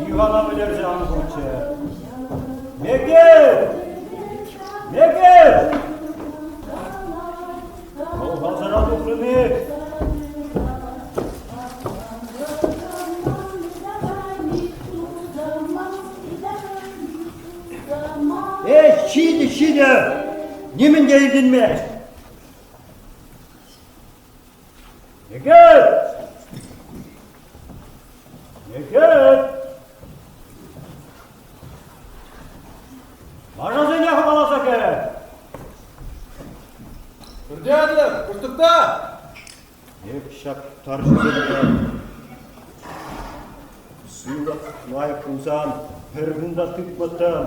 Ивана вӗлерсе ан хуччӗ. Мекет! Мекет! Пӑлхансӑра тухрӑн-и? Эй, ҫитӗ, ҫитӗ! Нимӗн те илтӗнмест. Мекет! Мекет! Лашасене хӑваласа кӗр! Пӳртетӗп, куштӑкта! Эп ҫак тарҫӑсемпе сывлӑх лайӑх пулсан пӗр кун та тытмӑттӑм,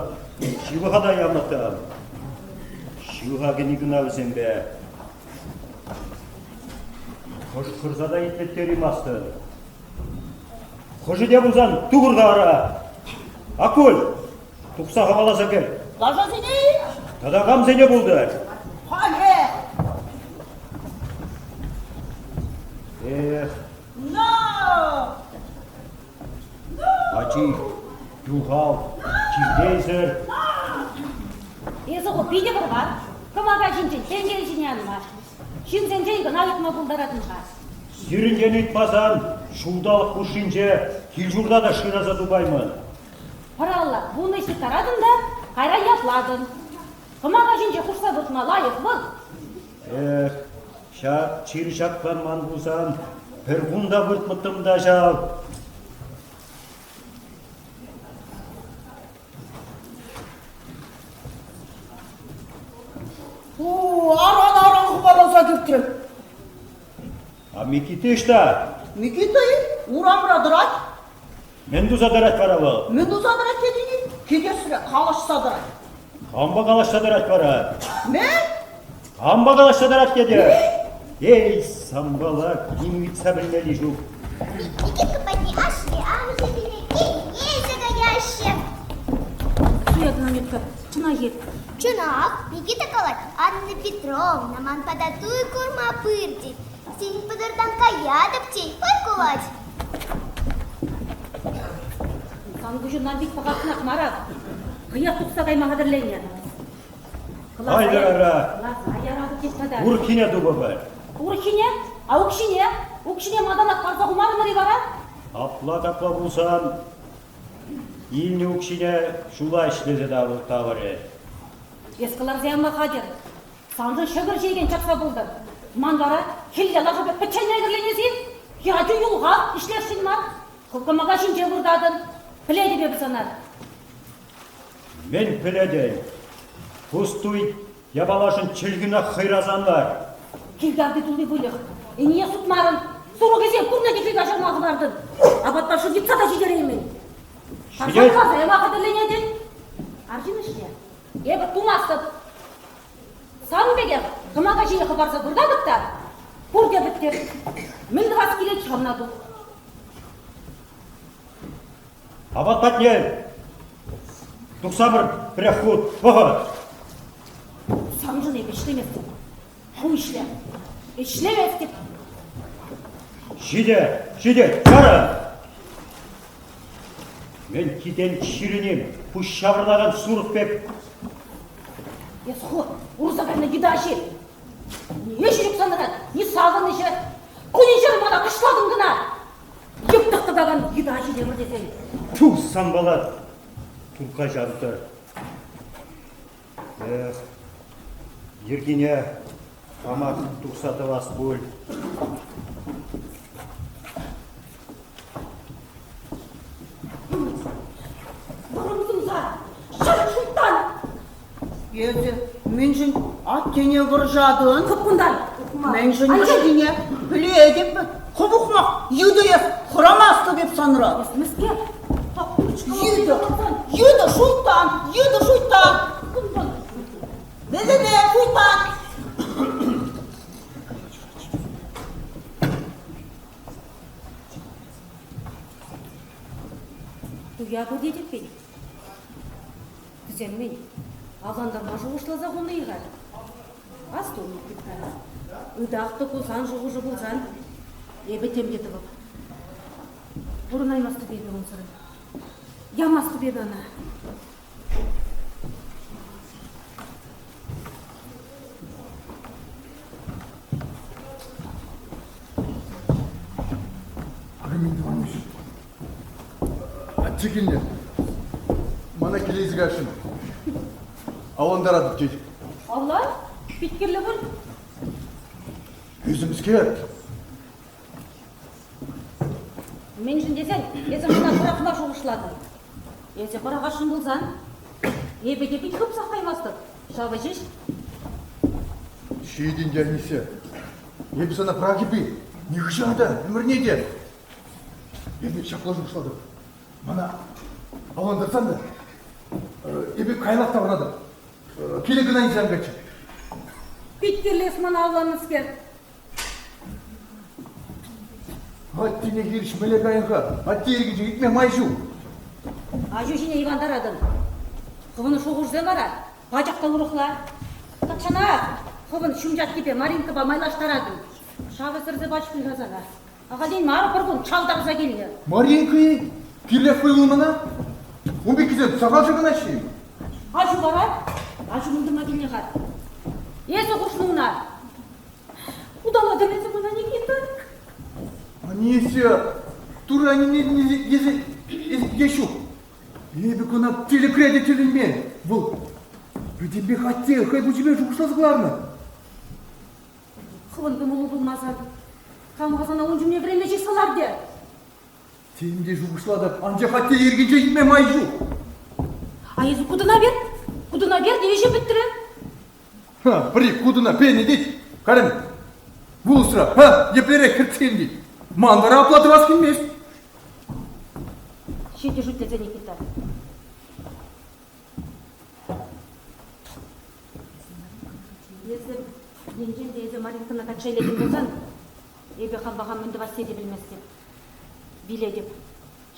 ҫывӑха та ямӑттӑм. Ҫывӑха кӗни кӑна вӗсемпе. Кӑшкӑрса та итлеттереймастӑн. Хӑшӗ те пулсан тухӑр-ха ара. Акуль, тухса хӑваласа кӗр. Лашасене Тата камсене пултӑр? Халех! Эх. Но! Ачи, юхал, чиртейсӗр. Эсӗ ху питӗ вӑр-вар. Кӑмака ҫинчен тенкел ҫине анма. Ҫынсенчен кӑна ыйтма пултаратӑн-ха. Сирӗнтен ыйтмасан ҫулталӑк хушшинче кил-ҫурта та шыраса тупаймӑн. Пӑралла вуннӑ ҫыттаратӑн та кайран ятлатӑн. Кӑмака ҫинче хушса выртма лайӑх вӑл. Эх, ҫак чир ҫакланман пулсан пӗр кун та выртмӑттӑм та ҫав. Фу, аран-аран хӑваласа кӗртрӗм. А Микита ӑҫта? Микита-и? Урамра тӑрать. Мӗн туса тӑрать вара вӑл? Мӗн туса тӑрать тетӗн-и? Кӗтесре калаҫса тӑрать. Кампа калаҫса тӑрать вара? Мӗн? Кампа калаҫса тӑрать тетӗр? Эй, санпала ним ыйтса пӗлмелли ҫук. Никита патне ашшӗ, амӑшӗ киле килмесӗр каяҫҫӗ. Суятӑн, Анютка, чӑнах-и? Чӑнах, Никита калать, Анна Петровна ман пата туй курма пыр тет. Сирӗн патӑртан каятӑп тет, ой кулать. Сан куҫунтан пит пӑхасшӑнах мар ак. Хӑех тухса кайма хатӗрленнӗ. Айтӑр ара. Урӑххине тупӑпӑр. Урӑххине? А укҫине? Укҫине малтанах парса хумарӑмӑр-и вара? Апла-капла пулсан илнӗ укҫине ҫула ӗҫлесе тавӑрӗ. Эс кӑларса яма хатӗр. Саншӑн ҫӑкӑр ҫиекен чакса пултӑр. Ман вара хӗлле лаша пек пӗччен ӗлкӗрленес-и? Ячӗ юлхав ӗҫлесшӗн мар. Хӑв кӑмака ҫинче выртатӑн. Пӗлетӗп эпӗ сана. Мӗн пӗлетӗн? Пустуй япалашӑн чӗлхӳне хӑйрасан лар. Кил карти тулли выльӑх. Ӗнене сутмарӑн. Сурӑхӗсем пурне те хӗл каҫарма хӑвартӑн. Апатпа шыв йӑтса та ҫитереймӗн. Ҫитет. Тарса яма хатӗрленетӗн. Арҫын ӗҫне эпӗ тумастӑп. Сан пекех кӑмака ҫине хӑпарса выртатӑп та пурте пӗттӗр. Мӗн тӑвас килет ҫавна ту. Апат патне тухса пӗр пӗрех хут вӑхӑт. Саншӑн эпӗ ӗҫлеместӗп. Ху ӗҫле. Ӗҫлеместӗп. Ҫитӗ, ҫитӗ, чарӑн! Мӗн китен чирӗним, пуҫ ҫаврӑнакан сурӑх пек. Эс ху урса кайнӑ йытӑ аҫи. Ни ӗҫ ҫук санран, ни савӑнӑҫӗ. Кунӗн-ҫӗрӗн мана кӑшлатӑн кӑна. Йӑптӑх тӑкакан йытӑ аҫи тепӗр тесен. Тьфу, санпала турка ҫавтӑр. Эх, йӗркине хамах тухса тӑвас пуль. Вӑрӑм сӑмса, ҫӗр шуйттан! Эсӗ мӗншӗн аттене вӑрҫатӑн? Хӑп кунтан! Мӗншӗн вӑрҫине пӗлетӗп. Хӑв ухмах, йытӑ эс, хӑрамастӑп эп санран. Эс мӗскер? Йытӑ, йытӑ шуйттан, йытӑ шуйттан. Вӗсене шуйттан. Туя пур тетӗп вӗт. Вӗсем мӗн, авлантарма шухӑшласа хунӑ-и-ха? Асту, Никита, ытах та ку сан шухӑшу пулсан, эпӗ тем те тӑвӑп. Пурӑнаймастӑп эпӗ унсӑрӑн. Ямастӑп эпӗ ӑна. Армин Иванович, атте килнӗ. Мана киле илсе кайсшӑн. Авлантаратӑп тет. Авлан? Пит кирлӗ пуль. Ӳсӗмскер. Мӗншӗн тесен эсӗ мана пӑрахма шухӑшлатӑн. Эсӗ пӑрахасшӑн пулсан эпӗ те пит хыпсах каймастӑп. Ҫавӑ ҫеҫ. Ҫитӗн те, Анисе. Эпӗ сана пӑрахӑп-и? Нихӑҫан та, ӗмӗрне те. Эпӗ ҫапла шухӑшлатӑп. Мана авлантарсан та эпӗ каялах таврӑнатӑп. Киле кӑна илсе ан кайччӑр. Пит кирлӗ эс мана авланнӑскер. Аттене хирӗҫ мӗнле кайӑн-ха? Атте ирӗкӗнче иртме май ҫук. Аҫу ҫине йӑвантаратӑн. Хӑвӑн шухӑшсем вара пачах та урӑхла. Тахҫанах хӑвӑн ҫумҫаккипе Маринкӑпа майлаштаратӑн. Шавӗ сӗрсе пачӗ пуль-ха сана. Ахальтен мар пӗр кун чалтарса килнӗ. Маринка-и? Кирлех пулнӑ мана? Ун пеккисем сахал ҫакӑнаҫҫӗ-им? Аҫу вара? Аҫу мӗн тума килнӗ-ха? Эсӗ хушнӑ ӑна. Удалатӑн эсӗ мана, Никита. Анися, Турӑ анне эсӗ е ҫук. Эпӗ кӑна тӗлӗкре те тӗлӗнмен. Вӑл пӗтӗмпех атте хӑй пуҫӗпе шухӑшласа кӑларнӑ. Хӑвӑн кӑмӑлу пулмасан, кам-ха сана ун чухне вӗренме ҫеҫ лартӗ? Тем те шухӑшлатӑп, анчах атте йӗркинче ҫитме май ҫук. А эсӗ кутӑна бер, кутӑна бер те ӗҫӗ пӗтрӗ. Ха, пӗри кутӑна пенӗ тет, карен вулӑсра, ха, еплерех хӗртсен тет. Ман вара апла тӑвас килмест. Ҫитӗ шӳтлесе, Никита. Эсӗ енчен те эсӗ Маринкӑна качча илетӗн пулсан, эпӗ хампа хам мӗн тӑвасси те пӗлместӗп. Вилетӗп.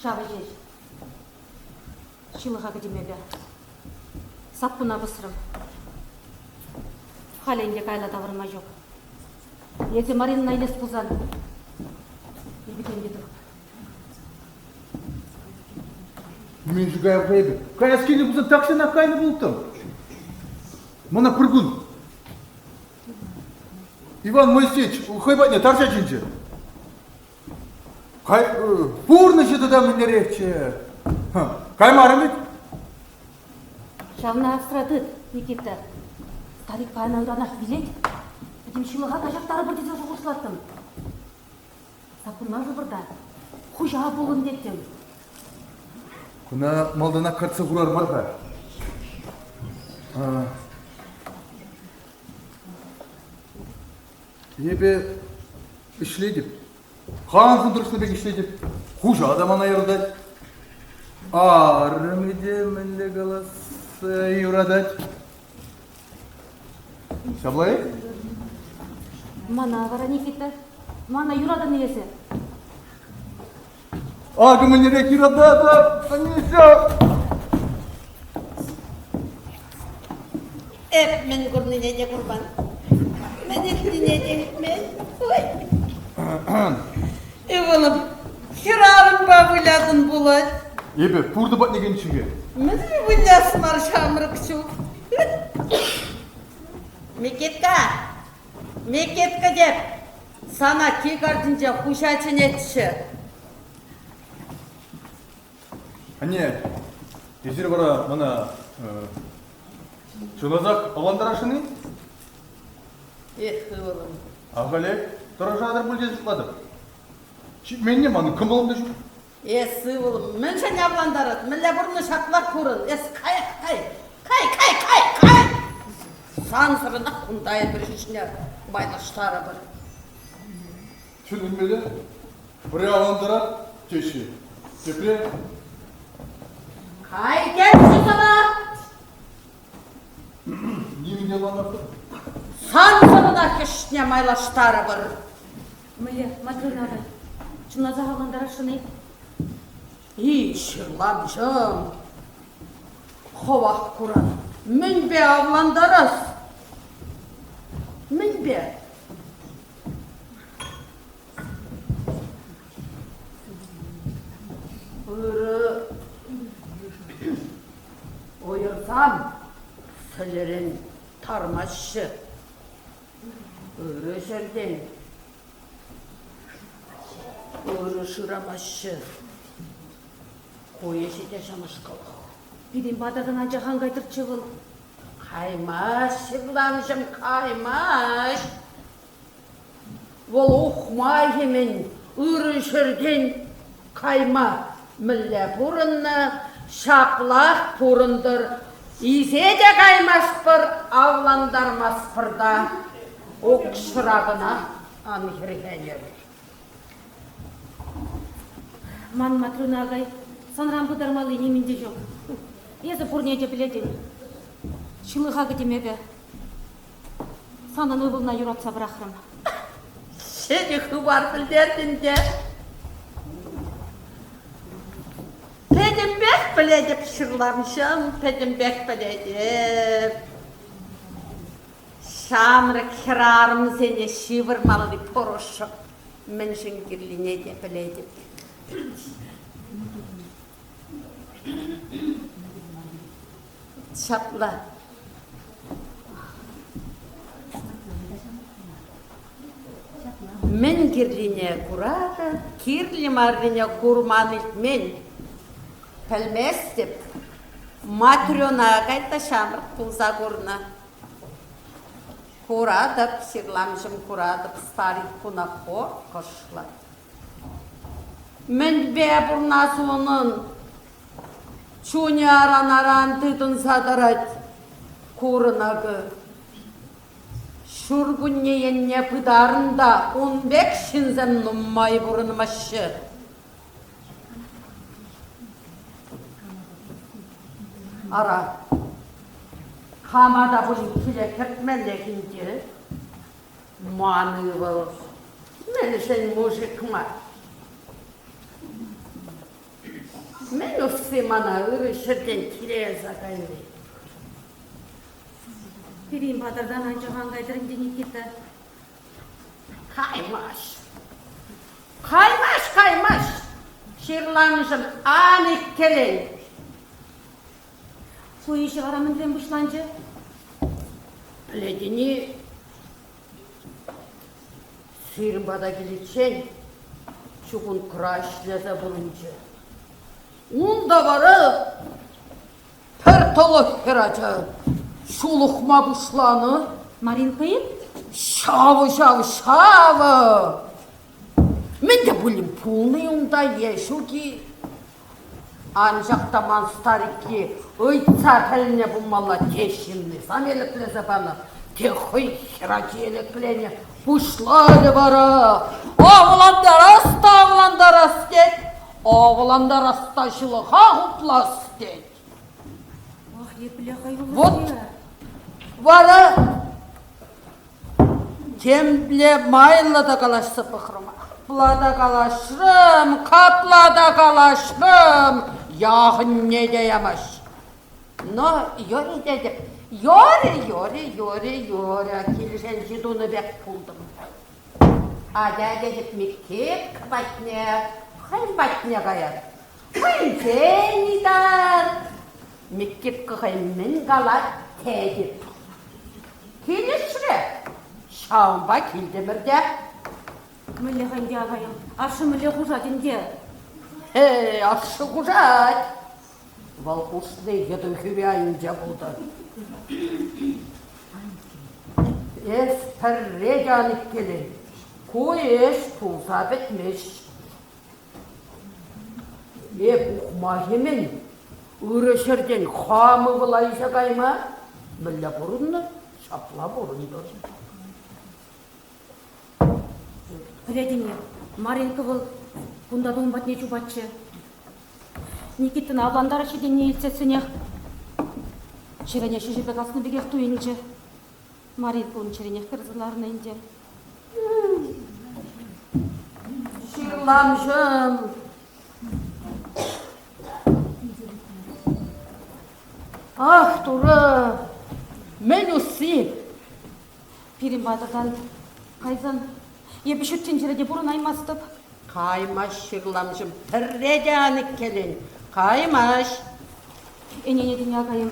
Ҫавӑ ҫеҫ. Ҫылӑха кӗтӗм эпӗ. Саккуна пӑсрӑм. Халӗ ӗнтӗ кайла таврӑнма ҫук. Эсӗ Маринӑна илес пулсан, эпӗ тем те тӑвӑп. Мӗншӗн каяп-ха эпӗ? Каяс килнӗ пулсан тахҫанах кайнӑ пулӑттӑм. Мана пӗр кун Иван Моисеевич хӑй патне тарҫа чӗнчӗ. Кай, пурнӑҫӗ тата мӗнлерехчӗ. Каймарӑм вӗт. Ҫавна асра тыт, Никита. Старик паян ыранах вилет. Пӗтӗм ҫылӑха каҫарттарӑпӑр тесе шухӑшлаттӑм. Саккунла шӑпӑрта. Хуҫа пулӑн теттӗм. Куна малтанах картса хурар мар-ха. Эпӗ ӗҫлетӗп. Хам тӑрӑшнӑ пек ӗҫлетӗп. Хуҫа та мана юратать. Арӑмӗ те мӗнле калас юратать. Ҫапла-и? Мана вара, Никита, мана юратӑн-и эсӗ? Акӑ мӗнлерех юрататӑп, Анися! Эп мӗн курнине те курман, мӗн илтнине те илтмен. Ой. Ывӑлӑм, хӗрарӑмпа вылятӑн пулать. Эпӗ пуртӑ патне кӗнӗччӗ-ҫке. Мӗнле выляс мар ҫамрӑк чух? Микитка! Микитка теп, сана кикартинче хуҫа чӗнетчӗ. Анне, эсир вара мана чӑнласах авлантарасшӑн-и? Эх, ывӑлӑм. Ахалех тӑрӑшатӑр пуль тесе шутлатӑп. Ҫитменне манӑн кӑмӑлӑм та ҫук. Эс, ывӑлӑм, мӗншӗн авлантарать? Мӗнле пурӑннӑ ҫаплах пурӑн. Эс каях, кай. Кай, кай, кай, кай! Сансӑрӑнах кунта эпир ҫӳҫне майлаштарӑпӑр. Тӗлӗнмелле. Пӗрре авлантарать теҫҫӗ, тепре... Кай тетчӗ сана! Нимӗн те ӑнланмастӑп. Сансӑрӑнах ӗҫне майлаштарӑпӑр. Мӗнле, Матрена апай, чӑнласах авлантарасшӑн-и? И, ҫырланчӑм. Хӑвах куран. Мӗнпе авлантарас? Мӗнпе? Ырӑ. Кӗлӗрен тармаҫҫӗ. Ырӑ ҫӗртен ырӑ шырамаҫҫӗ. Ку ӗҫӗ те ҫавнашкалах. Пирӗн патӑртан анчах ан кайтӑрччӗ вӑл. Каймасть, ҫырланҫӑм, каймасть. Вӑл ухмахӗ-мӗн, ырӑ ҫӗртен кайма мӗнле пурӑннӑ, ҫаплах пурӑнтӑр. Илсе те каймастпӑр, авлантармастпӑр та. Укҫӑра кӑна ан хӗрхенӗр. Ман Матрюна акай, санран пытармалли нимӗн те ҫук. Эсӗ пурне те пӗлетӗн. Ҫылӑха кӗтӗм эпӗ. Санӑн ывӑлна юратса пӑрахрӑм. Ҫӗнӗ хыпар пӗлтертӗн те. Пӗтӗмпех пӗлетӗп, ҫырламҫӑм, пӗтӗмпех пӗлетӗп. Ҫамрӑк хӗрарӑмсене ҫывӑрмалли порошок мӗншӗн кирлине те пӗлетӗп. Ҫапла. Мӗн кирлине куратӑп, кирлӗ маррине курман-илтмен. Пӗлместӗп. Матрена кайта ҫамрӑк пулса курнӑ. Куратӑп, ҫырламҫӑм, куратӑп, старик куна хор кӑшлать. Мӗнпе пурӑнас унӑн? Чунӗ аран-аран тытӑнса тӑрать. Курӑн акӑ. Ҫуркунне енне пытарӑн та ун пек ҫынсем нумай пурӑнмаҫҫӗ. Ара, кама та пулин киле кӗртмеллех ӗнтӗ. Ман ывӑл мӗншӗн мужик мар? Мӗн усси мана ырӑ ҫӗртен киле ярса кайни? Пирӗн патӑртан анчах ан кайтӑр ӗнтӗ Никита. Каймасть. Каймасть, каймасть. Ҫырланшӑн ан иккӗлен. Ку ӗҫӗ вара мӗнрен пуҫланчӗ? Пӗлетӗн-и, сирӗн пата киличчен чугункӑра ӗҫлесе пурӑнчӗ. Унта вара пӗр тӑлӑх хӗрача ҫулӑхма пуҫланӑ. Маринка-и? Ҫавӑ, ҫав, ҫавӑ! Мӗн те пулин пулнӑ-и унта е ҫук-и? Анчах та ман старикки ыйтса пӗлнӗ пулмалла, те ҫыннисем элеклесе панӑ, те хӑй хӗрачи элекленӗ. Пуҫларӗ вара авлантарас та авлантарас тет, авлантарас та ҫылӑха хуплас тет. Ах, епле хӑюллӑ. Вот вара Темле майлӑ та калаҫса пӑхрӑм. Апла та калаҫрӑм, капла та калаҫрӑм, яхӑнне те ямасть. Но йори тетӗп. Йори, йори, йори, йори, килӗшенҫи тунӑ пек пултӑм. Атя тетӗп Миккепка патне, хӑй патне каяр. Хӑйсен ыйтар. Миккепка хӑй мӗн калать тетӗп. Килӗшрӗ. Ҫавӑнпа килтӗмӗр те. Мӗнле-ха ӗнтӗ ахайӑм? Ашшӗ мӗнле хушать ӗнтӗ? Эй, ашшӗ хушать. Вӑл хушни йытӑ хӳри айӗнче пултӑр. Эс пӗрре те ан иккӗлен. Ку ӗҫ пулса пӗтмест. Эп ухмах-и-мӗн? Ырӑ ҫӗртен хам ывӑла илсе кайма мӗнле пурӑннӑ, ҫапла пурӑнтӑр. Пӗлетӗн-и, Маринка вӑл кунта тум патне чупатчӗ. Никитӑна авлантараҫҫӗ тенине илтсессӗнех чӗрене ҫӗҫӗпе каснӑ пекех туйӑнчӗ. Маринка ун чӗринех кӗрсе ларнӑ ӗнтӗ. Ҫырламҫӑм! Ах, Турӑ! Мӗн усси? Пирӗн патӑртан кайсан эпӗ ҫут тӗнчере те пурӑнаймастӑп. Каймасть, ҫырламҫӑм, пӗрре те ан иккӗлен. Каймасть. Ӗненетӗн акайӑм.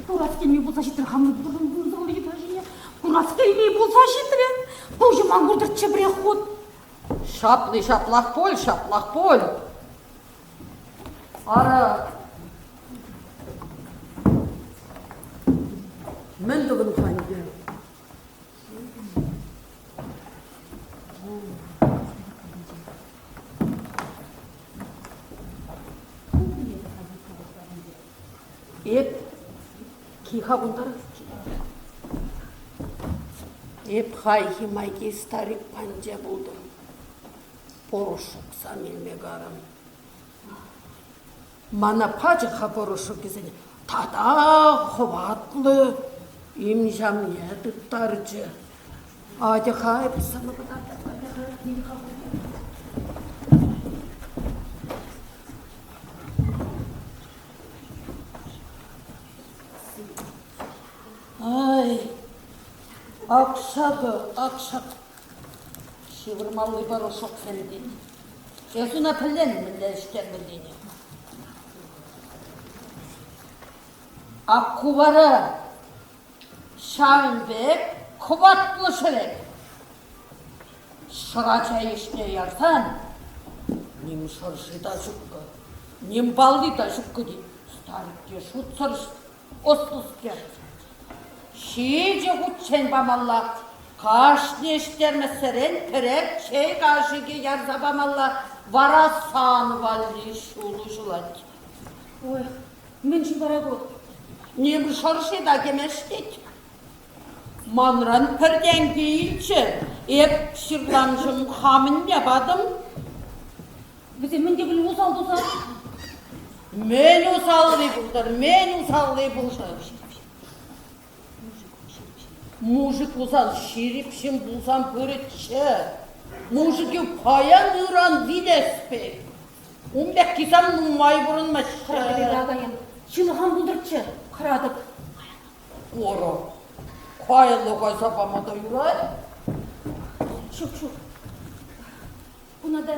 Курас килми пулса ҫитрӗ хамӑр ҫине. Курас килми пулса ҫитрӗ. Пуҫӑм ан куртӑрччӗ пӗрех хут. Ҫапли ҫаплах пуль, ҫаплах пуль. Ара, мӗн тӑвӑн-ха ӗнтӗ? Эп киха кунтарасчӗ. Эп хайхи майки старик панче пултӑм. Порошоксам илме карӑм. Мана пачӗ-ха порошокӗсене тата хӑватлӑ имҫамне тыттарчӗ. Атя-ха, эп сана кӑтартап, атя-ха, кил-ха. Ай, акшакӑ, акшак. Ҫывӑрмалли порошоксем тет. Эс ӑна пӗлен мӗнле ӗҫтермеллине. Ак ку вара ҫавӑн пек хӑватлӑ шӗвек. Ҫӑра чай ӗҫне ярсан ним шӑрши та ҫуккӑ, ним палли та ҫуккӑ тет. Старик те шутсӑр ӑслӑскер. Ҫичӗ хутчен памалла, кашни ӗҫтермессерен пӗрер чей кашӑкӗ ярса памалла, вара сан валли ҫул уҫӑлать. Ой, мӗншӗн вара ку? Ним шӑрши та кӗмест тет. Манран пӗр тенкӗ илчӗ, эп ҫырланшӑн хамӑнне патӑм. Вӗсем мӗн те пулин усал туса? Мӗн усалли пултӑр, мӗн усалли пултӑр? Мужик усал ҫирӗп ҫын пулсан пырӗччӗ. Мужикӗ паян ыран вилес пек. Ун пеккисем нумай пурӑнмаҫҫӗ. Хӑратӑп акайӑм. Ҫылӑхам пултӑрччӗ, хӑратӑп. Ора, каялла кайса пама та юрать. Ҫук, ҫук. Куна та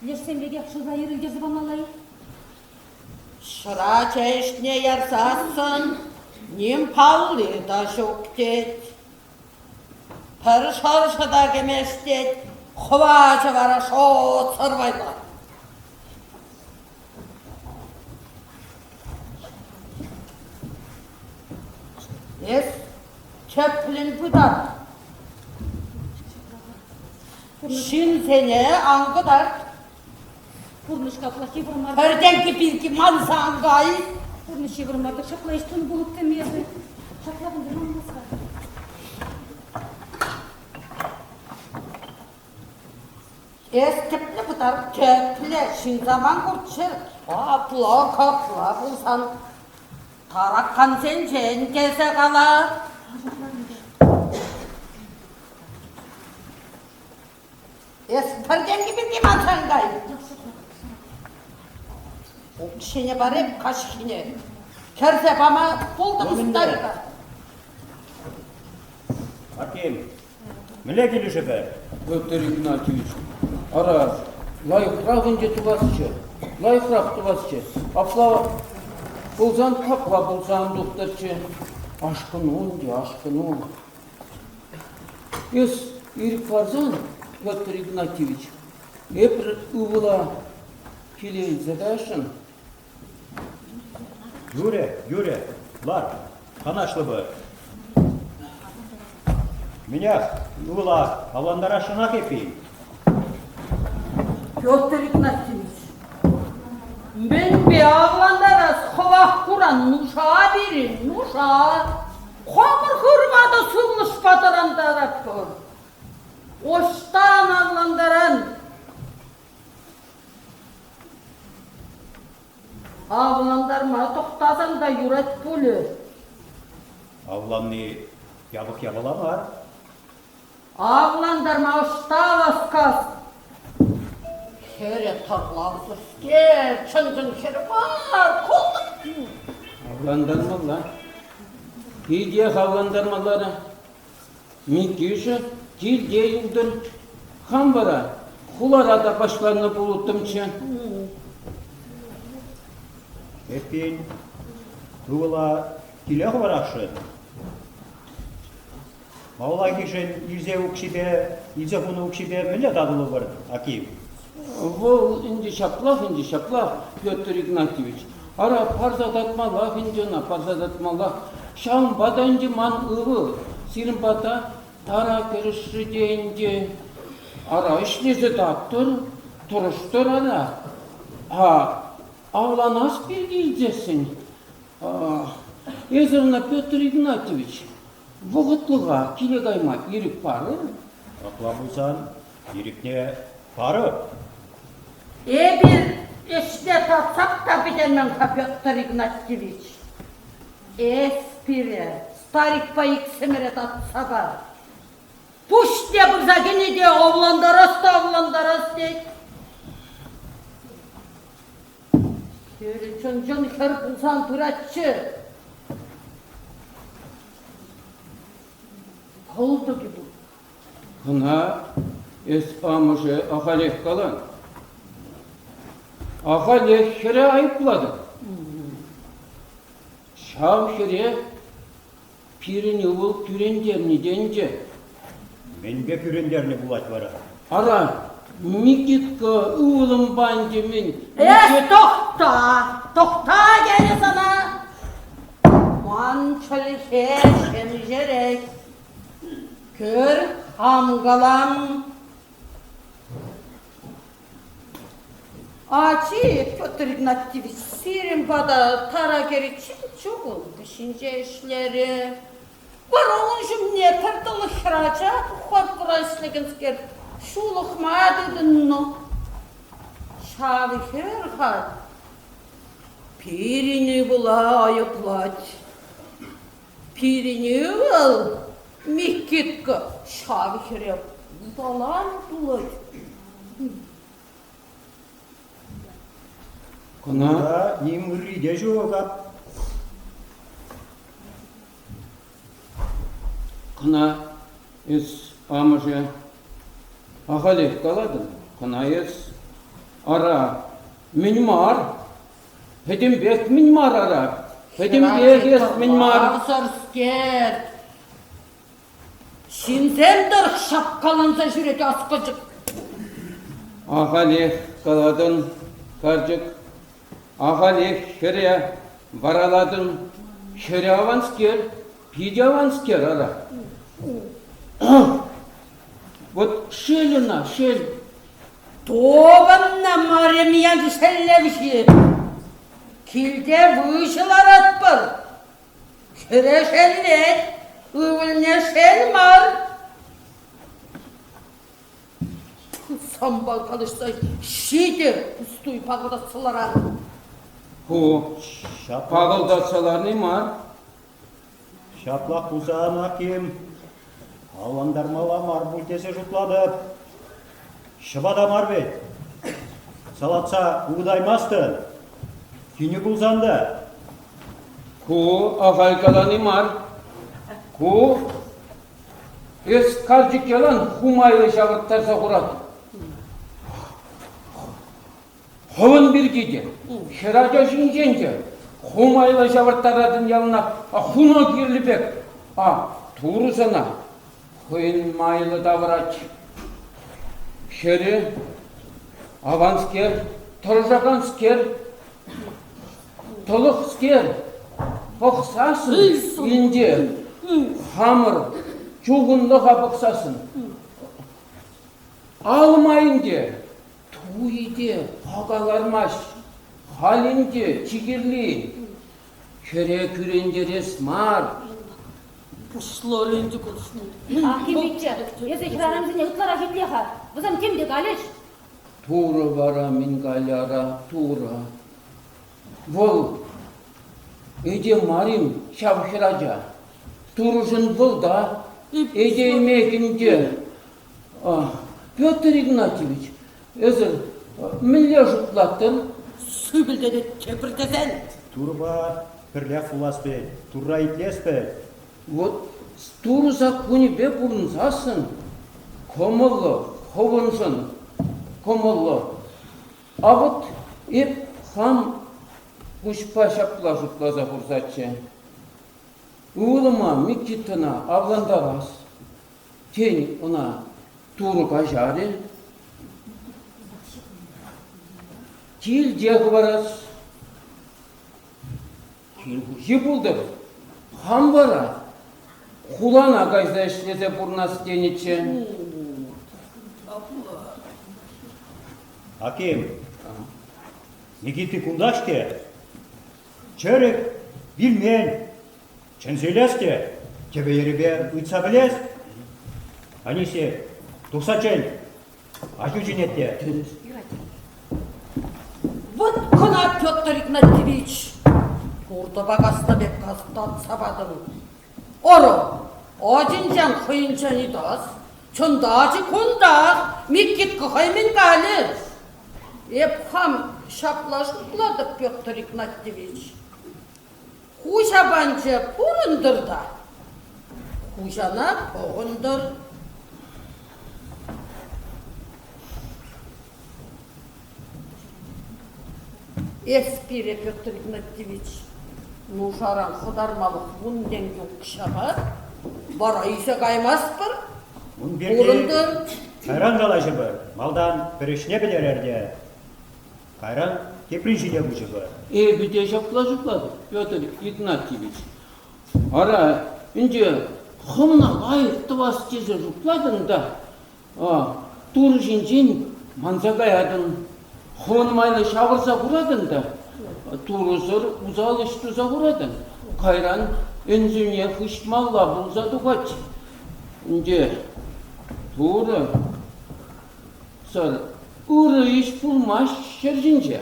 лешсем пекех шӑлса ирӗлтерсе памалла-и? Ҫӑра чей ӗҫне ярсассӑн ним палли та ҫук тет. Пӗр шӑршӑ та кӗмест тет, хӑвачӗ вара шутсӑр вӑйлӑ. Эс тӗплӗн пытар. Ҫынсене ан кӑтарт. Пурнӑҫ капла йывӑр мар. Пӗртенкӗ пирки манса ан кай. Пурнӑҫ йывӑр мар тӑк ҫапла ӗҫ тунӑ пулӑттӑм эпӗ. Ҫапла кунта манмас-ха. Эс тӗплӗ пытар, тӗплӗ ҫынсам ан курччӑр. Апла капла пулсан тараккансенчен тесе кала. Эс пӗртенкӗ пирки мансан кай. Укҫине пар эп каҫхине. Кӗрсе пама пултӑм старика. Аким, мӗнле килӗшӗпӗр? Петр Игнатьевич, ара, лайӑхрах ӗнтӗ тӑвасчӗ, лайӑхрах тӑвасчӗ. Апла пулсан капла пулсан тухтӑрччӗ. Ашкӑну ӗнтӗ, ашкӑну. Эс ирӗк парсан, Петр Игнатьевич, эпир ывӑла киле илсе каясшӑн. Юрӗ, юрӗ, лар, канашлӑпӑр. Мӗнех, ывӑла авлантарасшӑнах эппин? Петр Игнатьевич, мӗнпе авлантарас хӑвах куран нуша пирӗн, нуша. Хамӑр хырма та сывлӑшпа тӑрантаратпӑр. Ӑҫтан авлантаран? Авлантарма тӑхтасан та юрать пулӗ. Авланни япӑх япала мар. Авлантарма ӑҫта васкас? Хӗрӗ тӑрлавсӑрскер, чӑн-чӑн хӗр мар, култӑк. Авлантармалла. Питех авлантармалла та. Микишӗ килте юлтӑр. Хам вара хулара та пачланнӑ пулӑттӑмччӗ. Эппин, ывӑла. киле хӑварасшӑн. Малаллахишӗн илсе укҫипе, илсе хунӑ укҫипе мӗнле татӑлӑпӑр, Аким? Вӑл ӗнтӗ ҫаплах ӗнтӗ, ҫаплах, Петр Игнатьевич. Ара, парса татмаллах ӗнтӗ ӑна, парса татмаллах. Ҫавӑнпа та ӗнтӗ ман ывӑл сирӗн пата тара кӗрӗшрӗ те ӗнтӗ. Ара, ӗҫлесе таттӑр, тӑрӑштӑр ара. А авланас пирки илтессӗн, эсӗ ӑна, Петр Игнатьевич, вӑхӑтлӑха киле кайма ирӗк парӑр. Апла пулсан ирӗкне парӑр. Эпир ӗҫне татсах та пӗтермен-ха, Петр Игнатьевич. Эс пире старикпа иксӗмӗре татса пар. Пуҫне пырса кӗнӗ те авлантарас та авлантарас тет. Хӗрӗ чӑн-чӑн хӗр пулсан пыратчӗ. Кӑлтӑкӗ пур. Ӑна эс амӑшӗ ахалех калан. Ахалех хӗре айӑплатӑн. Ҫав хӗре пирӗн ывӑл кӳрентернӗ те ӗнтӗ. Мӗнпе кӳрентернӗ пулать вара? Ара, Микитка ывӑлӑмпа ӗнтӗ мӗн... Эс тӑхта, тӑхта тенӗ сана. Ман чӗлхе ҫемҫерех. Кӗр, хам калам. Ачи, Петр Игнатьевич, сирӗн пата тара кӗриччен чукун ҫинче ӗҫлерӗ. Вара ун ҫумне пӗр тӑлӑх хӗрача туххӑртра ӗҫлекенскер ҫулӑхма тытӑннӑ. Ҫав хӗр-ха пирӗн ывӑла айӑплать. Пирӗн ывӑл Микитка ҫав хӗре улталанӑ пулать. Кӑна Кунта ним ырри те ҫук. Кӑна эс амӑшӗ ахалех калатӑн. Кӑна эс ара мӗн мар Пӗтӗмпех мӗн мар ара? Пӗтӗмпех эс мӗн мар? Сӑрскер. Ҫынсем тӑрӑх ҫапкаланса ҫӳрет аскӑчӑк. Ахалех калатӑн, карчӑк. Ахалех хӗре варалатӑн. Хӗрӗ аванскер, питӗ аванскер ара. Вот шел ӑна, шел. Тупӑннӑ Маремьян шеллевҫи. Килте выҫӑ ларатпӑр. Хӗре шеллет, ывӑлне шел мар. Санпа калаҫса ҫитӗ пустуй пакӑлтатса ларан. Ку пакӑлтатса ларни мар. Ҫаплах пулсан, Аким, авлантармалла мар пуль тесе шутлатӑп. Ҫӑпата мар вӗт. Салатса ывӑтаймастӑн. Кинӗ пулсан та. Ку ахаль калани мар. Ку эс карчӑк ялан ху майлӑ ҫавӑрттарса хуратӑн. Хӑвӑн пирки те, хӗрача ҫинчен те ху майлӑ ҫавӑрттаратӑн яланах, а хуна кирлӗ пек. А Турӑ сана хӑйӗн майлӑ тавӑрать. Хӗрӗ аванскер, тӑрӑшаканскер, тӑлӑхскер, пӑхсассӑн ӗнтӗ хамӑр чухӑнлӑха пӑхсассӑн алма ӗнтӗ Туйӗ те хака лармасть. Халь ӗнтӗ чи кирли хӗре кӳрентерес мар. Пуҫларӗ ӗнтӗ кулӑшни. Ах, Кимпичче, эсӗ хӗрарӑмсене ытларах итле-ха. Вӗсем тем те калӗҫ. Турӑ вара мӗн калӗ ара, Турӑ. Вӑл этем мар-им ҫав хӗрача? Турӑшӑн вӑл та этемех ӗнтӗ. Петр Игнатьевич, эсӗ мӗнле шутлаттӑн? Сӳпӗлтетет тепӗр тесен. Турӑпа пӗрлех пулас пек, Турра итлес пек. Вот Турӑ саккунӗпе пурӑнсассӑн кӑмӑллӑ, хӑвӑншӑн кӑмӑллӑ. А вот эп хам пуҫпа ҫапла шутласа хурсаччӗ. Ывӑлӑма Микитӑна авлантарас. Тен, ӑна Турӑ каҫарӗ? Килте хӑварас. Кил хуҫи пултӑр. Хам вара хулана кайса ӗҫлесе пурӑнас тенӗччӗ. Аким, Никити кунта-ҫке. Чӗрӗк, вилмен. Чӗнсе илес те, тӗпӗ-йӗрӗпе ыйтса пӗлес. Анисия, тухса чӗн. Аҫу чӗнет те. Вот кӑна, Петр Игнатьевич, пуртӑпа каснӑ пек кастатса патӑн. Ӑрӑ, ачинчен хӑйӗнчен ыйтас, чӑн та ачи кунтах, Микитка хӑй мӗн калӗ? Эп хам ҫапла шутлатӑп, Петр Игнатьевич. Хуҫа панчӗ пурӑнтӑр та, хуҫана пӑхӑнтӑр. Эс пире, Петр Игнатьевич, нушаран хӑтармалӑх вун тенкӗ укҫа пар, вара илсе каймастпӑр. Ун пирки Пурӑнтӑр. кайран калаҫӑпӑр. Малтан пӗр ӗҫне пӗтерер те, кайран теприн ҫине куҫӑпӑр. Эпӗ те ҫапла шутлатӑп, Петр Игнатьевич. Ара, ӗнтӗ хӑвна лайӑх тӑвас тесе шутлатӑн та, Турӑ ҫинчен манса каятӑн. Хӑвӑн майлӑ ҫавӑрса хуратӑн та Турӑсӑр усал ӗҫ туса хуратӑн. Кайран ӗнсӳне хыҫмалла пулса тухать. Ӗнтӗ Турӑ сӑр ырӑ ӗҫ пулмасть ҫӗр ҫинче.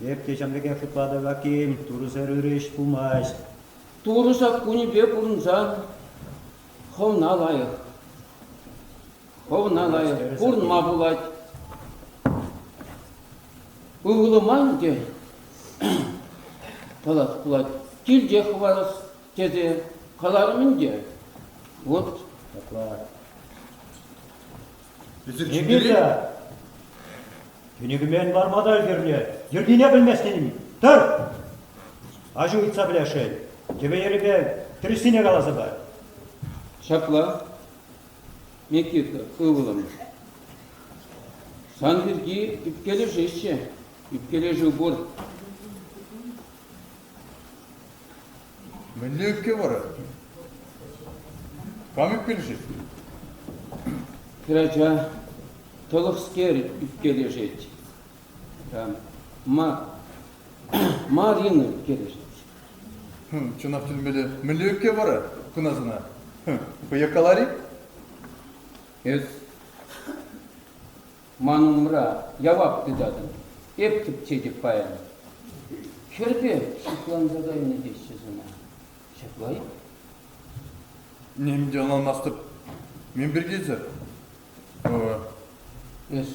Эп те ҫавӑн пекех шутлатӑп, Аким, Турӑсӑр ырӑ ӗҫ пулмасть. Турӑ саккунӗпе пурӑнсан хӑвна лайӑх. Хӑвна лайӑх пурӑнма пулать. Ывӑлӑма ӗнтӗ калас пулать, килте хӑварас тесе каларӑм ӗнтӗ. Вот. Ҫапла. Эпир те кӗнекемен ларма та ӗлкӗрнӗ. Йӗркине пӗлместӗн-им? Тӑр! Аҫу ыйтса пӗлесшӗн. Тӗпӗ-йӗрӗпе тӗрӗссине каласа пар. Ҫапла, Никита, ывӑлӑм, сан пирки ӳпкелешеҫҫӗ. Ӳпкелешӳ пур. Мӗнле ӳпке вара? Кам ӳпкелешет? Хӗрача тӑлӑхскер ӳпкелешет. Ма, Марина ӳпкелешет. Чӑнах тӗлӗнмелле. Мӗнле ӳпке вара кӑна сана? Хӑех калар-и? Эс Ман умра явап тытатӑн. Эп тӗпчетӗп паян. Хӗрпе ҫыхланса кайнӑ теҫҫӗ сана. Ҫапла-и? Ним те ӑнланмастӑп. Мӗн пирки-сӗр? Эс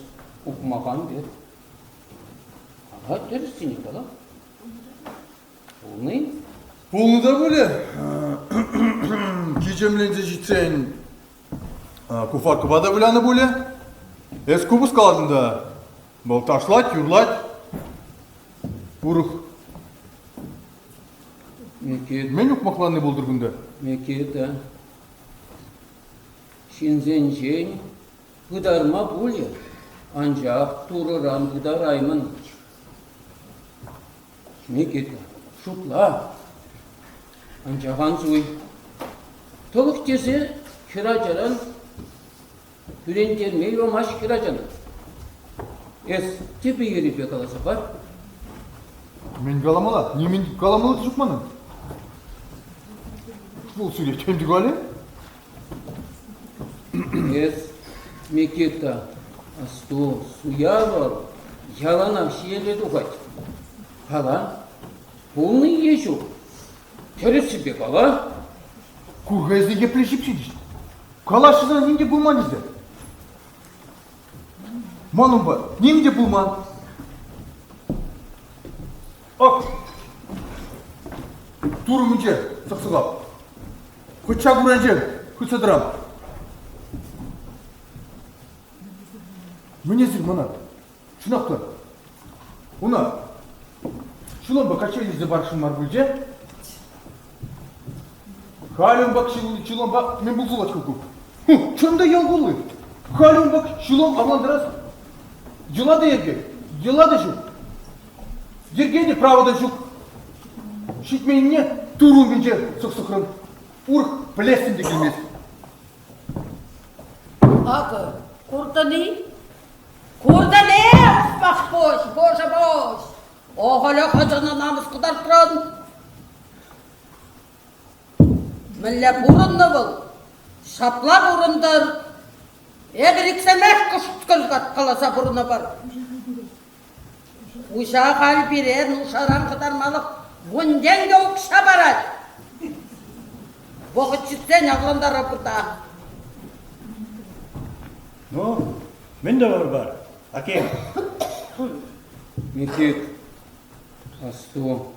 ухмахан пек. Ага, тӗрӗссине кала. Пулнӑ-и? Пулнӑ та пулӗ. Кичемленсе ҫитсен Куфаркӑпа та вылянӑ пулӗ. Эс купӑс калатӑн та, вӑл ташлать, юрлать. Урӑх Микит. Мӗн ухмахланни пултӑр кунта? Микита, ҫынсенчен пытарма пулӗ, анчах Турӑран пытараймӑн. Никита, шутла. Анчах ан суй. Тӑлӑх тесе хӗрачаран кӳрентерме юрамасть хӗрачана. Эс тӗпӗ-йӗрӗпе каласа пар. Мӗн каламалла? Нимӗн каламалла ҫук манӑн. Вӑл сире тем те калӗ. Эс, Микита, асту, суя вӑл яланах ҫиеле тухать. Кала, пулнӑ-и е ҫук? Тӗрӗссипе кала. Курка эсӗ епле ҫипҫитӗҫ? Калаҫҫӗ сана ним те пулман тесе. Ман унпа ним те пулман. Ак, Турӑ умӗнче сӑхсӑхап. Хуть ҫак урайӗнче хытса тӑрам. Мӗн эсир мана? Чӑнах та, уна ҫулӑмпа качча илсе парасшӑн мар пулчӗ. Халӗ унпа ҫулӑмпа мӗн пулса ку? Чӑн та ял кулли. Халӗ унпа ҫулӑм авлантарас йӑла та йӗрке, йӑла та ҫук. Йӗрке те право та ҫук. Ҫитменнине тур умӗнче сӑхсӑхрӑм. Урӑх пӗлессӗм те килмест. Акӑ, куртӑн-и? Куртӑн-и, ухмах пуҫ, боже мой! Охӑлӗ хӑчӑнӑ намӑс кӑтартрӑн. Мӗнле пурӑннӑ вӑл? Ҫапла пурӑнтӑр. Эпир иксӗмех кӑшт каласа пурӑнӑпӑр. Хуҫа халь пире нушаран хӑтармалӑх вун тенкӗ укҫа парать. Вӑхӑт ҫитсен авлантарӑпӑр та. Ну, мӗн тӑвӑр Аким? Михит, асту,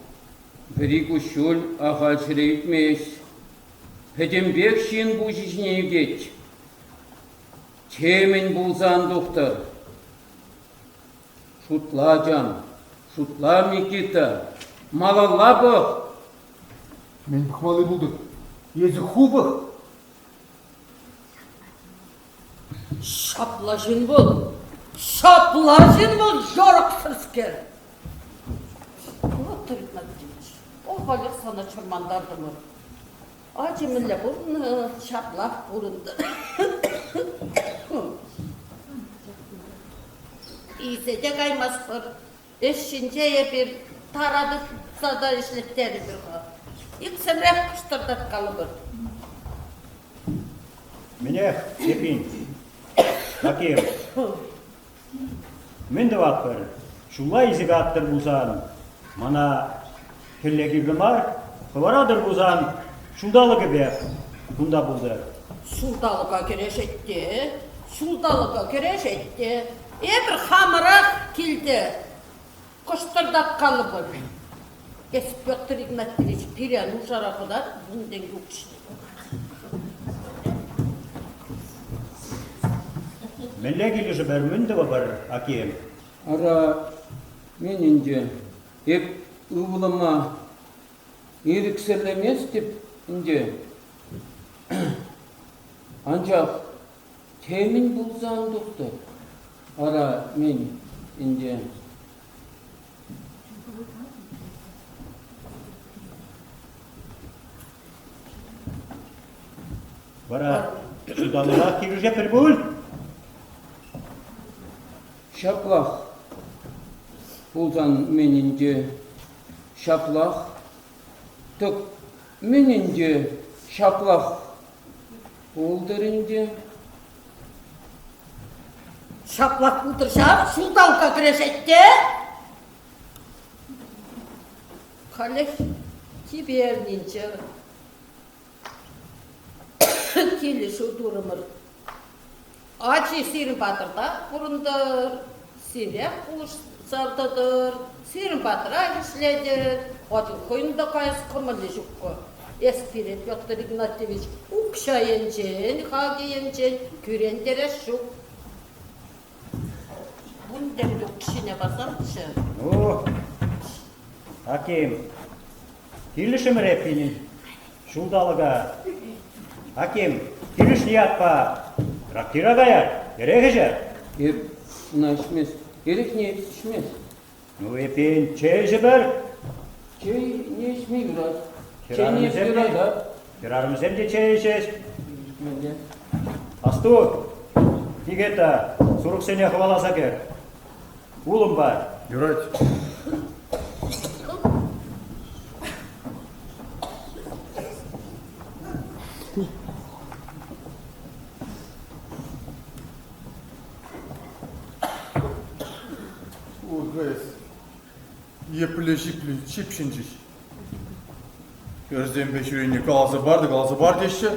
вӗри куҫҫуль ахаль ҫӗре ӳкмест. Пӗтӗмпех ҫын пуҫӗ ҫине ӳкет. Темӗн пулсан тухтӑр. Шутла, ачам, шутла, Микита, малалла пӑх. Мӗн пӑхмалли пултӑр? Эсӗ ху пӑх. Ҫапла ҫын вӑл, ҫапла ҫын вӑл, йӑрӑксӑрскер. Петр Игнатьевич, ахалех сана чӑрмантартӑмӑр. Ачи мӗнле пурӑннӑ, ҫаплах пурӑнтӑр. Илсе те каймастпӑр. Ӗҫ ҫинче эпир тара тытса та ӗҫлеттерӗпӗр-ха. Иксӗмӗрех кӑштӑртаткалӑпӑр. Мӗнех, эппин, Аким, мӗн тӑватпӑр? Ҫулла илсе каттӑр пулсан, мана хӗлле кирлӗ мар, хӑваратӑр пулсан, ҫулталӑкӗпех кунта пултӑр. Ҫулталӑка кӗрешет те, ҫулталӑка кӗрешет те. Эпир хамӑрах килте кӑштӑртаткалӑпӑр. Эс, Петр Игнатьевич, пире нушара хӑтар, вун тенкӗ укҫи. Мӗнле килӗшӗпӗр, мӗн тӑвӑпӑр, Аким? Ара, мӗн ӗнтӗ, эп ывӑлӑма ирӗксӗрлеместӗп ӗнтӗ. Анчах темӗн пулсан тухтӑр. Ара, мӗн ӗнтӗ. Вара ҫулталӑка килӗшетпӗр пуль? Ҫаплах пулсан мӗн ӗнтӗ, ҫаплах тӑк мӗн ӗнтӗ, ҫаплах пултӑр ӗнтӗ. Ҫаплах пултӑр ҫав, ҫулталӑка кӗрешет те. Халех типернинче килӗшӳ турӑмӑр. Ачи сирӗн патӑрта пурӑнтӑр, сирех пулӑшса тӑтӑр, сирӗн патра ӗҫлетӗр. Ачи хӑйӗн те каяс кӑмӑлӗ ҫуккӑ. Эс пире, Петр Игнатьевич, укҫа енчен, хакӗ енчен кӳрентерес ҫук. Вун тенкӗ укҫине парсамччӗ. Ну, Аким, килӗшӗмӗр эппин ҫулталӑка. Аким, килӗшнӗ ятпа трактира каяр, эрех ӗҫер. Эп ӑна ӗҫмест, эрехне ӗҫмест. Ну, эппин, чей ӗҫӗпӗр. Чей не ӗҫме юрать. Чейне юратать. Хӗрарӑмсем те чей ӗҫеҫ. Асту, Никита, сурӑхсене хӑваласа кӗр. Улӑм пар. Юрать. Урхайс, епле ҫиплӗ ҫыпҫӑнчӗҫ. Хӗрсемпе ҫӳрени каласа пар та каласа пар теҫҫӗ.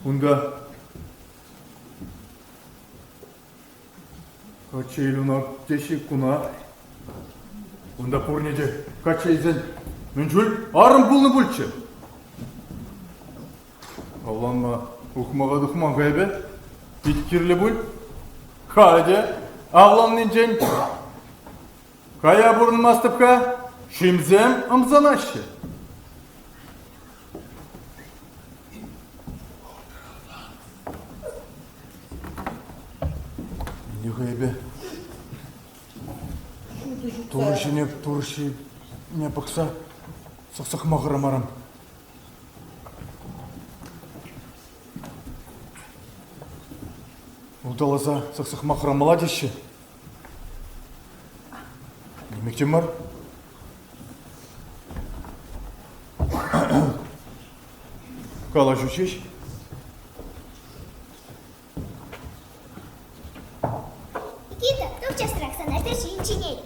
Унта качча илнӗ теҫҫӗ куна. Унта пурне те качча илсен мӗн чуль арӑм пулнӑ пулччӗ. Авланма ухмаха тухман-ха эпӗ. Пит кирлӗ пуль. Халӗ те. Авланнинчен кая пурӑнмастӑп-ха, ҫынсем ӑмсанаҫҫӗ. Мӗнле-ха эпӗ Турӑ ҫине, Турӑ ҫине пӑхса сӑхсӑхма хӑрамарӑм. Улталаса сӑхсӑхма хӑрамалла теҫҫӗ. Нимех те мар. Калаҫу ҫеҫ. Никита, тух часрах, сана пӗр ҫын чӗнет.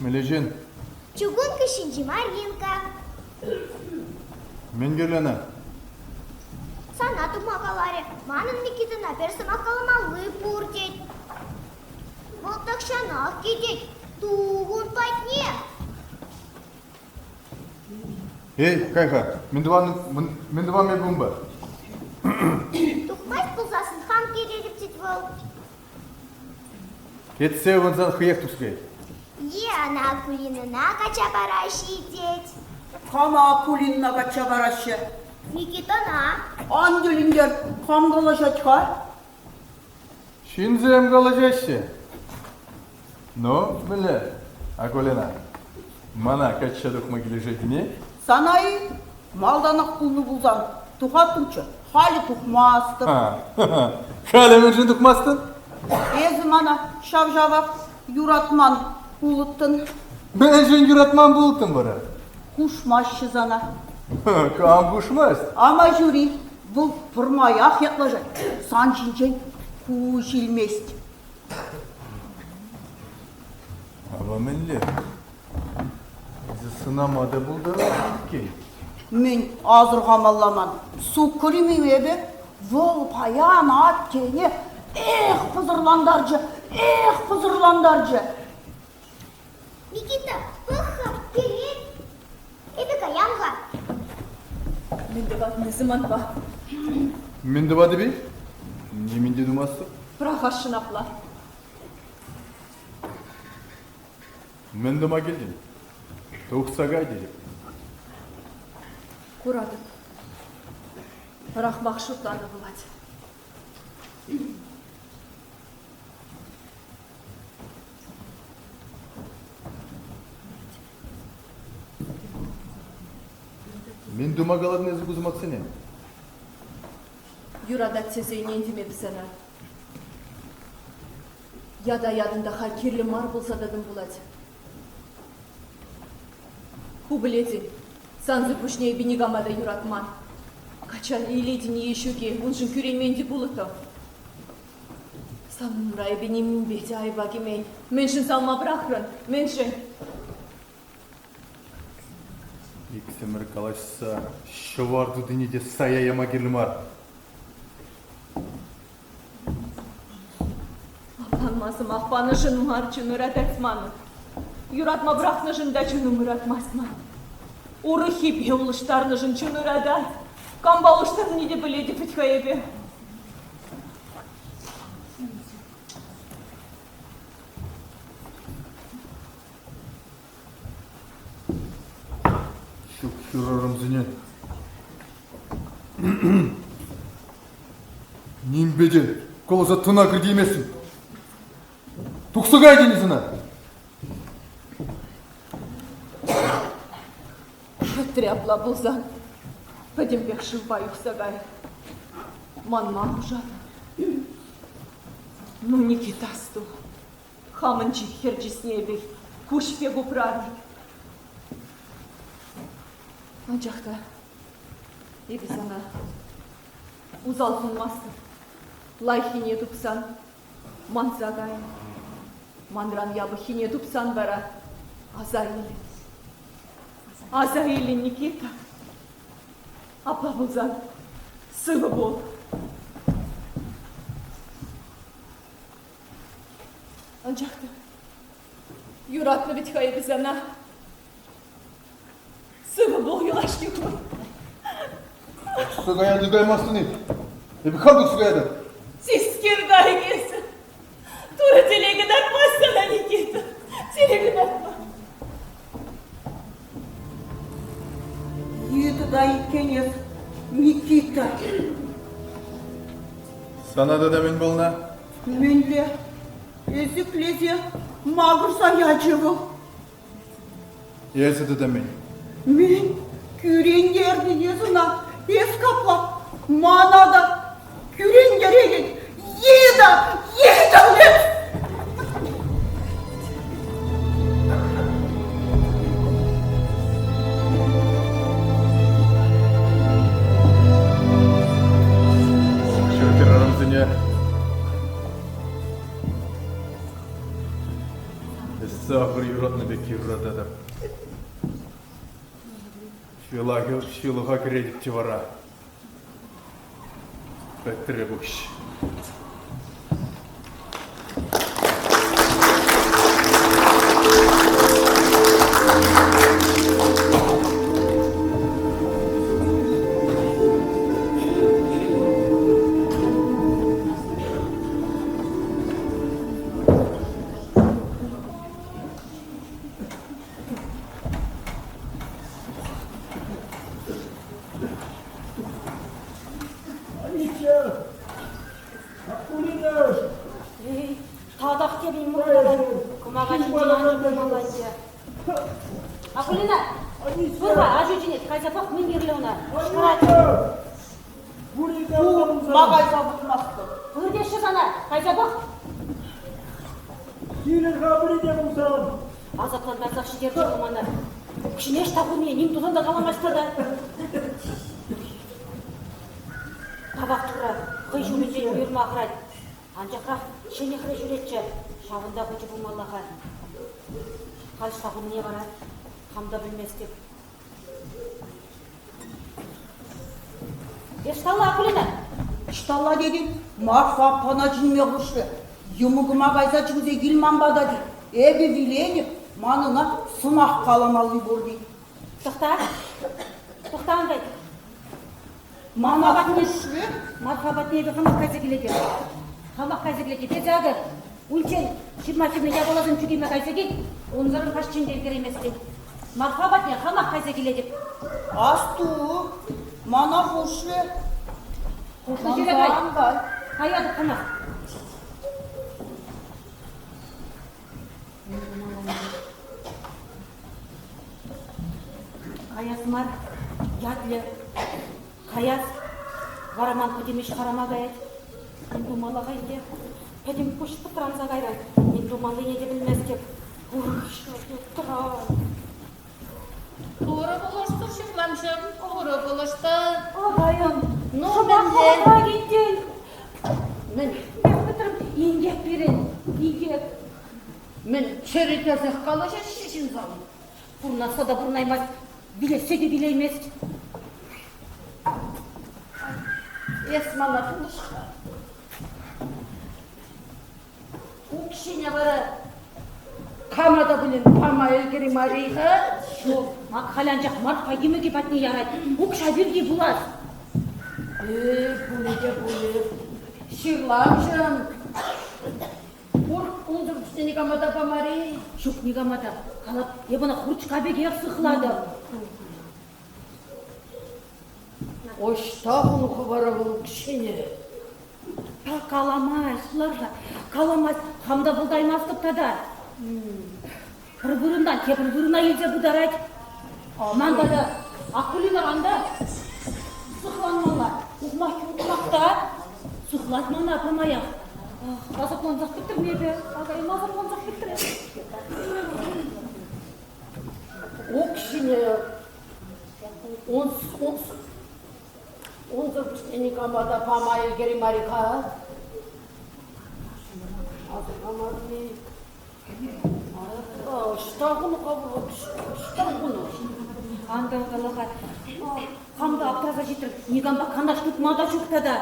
Мӗнле ҫын? Чугунка ҫинчи Маринка. Мӗн кирлӗ ӑна? Сана тума каларӗ. Манӑн Никитӑна пӗр сӑмах каламалли пур тет. Вӑл тахҫанах килет. Тух ун патне. Эй, кай-ха, мӗн тӑван, мӗн тӑван эпӗ унпа? Тухмасть пулсассӑн хам килетӗп тет вӑл. Кӗтсе ывӑнсан хӑех тухса каять. Е ӑна Акулинӑна качча параҫҫӗ тет. Кама Акулинӑна качча параҫҫӗ? Никитӑна. Ан тӗлӗнтер, кам калаҫать-ха? Ҫынсем калаҫаҫҫӗ. Ну, мӗнле, Акулина, мана качча тухма килӗшетӗн-и? Сана-и? Малтанах пулнӑ пулсан тухаттӑмччӗ, халӗ тухмастӑп. Халӗ мӗншӗн тухмастӑн? Эсӗ мана ҫав-ҫавах юратман пулӑттӑн. Мӗншӗн юратман пулӑттӑн вара? Хушмаҫҫӗ сана. Кам хушмасть? Амаҫури Вӑл пӗрмаях ятлаҫать, сан ҫинчен куҫ илмест. Апа мӗнле? Эсӗ сӑнама та пултаратӑн иккен. Мӗн асӑрхамалла ман? Суккӑр-им эпӗ? Вӑл паян аттене эх пӑсӑрлантарчӗ, эх пӑсӑрлантарчӗ. Никита, пӑх-ха, килет. Эпӗ каям-ха. Мӗн тӑватӑн эсӗ манпа? Мӗн тӑватӑп-и? Нимӗн те тумастӑп. Пӑрахасшӑн апла. Мӗн тума килтӗн? Тухса кай тетӗп. Куратӑп. Пӑрахмах шутланӑ пулать. Мӗн тума калатӑн эсӗ ку сӑмахсене? Юратать тесе ӗнентӗм эпӗ сана. Ята ятӑн та халь кирлӗ мар пулса тӑтӑм пулать. Ху пӗлетӗн, сансӑр пуҫне эпӗ никама та юратман. Качча илетӗн-и е ҫук-и, уншӑн кӳренмен те пулӑттӑм. Сан умра эпӗ нимӗнпе те айӑпа кӗмен. Мӗншӗн савма пӑрахрӑн? Мӗншӗн? Иксӗмӗр калаҫса ҫӑвар тутине те сая яма кирлӗ мар. Авланма сӑмах панӑшӑн мар чун ыратать манӑн. Юратма пӑрахнӑшӑн та чунӑм ыратмасть ман. Урӑххипе улӑштарнӑшӑн чун ыратать. Кампа улӑштарнине те пӗлетӗп вӗт-ха эпӗ. Ҫук хӗрарӑмсене нимпе те каласа тӑна кӗртейместӗн. Тухса кай тенӗ сана. Пӗтрӗ апла пулсан пӗтӗмпех шывпа юхса кайрӗ. Манма хушатӑн. Ну, Никита, асту, хамӑн чи хӗр чысне эпӗ куҫ пек упрарӑм. Анчах та эпӗ сана усал сунмастӑп. Лайӑххине тупсан манса кайӑн. Манран япӑххине тупсан вара аса илӗн. Аса илӗн, Никита. Апла пулсан сывӑ пул. Анчах та юратнӑ вӗт-ха эпӗ сана. Сывӑ пул юлашки кун. Тухса каятӑн каймастӑн-и? Эпӗ хам тухса каятӑп. Тискер кайӑк эсӗ. Турӑ телейӗ. Сире кӑтартма. Йытӑ та иккен эс, Никита. Сана тата мӗн пулнӑ? Мӗнле? Ӗсӗклесе макӑрса ячӗ вӑл. Эсӗ тата мӗн? Мӗн? Кӳрентернӗ эс ӑна. Эс капла мана та кӳрентеретӗн. Йытӑ! Йытӑ! Ҫав хӗрарӑмсене эс сахӑр юратнӑ пек юрататӑп. Ҫылӑха кӗретӗп те вара. Пӗтрӗ пуҫ. Эй, татах тепӗр мухтаван кӑмака ҫинчен анчӑк пулмалла ӗнтӗ. Акулина, пыр-ха, аҫу чӗнет, кайса пӑх, мӗн кирлӗ ӑна. Кӑшкӑрать. Ку ма кайса пӑхмастӑп? Пыр теҫҫӗ сана, кайса пӑх. Килӗр-ха пӗри пулсан. Асаплантарсах ҫитерчӗ вӑл мана. Укҫине ӑҫта хунине ним тусан та каламасть тата. Тавах Турра, хӑй ҫумӗнчен уйӑрма хӑрать. Анчахрах ҫӗнӗ хӗре ҫӳретчӗ, ҫавӑнта хучӗ пулмалла-ха. Халь ӑҫта хунине вара хам та пӗлместӗп. Ӑҫталла, Акулина? Ӑҫталла тетӗн? Марфа аппана чӗнме хушрӗ. Йӑмӑкӑма кайса чӗнсе кил ман пата тет. Эпӗ виленӗп, ман ӑна сӑмах каламалли пур тет. Тӑхта. Тӑхта ан кай. Мана хушрӗ. Марфа патне эпӗ хамах кайса килетӗп. Хамах кайса килетӗп. Эсӗ акӑ унччен ҫырма ҫырнӑ япаласем чӳкеме кайса кил, унсӑрӑн каҫчен те ӗлкӗрейместӗн. Марфа патне хамах кайса килетӗп. Асту, мана хушрӗ. Хушнӑ ҫӗре кай. Каятӑп хамах. Каяс мар, ятлӗ. Каяс. Вара ман пӗтӗм ӗҫ харама каять. Мӗн тумалла-ха ӗнтӗ? Пӗтӗм пуҫ пӑтранса кайрать. Мӗн тумаллине те пӗлместӗп. Ой, Турӑ пулӑштӑр, ҫыхланҫӑм, Турӑ пулӑштӑр. Агайӑм, Ну, шӑпах мӗнле? вӑхӑтра килтӗн. Мӗн? Эп пӗтрӗм, инкек пирӗн, инкек. Мӗн, чӗрӗ тесех калаҫаҫҫӗ ҫынсам? Пурӑнасса та пурӑнаймасть, вилессе те вилеймест. Эс мана пулӑш-ха. Укҫине вара кама та пулин пама ӗлкӗрим мар-и-ха? Ҫук, халь анчах Марфа йӑмӑкӗ патне ярать. Укҫа пирки пулас. Э, пулӗ те пулӗ. Ҫырламҫӑм. Пур, унсӑр пуҫне никама та памарӗ. Ҫук, никама та. Калап, эп ӑна хурчка пекех сыхлатӑп. Ӑҫта хунӑ вара вӑл укҫине? Та каламасть, лар-ха, каламасть, хам та пултаймастӑп тата. Пӗр вырӑнтан тепӗр вырӑна илсе пытарать. Ман тата Акулинӑран та сыхланмалла. Ухмах ухмах та сыхлать мана пӗрмаях. Асаплансах пӗттӗм эпӗ, акайӑм асаплансах пӗтрӗ. Укҫине унсӑр пуҫне никама та пама ӗлкӗрим мар-и-ха? Асӑрхамарӑн-и? Ӑҫта хунӑ-ха вӑл? Ӑҫта хунӑ? Ан кала-ха. Хам та аптраса ҫитрӗм. Никампа канаш тытма та ҫук тата.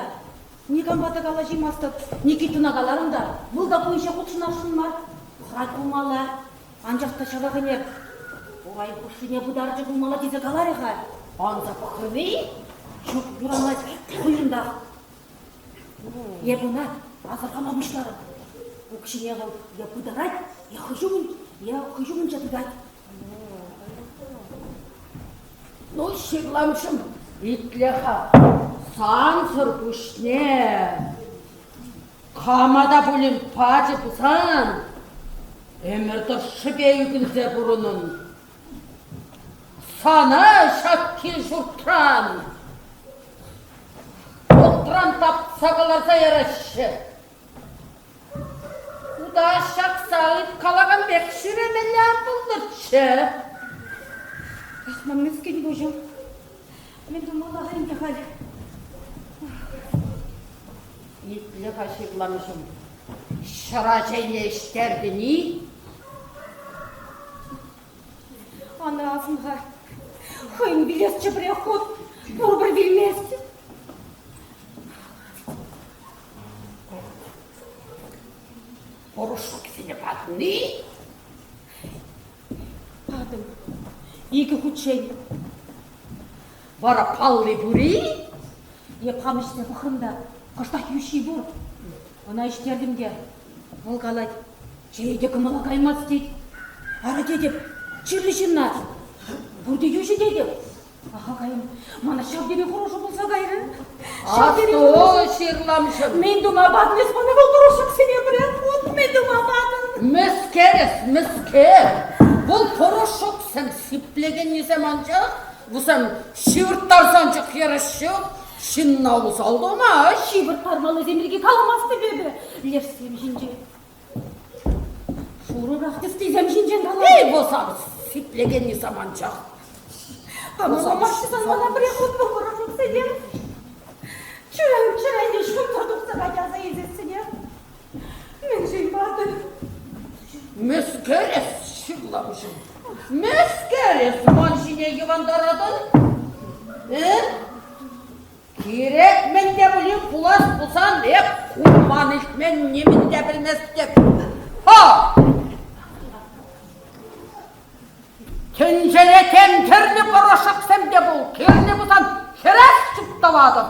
Никампа та калаҫаймастӑп. Никитӑна каларӑм та, вӑл та ку ӗҫе хутшӑнасшӑн мар. Хӑрать пулмалла. Анчах та ҫавах ӗнер урай хушшине пытарчӗ пулмалла тесе каларӗ-ха. Анса пӑхрӑн-и? Ҫук, юрамасть, хӑйӑнтах. Эп ӑна асӑрхама пуҫларӑм. Укҫине вӑл е пытарать, е хӑй ҫумӗн. Е хӑй ҫумӗнче тытать. Ну, ҫырламҫӑм, итле-ха, сансӑр пуҫне кама та пулин пачӗ пулсан, ӗмӗр тӑршшӗпе ӳкӗнсе пурӑнӑн. Сана ҫак кил-ҫуртран вӑхӑтран тапса кӑларса яраҫҫӗ. Уда ҫакса ыйткалакан пек ҫӳремелле ан пултӑрччӗ. Ах, ман мӗскӗн пуҫӑм. Мӗн тумалла-ха ӗнтӗ халь? Итле-ха, ҫырламҫӑм, ҫӑра чейне ӗҫтертӗн-и? Ана асӑн-ха. Хӑйӗн вилесчӗ пӗрех хут, пурпӗр вилмест. Порошоксене патни? Патӑм. Икӗ хутчен. Вара палли пур-и? Эп хам ӗҫсе пӑхрӑм та, кӑштах йӳҫҫи пур. Ӑна ӗҫтертӗм те, вӑл калать, чей те кӑмӑла каймасть тет. Ара тетӗп, чирлӗ ҫынна пурте йӳҫӗ тетӗп. Аха, кайӑм, мана ҫав тери хӑрушӑ пулса кайрӗ. Ҫав тери Асту, ҫырламҫӑм. Мӗн тума патӑн эс мана вӑл порошоксене пӗрех хут мӗн тума патӑн? Мӗскер эс, мӗскер? Вӑл порошоксем сиплекеннисем анчах, вӗсем ҫывӑрттарсан чӑх яраҫҫӗ, ҫынна усал тума. Ҫывӑрттармаллисем пирки каламастӑп эпӗ лешсем ҫинчен. Шурӑрах тӗслисем ҫинчен калатӑп. Эй, вӑсам, сиплекеннисем анчах. Памаҫҫӗ сан мана пӗрех хут порошоксене. Чӗрем-чӗрене ҫунса тухса каяса илсессӗнех. Мӗншӗн патӑн? Мӗскер эс, ҫырламҫӑм? Мӗскер эс ман ҫине йӑвантаратӑн? Э? Кирек мӗн те пулин пулас пулсан эп курман-илтмен нимӗн те пӗлместӗп. Ха! Тӗнчере тем тӗрлӗ порошоксем те пул, кирлӗ пулсан хӗрес чуптӑватӑп.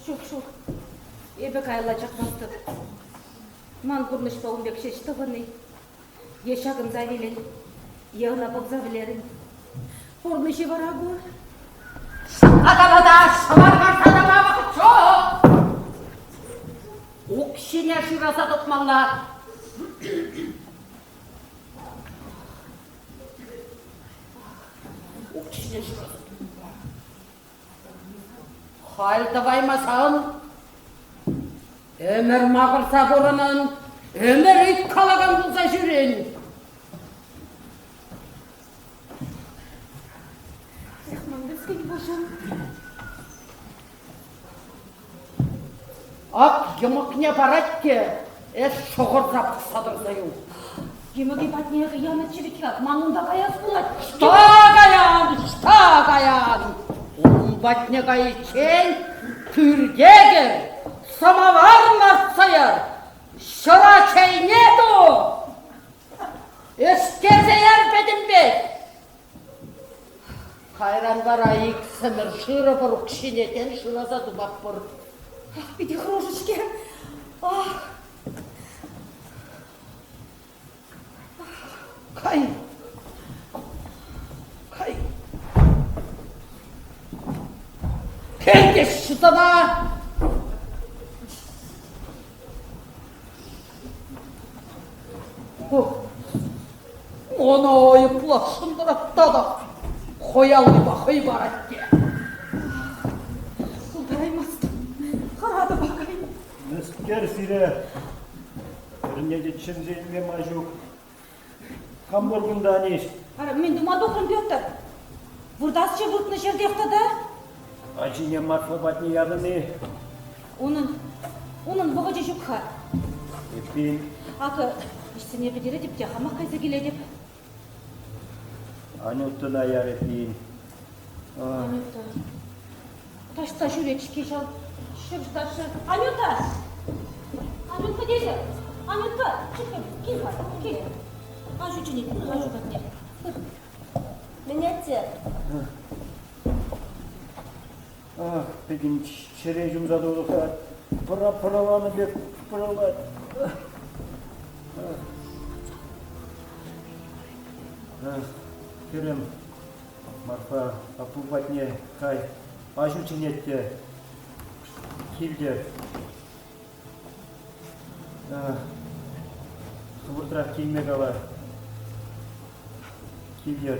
Ҫук, ҫук, эпӗ каялла чакмастӑп. Ман пурнӑҫпа ун пек ҫеҫ тӑвӑн-и? Е ҫакӑнса вилӗн, е ӑна пӑвса вӗлерӗн. Пурнӑҫӗ вара ку. Ҫапла ҫӑвар карса тӑма вӑхӑт ҫук. Укҫине шыраса тупмалла. Укҫине шыраса тупмалла. Халь тӑваймасан ӗмӗр макӑрса пурӑнӑн, ӗмӗр ыйткалакан пулса ҫӳрен. Эх, ман мӗскӗн пуҫӑм. Ак йӑмӑкне парать те эс шӑхӑрса пӑхса тӑрса юл. Йӑмӑкӗ патне янӑччӗ вӗт-ха, ман унта каяс пулать. Ӑҫта каян, ӑҫта каян? Ун патне кайиччен пӳрте кӗр, сӑмавар лартса яр, ҫӑра чейне ту. Ӗҫтерсе яр пӗтӗмпех. Кайран вара иксӗмӗр шырӑпӑр укҫине тен шыраса тупатпӑр. Ах, питӗ хӑрушӑ-ҫке. Ах. Кай. Кай. Кӗтеҫҫӗ сана. Мана айӑпласшӑн тӑрать татах. Хӑй аллипе хӑй парать те. Пултараймастӑп. Хӑратӑп акай. Мӗскер сире пӗрне те чӗнсе илме май ҫук. Кам пур кунта, Аниҫ? Ара, мӗн тума тухрӑн, Петр? Выртасчӗ выртнӑ ҫӗртех тата. Ачине Марфа патне ятӑн-и? Унӑн, унӑн вӑхӑчӗ ҫук-ха. Эппин? Акӑ, ӗҫсене пӗтеретӗп те хамах кайса килетӗп. Анютӑна яр эппин. Анюта. Таҫта ҫӳрет-ҫке ҫав ҫӗр Анюта! Анютка тесе! Анютка! Чӗппӗм, кил-ха, кил. Аҫу чӗнет, пыр аҫу патне. Пыр. Мӗн атте? Ах, пӗтӗм чӗре ҫунса тухать. Пӑра пӑраланӑ пек пӑралать. Хӗрӗм, Марфа аппу патне кай. Аҫу чӗнет те килте. Хӑвӑртрах килме кала. Килтӗр.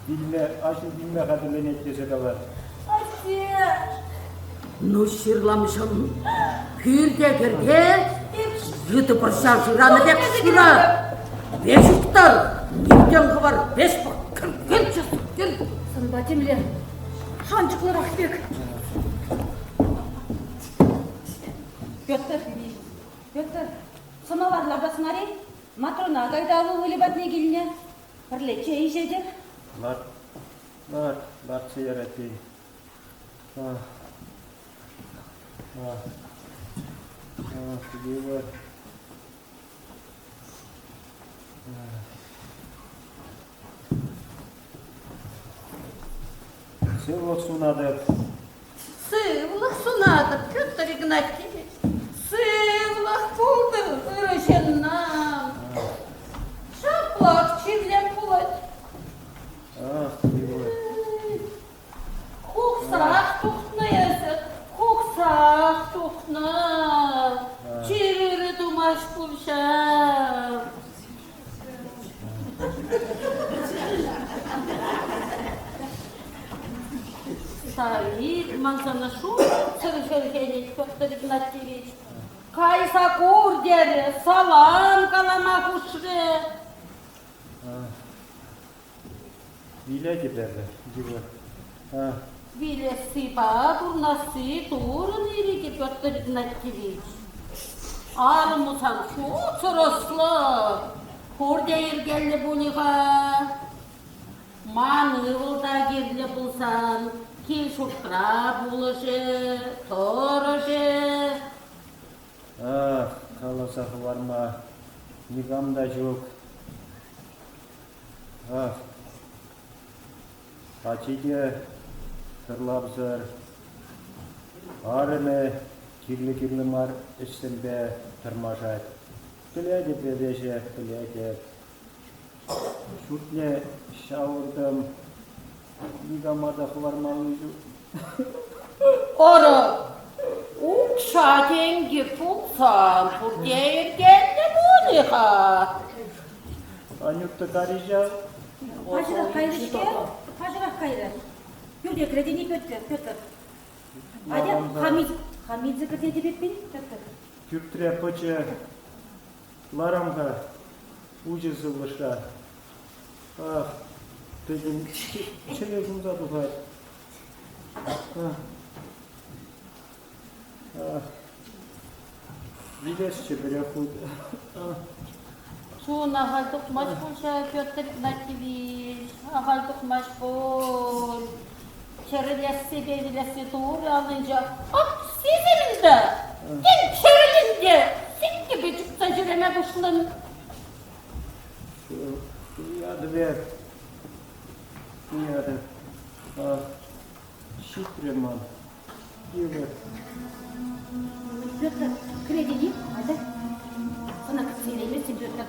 Вилме, аҫу вилме хатӗрленет тесе кала. Атте! Ну, ҫырламҫӑм, пӳрте кӗрте, йытӑ пӑрҫа шыранӑ пек шыра. Веҫ уттар, нимтен хӑвар, веҫ пӑх, кӗр, кӗр, кӗр. Санпа темле шанчӑклӑрах пек. Петр, Петр, сӑмавар лартас мар-и? Матрона кайта ывӑлӗ патне килнӗ. Пӗрле чей ӗҫетӗр. Ларт, ларт, лартса ярать тейӗн. Ах, ах, ах, йывӑр. Сывлӑх сунатӑп. Сывлӑх сунатӑп, Петр Игнатьевич. Сывлӑх пултӑр, ырӑ ҫыннам. Ҫаплах чирлем пулать. Ах, йывӑр. Хухсах тухнӑ эсӗ, хухсах тухнӑ. Чир ырӑ тумасть пуль ҫав. Старик ман сана шутсӑр хӗрхенет, Петр Игнатьевич. Кайса кур терӗ, салам калама хушрӗ. Вилетӗп эпӗ, йывӑр. Вилесси пурӑнасси Турӑн ирӗкӗ, Петр Игнатьевич. Арӑму сан шутсӑр ӑслӑ, пурте йӗркеллӗ пулӗ-ха. Ман ывӑл та кирлӗ пулсан кил-ҫуртра пулӑшӗ, тӑрӑшӗ. Ах, каласа хӑварма никам та ҫук. Ах, ачи те тӑрлавсӑр, арӑмӗ кирлӗ-кирлӗ мар ӗҫсемпе тӑрмашать. Пӗлетӗп эпӗ пӗлетӗп. Ҫуртне ҫавӑртӑм, никама та хӑвармалли ҫук. Ӑрӑ, укҫа-тенкӗ пулсан пурте йӗркеллӗ пулӗ-ха. Анюта Кариҫа. Паҫӑрах кайрӗ-ҫке, паҫӑрах кайрӗ. Пӳрте кӗретӗн-и, Петр? Атя, хам илсе кӗртетӗп эппин, Петр. Пӳртре пӑчӑ ларам-ха уҫӑ сывлӑшра. Ах, пӗтӗм чӗре ҫунса тухать. Ах, ах. Вилесчӗ пӗрех хут. Чун ахаль тухмасть пуль ҫав, Петр Игнатьевич, ахаль тухмасть пуль. Чӗрӗлессипе вилесси Турӑ аллинче. Ах, сисӗр ӗнтӗ! Тен, чӗрӗл ӗнтӗ! Сиккипе чупса ҫӳреме пуҫлӑн. Туятӑп, туятӑп. Ах, ҫитрӗ ман. Йывӑр. Петр, кӗретӗн-и? Атя. Сана кӗтсе илейместӗн, Петр.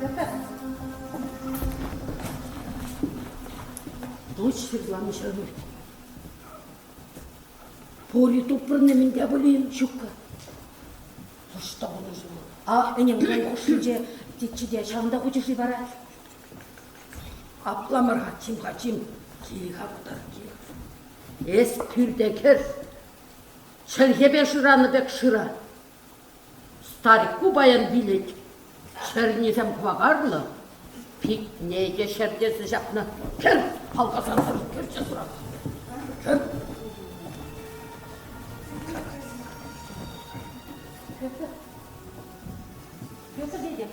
Петр. Дочь ҫырланӑ ҫырнӑ. Пури тупрӑн-и мӗн те пулин? Ҫуккӑ. Ӑҫта хунӑ-ши вӑл? А ӗне урай хушшинче тетчӗ те ҫавӑнта хучӗ-ши вара? Апла мар-ха, чим-ха, чим. Кил-ха кутар, кил. Эс пӳрте кӗр. Чӗлхепе шыранӑ пек шыра. Старикку паян вилет. Чӗрнисем кӑвакарнӑ, питне те ҫӗртесе ҫапнӑ. Кӗр, палкасансӑр кӗрсе сурат. Кӗр. Петр. Петр тете.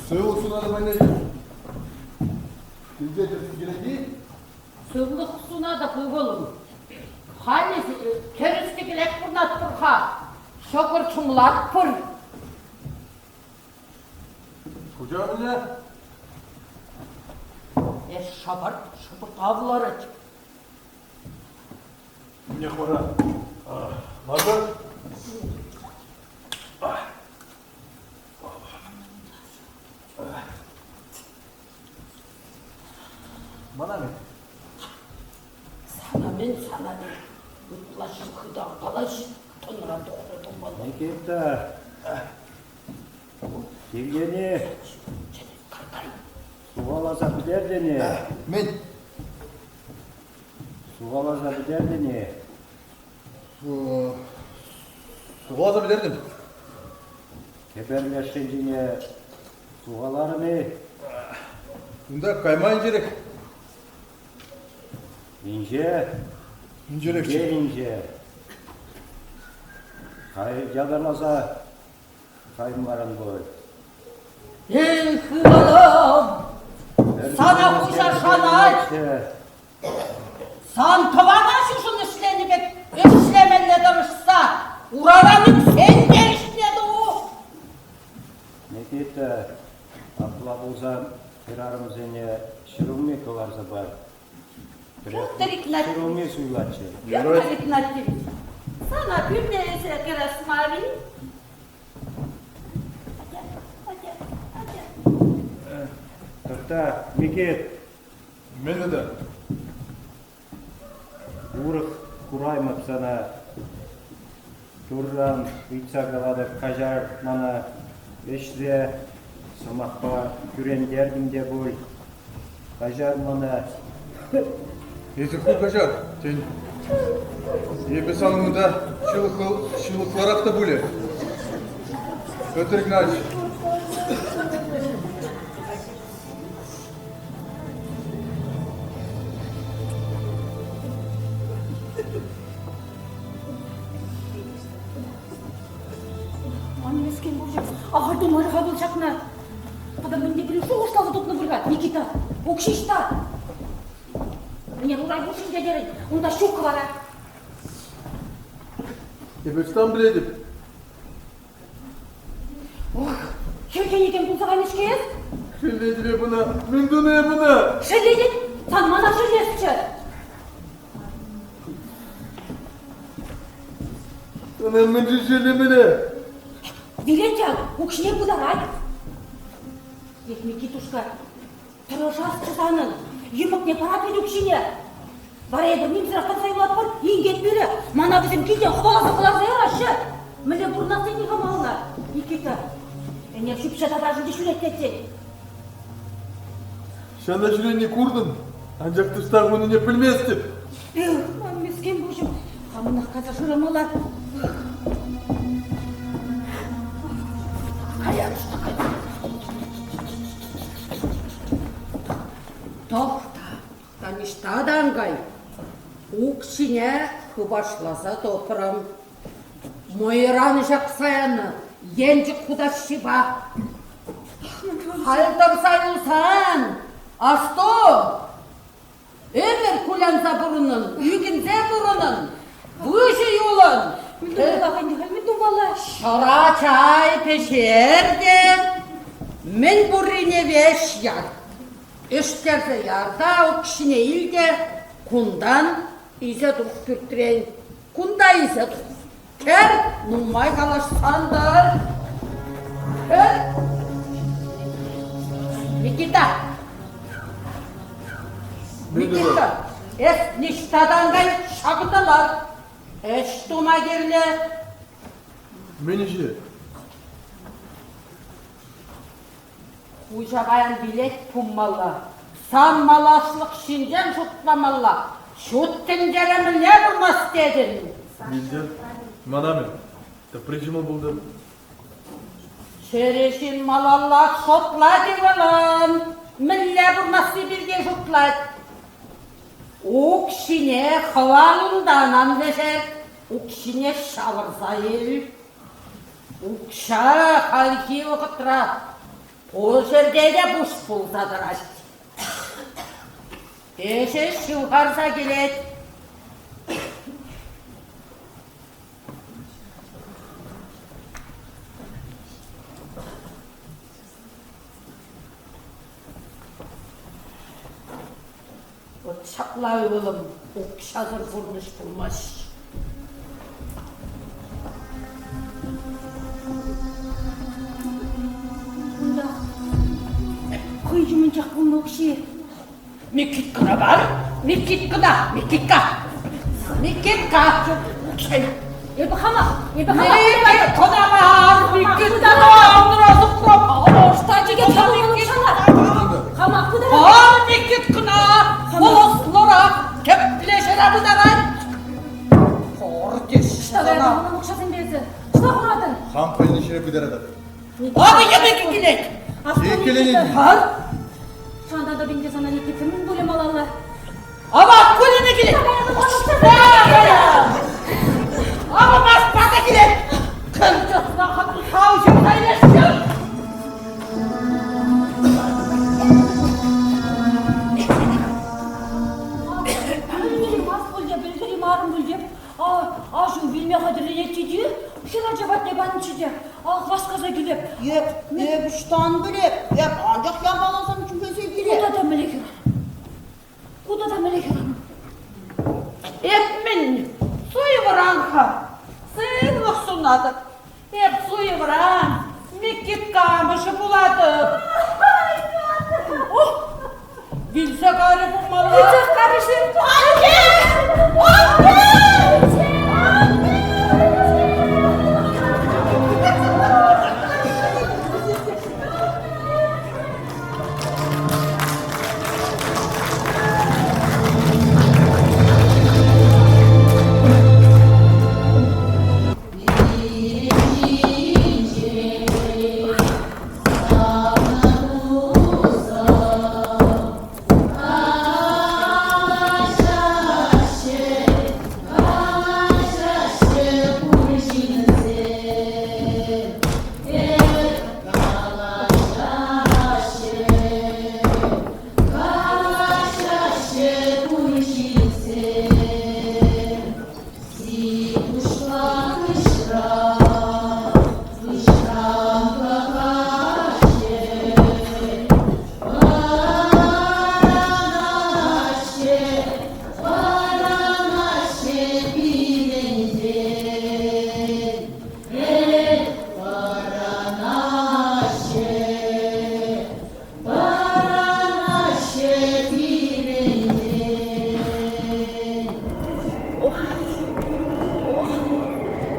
Сывлӑх сунатӑп, анне. Килте тӗрӗс килет-и? Сывлӑх сунатӑп, ывӑлӑм. Халӗ тӗрӗс-тӗкӗлех пурӑнатпӑр-ха. Ҫӑкӑр чӑмлатпӑр. Хуҫа мӗнле? Эс шӑпӑрт, шӑпӑрт авларать. Мӗнех вара? Лартӑр. Мана мӗн? Сана мӗн, сана мӗн? Ытлашши хытӑ калаҫ, тӑнран тухрӗ тумалла. Никита, килтен-и? Сухаласа пӗтертӗн-и? Мӗн? Сухаласа пӗтертӗн-и? Сухаласа пӗтертӗм. Кӗпер леш енчине сухаларӑн-и? Унта кайма инҫерех. Инҫе? Инҫерехчӗ. Инҫе. Кай ятарласа каймарӑн пуль. Эх, ывӑлӑм! Сана хуҫа шанать! Сан тӑван аҫушӑн ӗҫленӗ пек ӗҫлемелле тӑрӑшса ураран ӳксен те ӗҫне ту. Никита, апла пулсан хӗрарӑмсене ҫӗрулми кӑларса пар. Петр Игнатьевич. Ҫӗрулми суйлатчӗ. Петр Игнатьевич, сана пӳрне эсӗ кӗрес мар-и? Атя, атя, атя. Тӑхта, Микит, Мӗн тата? Урӑх кураймӑп сана. Турран ыйтса калатӑп, каҫар мана. Ӗҫре сӑмахпа кӳрентертӗм те пуль. Каҫар мана. Эсӗ ху каҫар, тен, эпӗ сан умӑнта ҫылӑхлӑрах та пулӗ. Петр Игнатьевич. Ман мӗскӗн пулчӗ. Ахальтен мар-ха вӑл ҫакна. Тата мӗн те пулин шухӑшласа тупнӑ пуль-ха, Никита. Укҫи ӑҫта? Ӗнер урай хушшинче терӗн, унта ҫук вара. Эпӗ ӑҫтан пӗлетӗп? Ох, хӗрхенекен пулса кайнӑ-ҫке эс. Шеллетӗп эп ӑна. Мӗн тунӑ эп ӑна? Шеллетӗн? Сан мана шеллесчӗ. Ӑна мӗншӗн шеллемелле? Вилет ҫав, укҫине пытарать. Эх, Микитушка, Тӑрӑшасчӗ санӑн, йӑмӑкне парать вӗт укҫине. Вара эпир нимсӗрех тӑрса юлатпӑр, инкек пире. Мана вӗсем килтен хӑваласа кӑларса яраҫҫӗ. Мӗнле пурӑнас тетӗн-ха малалла, Никита? Ӗнер ҫӳпҫе таврашӗнче ҫӳрет тетсен. Ҫана ҫӳренине куртӑм, анчах тӑшта хунине пӗлместӗп. Эх, ман мӗскӗн пуҫӑм, хамӑнах кайса шырамалла. Каяр, Тӑхта, тӑхта, ниҫта та ан кай. Укҫине хыпашласа тӑхрӑм. Мӑйран ҫакса янӑ енчӗк хутаҫҫипа. Халь тӑрса юлсан, асту, Ӗмӗр кулянса пурӑнӑн, ӳкӗнсе пурӑнӑн, выҫӑ юлӑн. Мӗн тумалла ӗнтӗ халь, мӗн тумалла? Ҫӑра чай пӗҫер те мӗн пуррине веҫ яр. Ӗҫтерсе яр та укҫине ил те кунтан илсе тух пӳртрен. Кунта илсе тух. Кӗр, нумай калаҫсан тӑр. Кӗр. Никита. Никита, эс ниҫта та ан кай, ҫакӑнта лар. Ӗҫ тума кирлӗ. Мӗн ӗҫе? Хуҫа паян вилет пулмалла. Сан малашлӑх ҫинчен шутламалла. Ҫут тӗнчере мӗнле пулмас тетӗн? Вилтӗм. Мана мӗн? Тӑпри ҫӑмӑл пултӑр. Чӗрӗ ҫын малаллах шутлать ывӑлӑм. Мӗнле пурӑнасси пирки шутлать. Укҫине хӑвалунтан ан вӗҫер, укҫине ҫавӑрса ил. Укҫа хальхи вӑхӑтра пур ҫӗрте те пуҫ пулса тӑрать. Ӗҫӗ ҫывхарса килет. Вӑт ҫапла, ывӑлӑм, укҫасӑр пурнӑҫ пулмасть. Унта хӑй ҫумӗнчех пулнӑ укҫи. Микиткӑна пар, Микиткӑна, Микитка, Микитка. Эпӗ хамах, эпӗ хамах. Микиткӑна пар, Микиткӑна, Хамах Пар Микиткӑна, вӑлӑслӑрах, тӗплӗ ҫӗре пытарать. Пурте сана. Укҫасемпе эсӗ что хуратӑн? Хам пӗлнӗ ҫӗре пытаратӑп. Акӑ йӗпе килет. Иккӗленетӗн. Пар. Шантатӑп ӗнтӗ сана Никита, мӗн пулӗ малалла? Ава кулине килет. Ава Москвада килет. Кынчӑсна хау ҫырса илесшӗн. Аҫу вилме хатӗрленетчӗ те, хӗрача патне панӑччӗ те, ах, васкаса килеп. Эп, эп ӑҫтан пӗлеп? Эп анчах япаласем чӳхесе килеп. Куда та мӗнле хӗрарӑм? Куда та мӗнле хӗрарӑм? Эп мӗн, суйӑвӑран-ха, сывлӑх сунатӑп. Эп суйӑвӑран, Миккитка амӑшӗ пулатӑп. Вилсе карӗ пулмалла. Вилсе карӗ-ши? Анне! Анне!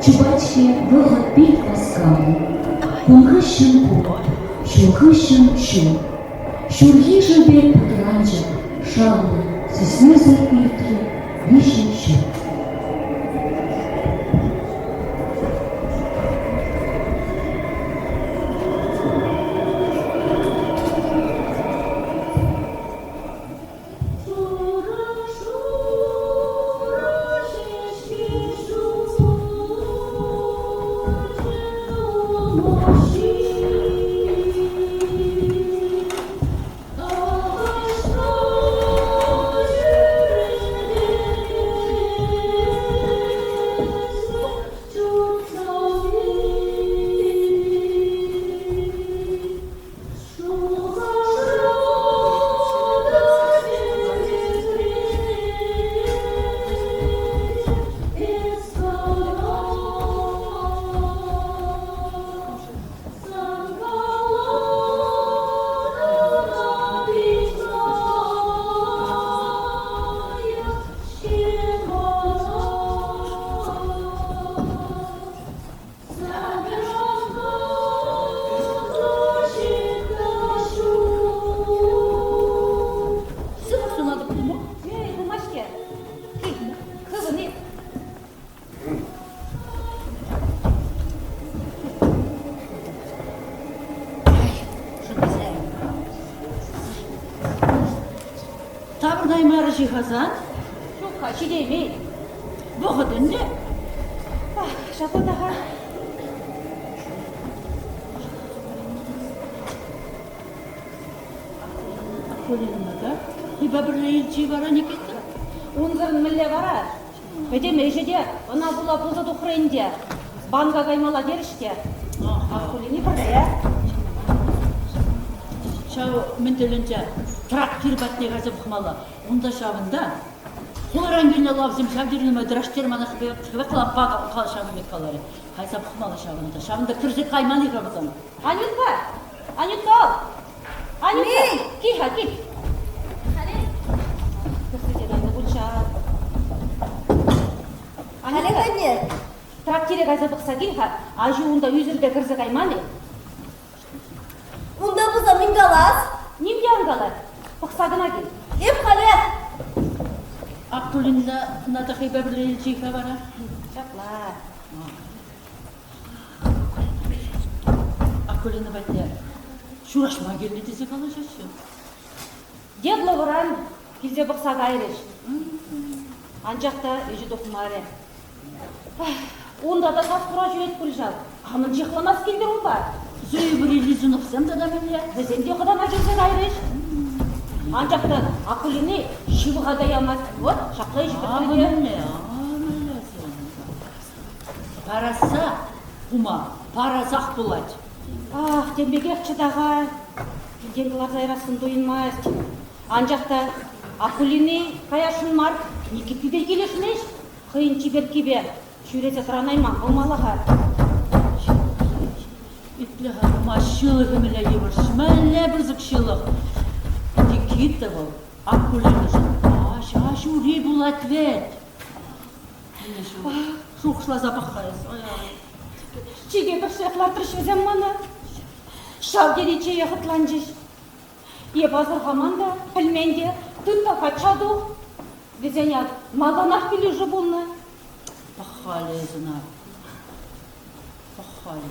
Чупать-ҫке вӑхӑт пит васкавлӑ. Кун хыҫҫӑн кун, ҫул хыҫҫӑн ҫул. Ҫурхи шыв пек пӑтранчӑк, шавлӑ, сисмесӗр иртрӗ виҫӗ ҫул. Сывлӑх сунатӑп. Эй, пулмасть-ҫке. Хывӑн-и? Таврӑнаймарӗ-ши Хасан? Ҫук-ха, ҫитеймен. Вӑхӑт ӗнтӗ. Ах, ҫапла та-ха. Акулина та хӑйпа пӗрле илчӗ вара Никита. Унсӑрӑн мӗнле вара? Пӗтӗм ӗҫӗ те ӑна пула пулса тухрӗ ӗнтӗ. Банка каймалла терӗҫ те. Акулини пӗрле. Ҫав мӗн тӗлӗнче трактир патне кайса пӑхмалла. Унта ҫавӑнта хуларан килнӗ лавсем ҫав тери нумай тӑраҫҫӗ мана Хвекла аппа ҫавӑн пек каларӗ. Кайса пӑхмалла ҫавӑнта. Ҫавӑнта кӗрсе кайман-и-ха вӗсем? Анютка! Анютка! Анютка! Кил-ха, кил! Кӗрсе те кайнӑ пуль ҫав. Анютка, трактире кайса пӑхса кил-ха. Аҫу унта ӳсӗрпе кӗрсе кайман-и? Унта пулса мӗн калас? Ним те ан кала. Пӑхса кӑна кил. Эп халех. Абдуллина ӑна та хӑйпе пӗрле илчӗ-ха вара. Ҫапла. Акулина патне ҫураҫма килнӗ тесе калаҫаҫҫӗ. Дедловӑран килсе пӑхса кайрӗҫ. Анчах та ӗҫӗ тухмарӗ. Унта та сас-хура ҫӳрет пуль ҫав. Камӑн ҫыхланас килтӗр унпа? Зуевӑри Лизуновсем тата мӗнле? Вӗсем те хӑтана килсе кайрӗҫ. Анчах та Акулини ҫывӑха та ямасть. Вот, ҫапла ӗҫӗ пӗтрӗ те. Мӗнле? Парасса кума парасах пулать. Ах, тем пекехчӗ та-ха. Килтен кӑларса ярассӑн туйӑнмасть. Анчах та Акулини каясшӑн мар, Никитипе килӗшмест. Хӑйӗн чиперккипе ҫӳресе тӑранайман пулмалла-ха. Итле-ха, кума ҫылӑхӗ мӗнле йывӑр, мӗнле пысӑк ҫылӑх. Никита вӑл Акулинӑшӑн аҫа ҫури пулать вӗт. Шухӑшласа пӑх-ха эс. Чике тӑршшех лартрӗҫ вӗсем мана. Ҫав тери чее хӑтланчӗҫ. Эп асӑрхаман та, пӗлмен те, тыт та качча тух. Вӗсен ак малтанах килӗшӳ пулнӑ. Пӑх-халӗ эс ӑна. Пӑх-халӗ.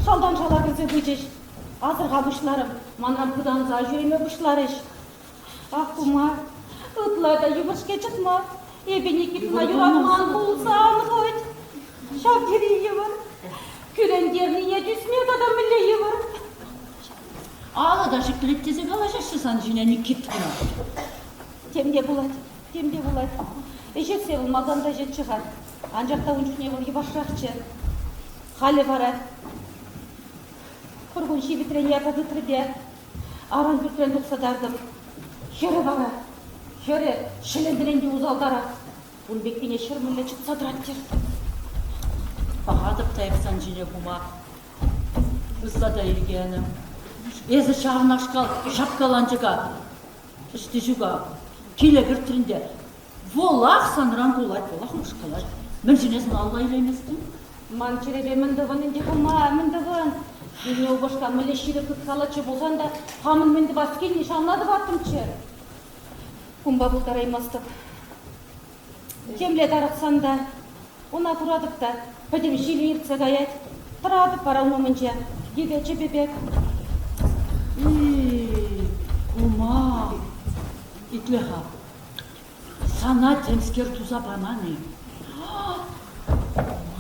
Шалтан шала кӗрсе пычӗҫ. Асӑрха пуҫларӑм, манран пытанса ҫӳреме пуҫларӗҫ. Ах, кума, ытла та йывӑр-ҫке чӑтма. Эпӗ Никитӑна юратман пулсан хӑть. Ҫав тери йывӑр. Кӳрентернине тӳсме тата мӗнле йывӑр. Алӑ та ҫӗклет тесе калаҫаҫҫӗ сан ҫине Никитӑна. Тем те пулать, тем те пулать. Ӗҫессе вӑл малтан та ӗҫетчӗ-ха. Анчах та ун чухне вӑл йӑвашрахчӗ. Халӗ вара пӗр кун ҫивӗтрен ярса тытрӗ те аран пӳртрен тухса тартӑм. Хӗрӗ вара, хӗрӗ ҫӗленрен те усалтарах. Ун пеккине ҫӗрмӗлле чӑтса тӑрать-тӗр. Пӑхатӑп та эп сан ҫине кума. Ытла та илкенӗ. Эсӗ ҫавнашкал ҫапкаланчӑка ӑҫти ҫука киле кӗртрӗн те вӑлах санран кулать, вӑлах мӑшкӑлать. Мӗншӗн эс ӑна алла илейместӗн? Ман чӗрепе мӗн тӑвӑн ӗнтӗ кума, мӗн тӑвӑн? Килне упӑшка мӗнле ҫирӗп тыткалатчӗ пулсан та хамӑн мӗн тӑвас килнӗ ҫавна тӑваттӑмччӗ. Кунпа пултараймастӑп. Темле тарӑхсан та, ӑна куратӑп та, пӗтӗм ҫилӗ иртсе каять. Тӑратӑп вара ун умӗнче, йӗпе чӗпӗ пек. Эй, кума, итле-ха, сана темскер туса паман-и?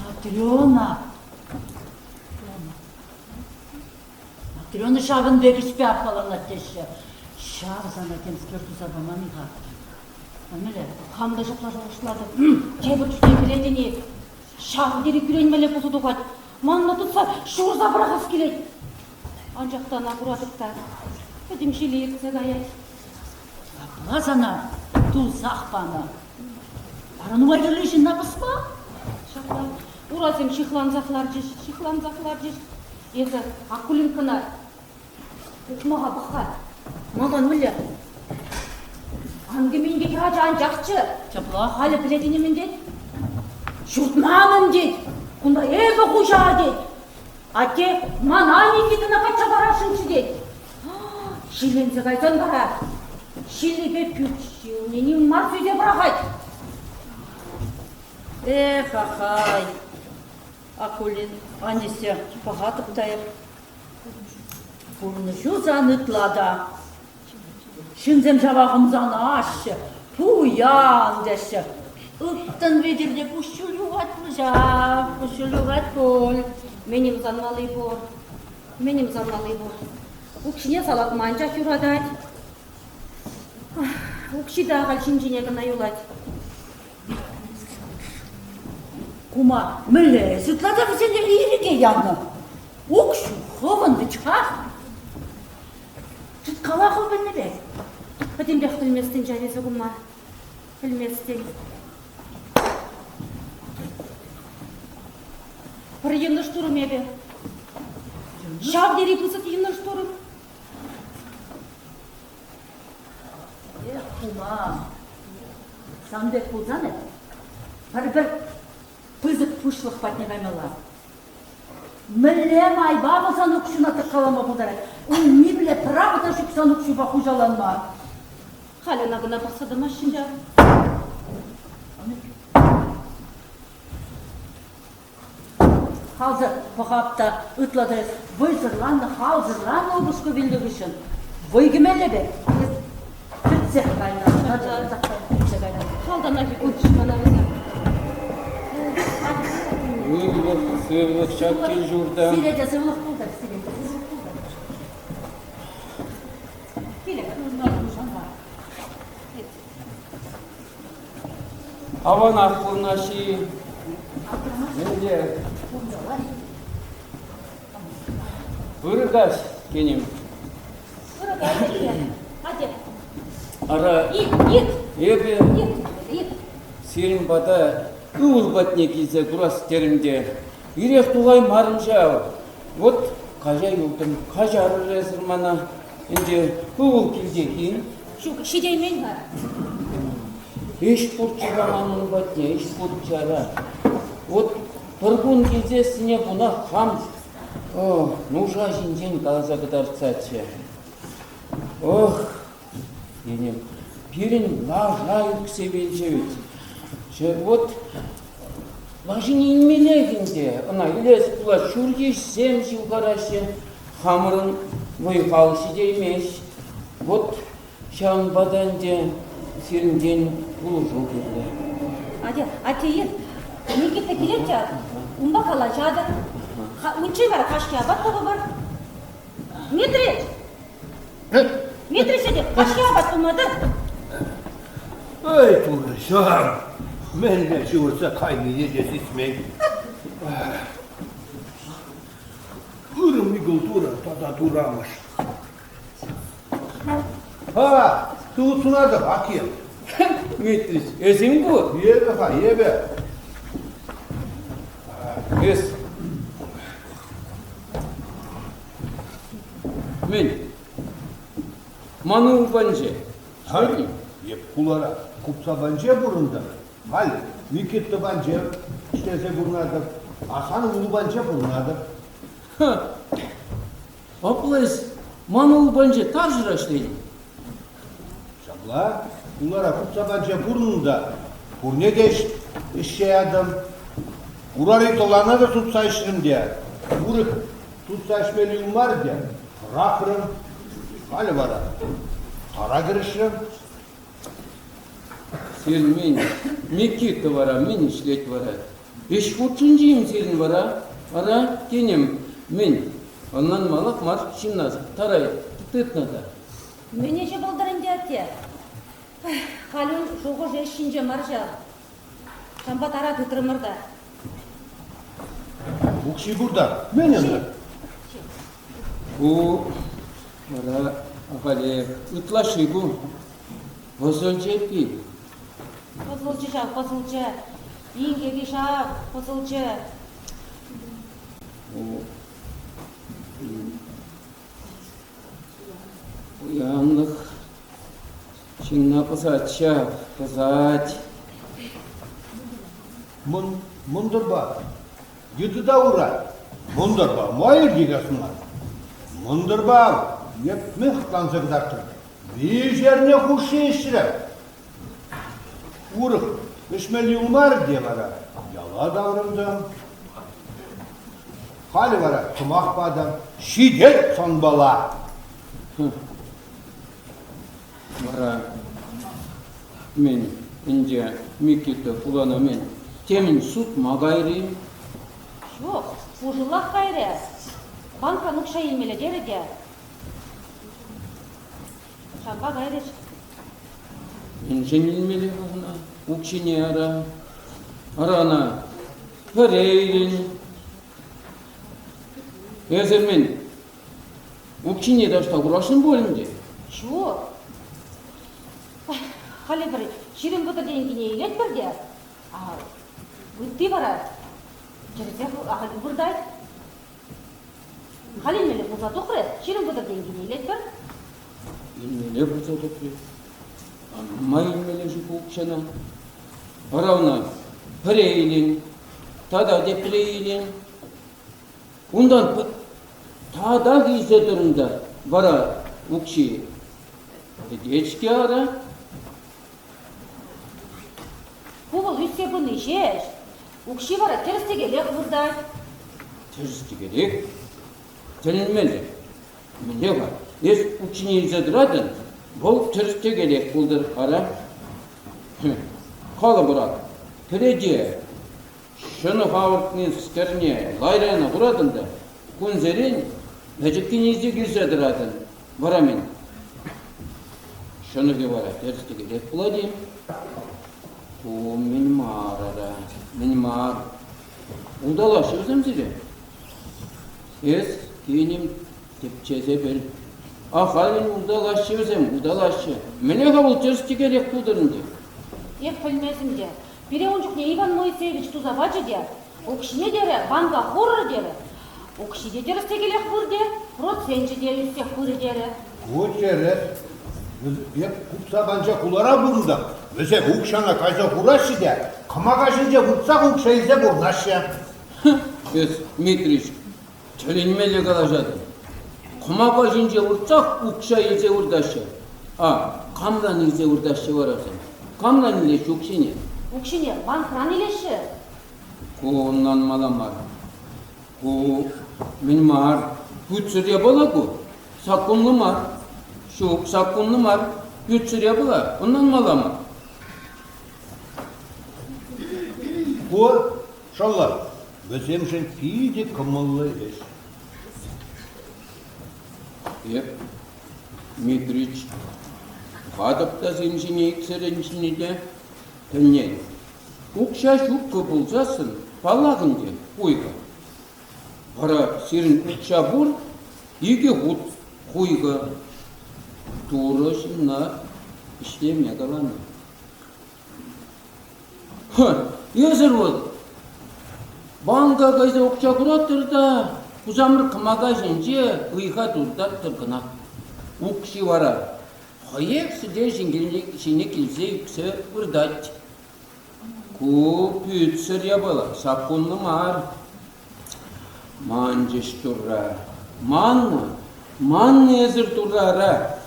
Матрена! Матрена ҫавӑн пек ӗҫпе аппаланать теҫҫӗ. Ҫав сана темскер туса паман-и-ха? Мӗнле? Хам та ҫапла шухӑшлатӑп. Тепӗр чухне пӗлетӗн-и, ҫав тери кӳренмелле пулса тухать. Манна тытса ҫурса пӑрахас килет. Анчах та ӑна куратӑп та, пӗтӗм ҫилӗ иртсе каять. Апла сана тусах панӑ. Вара нумай кирлӗ ҫынна пӑсма? Ҫапла. Урасем ҫыхлансах ларчӗҫ, ҫыхлансах ларчӗҫ. Эсӗ Акулинкӑна Ухмаха пӑх-ха. Малтан мӗнле? Ан кӗменке хӗрача анчахчӗ. Ҫапла. Халӗ пӗлетӗн-и мӗн тет? Ҫурт манӑн тет. Кунта эпӗ хуҫа тет. Атте мана Никитӑна качча парасшӑнччӗ тет. Ҫилленсе кайсан вара ҫиллипе пӳрт ҫилне ним мар сӳсе пӑрахать. Эх, ахай, Акулин, Анисия, пӑхатӑп та эп. Пурнӑҫу сан ытла та. Ҫынсем ҫавах ӑмсанаҫҫӗ, пуян теҫҫӗ. Ылтӑн витӗр те куҫҫуль юхать пуль ҫав, куҫҫуль юхать пуль. Мӗн ӑмсанмалли пур, мӗн ӑмсанмалли пур. Укҫине салатма анчах юратать. Укҫи та ахаль ҫын ҫине кӑна юлать. Кума, мӗнле эс ытла та вӗсене ирӗке янӑ? Укҫу хӑвӑн вӗт-ха. Кала хӑв пӗлнӗ пек. Пӗтӗмпех пӗлместӗн ҫав эсӗ кума. Пӗлместӗн. Пӗр йӑнӑш турӑм эпӗ. Ҫав тери пысӑк йӑнӑш турӑм. Эх, кума, сан пек пулсан пӗр-пӗр пысӑк пуҫлӑх патне каймалла. Мӗнле майпа вӑл сан укҫуна тӑккалама пултарать? Ун нимле право та ҫук сан укҫупа хуҫаланма. Халь ӑна-кӑна пӑхса тӑмаҫҫӗ ҫав. Халсӑр пӑхап та ытла та эс вӑйсӑрланнӑ, халсӑрланнӑ упӑшку вилнӗ хыҫҫӑн вӑй кӗмелле пек. Пӗтсех кайнӑ, пӗтсе кайнӑ. Халтанах ӳкнӗ мана вӗсем. Ырлӑх, сывлӑх ҫак кил-ҫурта. Сире те сывлӑх пултӑр, сире те сывлӑх пултӑр. Килӗр. Аванах пурӑнаҫҫӗ-и? Мӗнле? Ырӑ каҫ, кинӗм. Ырӑ каҫ, атте. Ара, эпӗ сирӗн пата ывӑл патне килсе курас терӗм те, ирех тухаймарӑм ҫав. Вот каҫа юлтӑм, каҫарӑр эсӗр мана. Ӗнтӗ ывӑл килте-и? Ҫук, ҫитеймен-ха. Ӗҫ пурччӗ-ха ман ун патне, ӗҫ пурччӗ ара. Вот пӗр кун килсессӗне куна хам нуша ҫинчен каласа кӑтартсаччӗ. Ох, тенӗ, пирӗн лаша ӳксе вилчӗ вӗт. Вот лашине илмеллех ӗнтӗ, ӑна илес пулать, ҫурхи ӗҫсем ҫывхараҫҫӗ. Хамӑрӑн вӑй-хал ҫитеймест. Вӑт ҫавӑнпа та ӗнтӗ сирӗнтен пулӑшу кирлӗ. Атя, атте, Никита килет те, унпа калаҫатӑр. Унччен вара каҫхи апат тӑвӑпӑр. Дмитрий! Дмитрий сиде каҫхи апат тума тӑр. Эй, пурнӑҫӑм, мӗнле ҫывӑрса кайнине те сисмен. Ырӑ Микул Турӑ тата Турамӑш. Ха, сывӑ сунатӑп, Аким. Дмитрич, эсин ку? Эпӗ-ха, эпӗ. Эс. Мӗн? Ман ывӑлпанче. Халь эп хулара купца панче пурӑнтӑм. Халь Никита панче ӗҫлесе пурӑнатӑп, а сан ывӑлу панче пурӑнатӑп. Ха! Апла эс ман ывӑл панче тарҫӑра ӗҫлетӗн? Ҫапла, хулара купца панче пурӑннӑ та пурне те ӗҫсе ятӑм. Урари тӑлана та сутса ӗҫрӗм те, урӑх сутса ӗҫмелли юлмарӗ те, пӑрахрӑм. Халӗ вара тара кӗрӗшрӗм. Сирӗн мӗн, Микита вара мӗн ӗҫлет вара? Ӗҫ хутшӑнчӗ-им сирӗн вара? Ара, тенӗм, мӗн, ӑнланмаллах мар ҫынна тарай тытнӑ та. Мӗн ӗҫӗ пултӑр ӗнтӗ, атте? Халь ун шухӑшӗ ӗҫ ҫинче мар ҫав. Ҫавӑнпа тара тытрӑмӑр та. Укҫи пур та, мӗн ӗнтӗ? Ку вара ахалех ытлашши ку. Пӑсӑлчӗ эппин. Пӑсӑлчӗ ҫав, пӑсӑлчӗ. Инкекӗ ҫав, пӑсӑлчӗ. Пуянлӑх ҫынна пӑсать ҫав, пӑсать. Мӑн, мӑнтӑрпа йытӑ та урать. Мӑнтӑрпа мӑйӑр текес мар. Мӑнтӑрпа эп мӗн хӑтланса кӑтартрӑм? Виҫ эрне хушши ӗҫрӗм. Урӑх ӗҫмелли юлмарӗ те вара яла таврӑнтӑм. Халӗ вара сӑмах патӑм. Ҫитет санпала! Вара мӗн ӗнтӗ Микита хулана мӗн темӗн сутма кайрӗ? Ҫук, пушӑллах кайрӗ. Банкран укҫа илмелле терӗ те. Ҫавӑнпа кайрӗҫ. Мӗншӗн илмелле-ха ӑна укҫине ара? Ара ӑна пӗре илӗн. Эсӗ мӗн, укҫине таҫта хурасшӑн пуль ӗнтӗ? Ҫук. Халӗ пӗр 20-30 тенкине илетпӗр те, ытти вара тӗрӗсех ахаль выртать. Халь илмелле пулса тухрӗ, 20-30 тенкине илетпӗр. Илмелле пулса тухрӗ. Ма илмелле-ши ку укҫана? Вара ӑна пӗре илен, тата тепре илен. Унтан татах илсе тӑрӑн та вара укҫи пӗтет-ҫке ара. Ку вӑл ӳссе пыни ҫеҫ. Укҫи вара тӗрӗс-тӗкелех выртать. Тӗрӗс-тӗкелех? Тӗлӗнмелле. Мӗнле-ха? Эс укҫине илсе тӑратӑн, вӑл тӗрӗс-тӗкелех пултӑр, ара. Калӑпӑр ак, кӗрете ҫӑнӑх авӑртнӑскерне лайрана хуратӑн та кунсерен пӗчӗккӗн илсе килсе тӑратӑн. Вара мӗн? Ҫӑнӑхӗ вара тӗрӗс-тӗкелех пулать-и? Ку мӗн мар ара, мӗн мар. Улталаҫҫӗ вӗсем сире. Эс, кинӗм, тӗпчесе пӗл. Ахальлӗн улталаҫҫӗ вӗсем, улталаҫҫӗ. Мӗнле-ха вӑл тӗрӗс-тӗкелех пултӑр ӗнтӗ? Эп пӗлмесӗм те. Пире ун чухне Иван Моисеевич туса пачӗ те, укҫине терӗ, банка хурӑр терӗ. Укҫи те тӗрӗс-тӗкелех пур те, проценчӗ те ӳссех пырӗ терӗ. Ку тӗрӗс. Эп купса панча хулара пурӑнтӑм. Вӗсем укҫана кайса хураҫҫӗ те кӑмака ҫинче выртсах укҫа илсе пурӑнаҫҫӗ. Эс, Митрич, тӗлӗнмелле калаҫатӑн. Кӑмака ҫинче выртсах укҫа илсе выртаҫҫӗ. А камран илсе выртаҫҫӗ вара вӗсем? Камран илеҫҫӗ укҫине? Укҫине банкран илеҫҫӗ. Ку ӑнланмалла мар. Ку мӗн мар? Путсӗр япала ку. Саккунлӑ мар. Ҫук, саккунлӑ мар. Путсӗр япала. Ӑнланмалла мар. Ку, шӑллӑм, вӗсемшӗн питӗ кӑмӑллӑ ӗҫ. Эп, Митрич, пӑхатӑп та сын ҫине иксӗрӗн ҫине те, тӗлнет. Укҫа ҫуккӑ пулсассӑн, паллах ӗнтӗ, хуйхӑ. Вара сирӗн укҫа пур, икӗ хут хуйхӑ. Турӑ ҫынна ӗҫлеме каланӑ. Эсӗр вӑл банка кайса укҫа кураттӑр та хусамӑр кӑмака ҫинче ыйха туртаттӑр кӑна. Укҫи вара хӑех сӗтел ҫине килсе ӳксе выртать. Ку пӳтсӗр япала, саккунлӑ мар. Манчӗҫ Турра. Маннӑ, маннӑ эсӗр Турра, ара.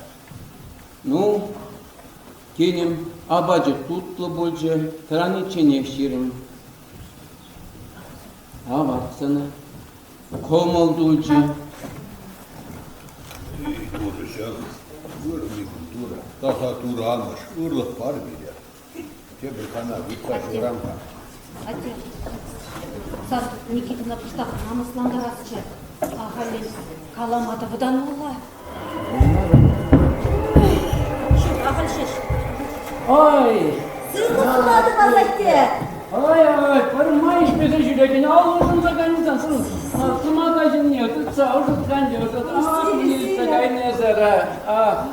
Ну, кинӗм, апачӗ тутлӑ пулчӗ, тӑраничченех ҫирӗм. Авах сана. Кӑмӑл тулчӗ. Эй, Турӑҫӑм, ырми культура, таса Турӑ амӑш, ырлӑх пар пире. Тепӗр кана ыйтса ҫурам-ха. Атте, сан Никитӑна кӑштах намӑслантарасчӗ. Ахальлӗн калама та вӑтанмалла. Ҫук, ахаль ҫеҫ. Ой! Сывлӑх сунатӑп, асатте! Ай-ай, пӗрмай ӗҫмесӗр ҫӳрекен ал улшӑнса кайнӑ сан кӑмака ҫине тытса ӑшӑтканчӗ, ӑшӑт кайнӑ эсӗ, а.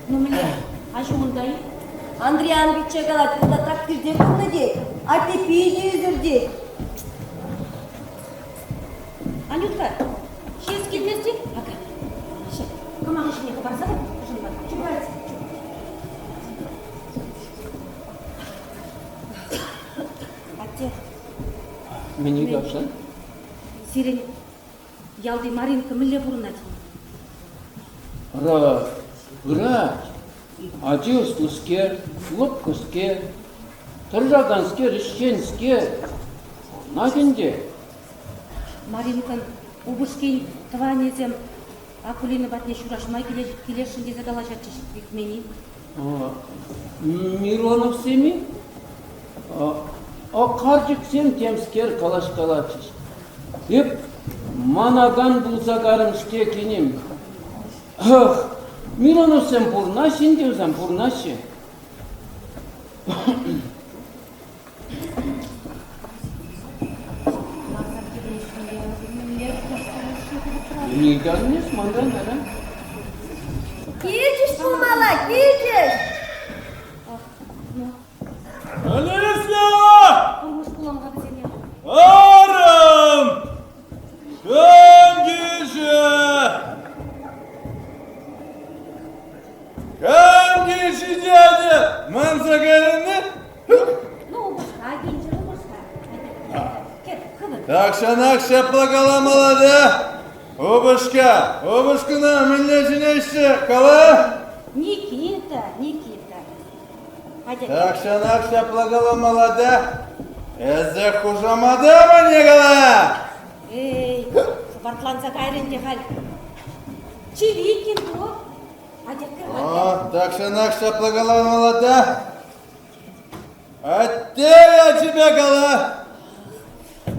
Ну мӗнле, аҫу унта-и? Андриан пичче калать, унта трактирте пулнӑ тет, атте питӗ ӳсӗр тет. Анютка, ҫиес килмест-и? Ака, ҫак кӑмака ҫине хӑпарса та ӑшӑнма чупать. Атте. Мӗн ыйтасшӑн? Сирӗн ялти Маринка мӗнле пурӑнать? Ра, пырать. Ачи ӑслӑскер, лӑпкӑскер, тӑрӑшаканскер, ӗҫченскер. Пурӑнать ӗнтӗ. Маринкӑн упӑшкин тӑванӗсем Акулина патне ҫураҫма килесшӗн тесе калаҫатчӗҫ, илтмен-и? Мироновсем-и? Карчӑксем темскер калаҫкалатчӗҫ. Эп манакан пулса карӑм-ҫке кинем. Ах, Мироновсем пурӑнаҫҫӗ ӗнтӗ вӗсем, пурӑнаҫҫӗ. Никамне манран ара. Килчӗҫ пулмалла, килчӗҫ! Алиса! Пурмӑш пулам-ха вӗсене. Арӑм! Кам килчӗ? Кам килчӗ дядя? Манса кайрӑн-и? Ну, упӑшка килчӗ, упӑшка. Кӗр, хывӑр. Тахҫанах ҫапла каламалла та. Упӑшка, упӑшкана мӗнле чӗнеҫҫӗ, кала? Никита, Никита. Тахҫанах ҫапла каламалла та. Эсӗ хушамата мӗне кала? Эй, хӑпартланса кайрӗ ӗнтӗ халь. Чирикин ку. Атя, кӗр, О, тахҫанах ҫапла каламалла та. Атте ячӗпе кала.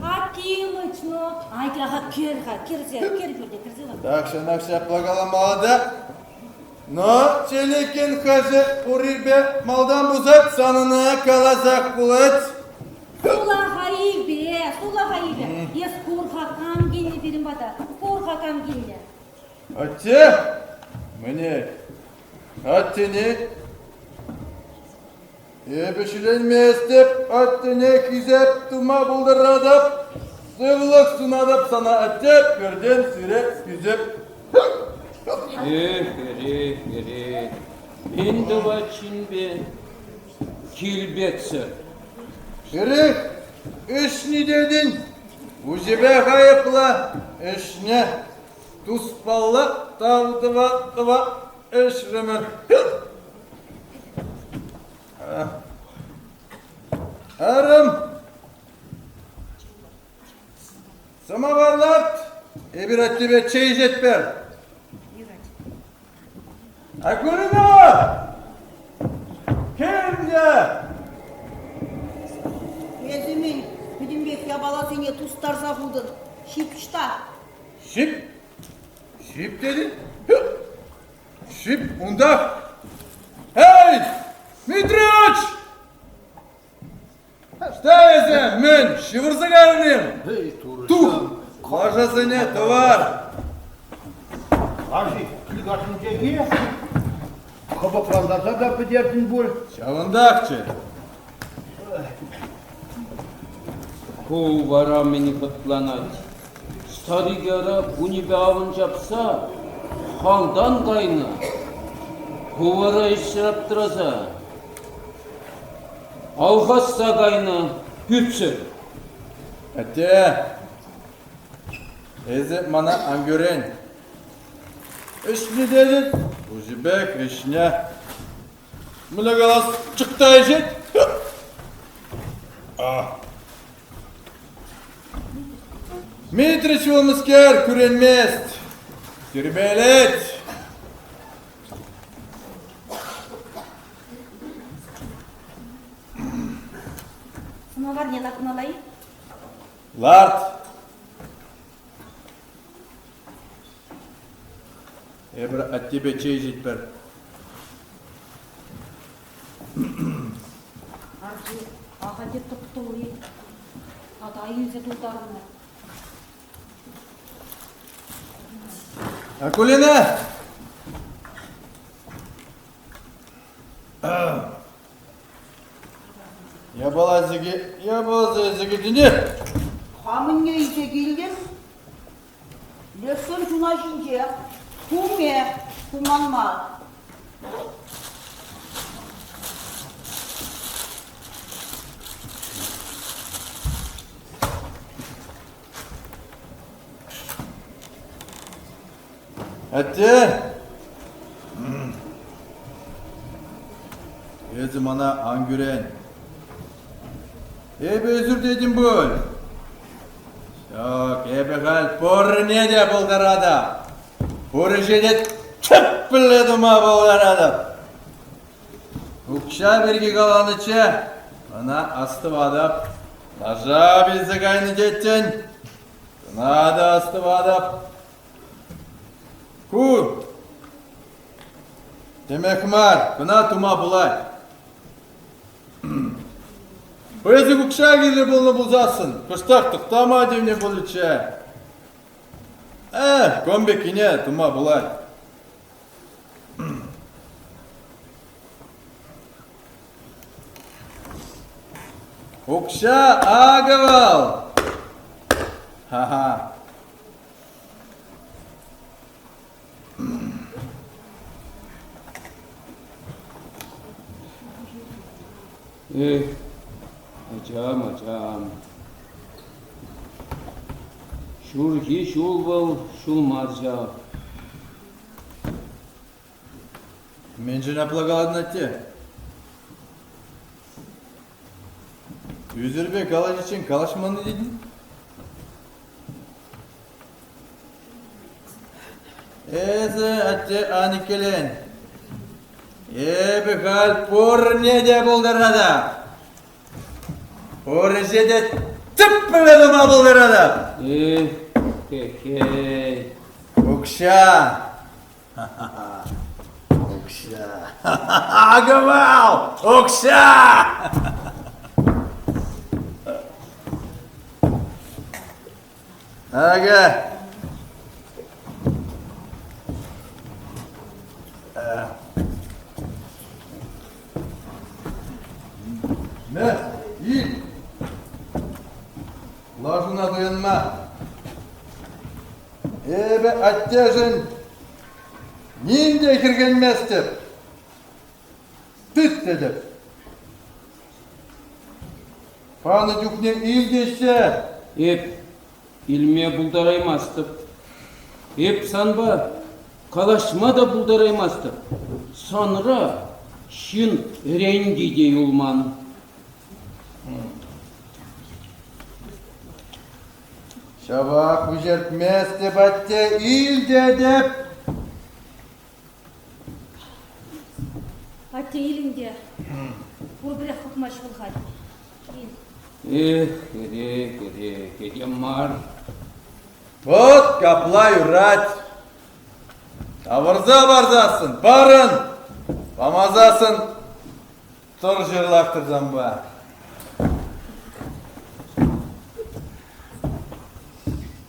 Акимыч, ну, атя-ха, кӗр-ха, кӗрсе, кӗр пӳрте, кӗрсе лар. Тахҫанах ҫапла каламалла та. Но Челикин хӑшӗ пуррипе малтан пусать, санӑна каласах пулать. Сулахайӗпе, сулахайӗпе. Эс кур-ха, кам килнӗ пирӗн пата? Кур-ха, кам килнӗ? Атте, мӗне? Аттене эпӗ ҫиленместӗп, аттене хисеп тума пултаратӑп. Сывлӑх сунатӑп сана, атте, пӳртен сире хисеп. Эх, эрех, эрех, мӗн тӑвать ҫынпе килпетсӗр? Эрех ӗҫни тетӗн, пуҫӗпех айӑплӑ, ӗҫне туспалла тав тӑва-тӑва ӗҫрӗмӗр. Арӑм, Самовар ларт, эпир аттепе чей ӗҫетпӗр. Акулина! Килте! Эсӗ мӗн, пӗтӗмпех япаласене тустарса хутӑн? Ҫип ӑҫта? Ҫип? Ҫип тетӗн? Ҫип унтах. Эй, Митрич! Ӑҫта эсӗ? Мӗн, ҫывӑрса кайрӑн-им? Тух! Лашасене тӑвар! Лаши кил хӑпӑклантарса та пӗтертӗн пуль. Ҫавӑнтахчӗ. Ку вара мӗн хӑтланать? Старик ара кунӗпе авӑн ҫапса халтан кайнӑ. Ку вара ӗҫсӗр аптӑраса Алхасса кайнӑ пӳтсӗр. Атте, эсӗ мана ан кӳрен. Ӗҫнӗ тетӗн, пуҫӗпех ӗҫнӗ. Мӗнле калас, чӑкта ӗҫет. Митрич вӑл кӳренмест, тирпейлет. Самоварне лартмалла-и? Ларт. Эпир аттепе чей ӗҫетпӗр. Арчи, ахаль те тӑп-тулли. Тата илсе тултарнӑ. Акулина! Япаласене, япаласене Хамӑнне илсе килтӗм. Лешсем ҫуна ҫинче. Куме, куман мар. Атте! Эсӗ мана ан кӳрен. Эпӗ ӳсӗр тетӗн пуль. Ҫак эпӗ халь пурне те пултаратӑп. Пур ӗҫе те тӗплӗ тума пултаратӑп. Укҫа пирки каланӑччӗ, ӑна астӑватӑп. Лаша вилсе кайнӑ теттӗн, ӑна та астӑватӑп. Ку темех мар, кӑна тума пулать. Пысӑк укҫа кирлӗ пулнӑ пулсассӑн, кӑштах тӑхтама тивнӗ пулӗччӗ. Э, ком пеккине тума пулать. Укҫа акӑ вӑл! Ха-ха! Эх, ачам, ачам. Ҫурхи ҫул вӑл ҫул мар ҫав. Мӗншӗн апла калатӑн, атте? Ӳсӗрпе калаҫиччен калаҫманни тетӗн? Эсӗ, атте, ан иккӗлен. Эпӗ халь пурне те пултаратӑп. Пур ӗҫе те тӗплӗ тума пултаратӑп. Эх, хе-хей. Укҫа. Укҫа. Акӑ вӑл! Укҫа! Акӑ. Мә, ил. Лашуна туянма. Эпӗ аттешӗн ним те хӗрхенместӗп. Тыт тетӗп. Панӑ чухне ил теҫҫӗ. Эп илме пултараймастӑп. Эп санпа калаҫма та пултараймастӑп. Санра ҫын ӗренки те юлман. Ҫавах вӗҫертместӗп, атте, ил тетӗп. Атте илӗн те пурпӗрех хӑпмасть вӑл халь. Ил. Эх, эрех, эрех, этем мар. Вот капла юрать. Тавӑрса парсассӑн парӑн, памасассӑн тӑр ҫырлахтӑр санпа.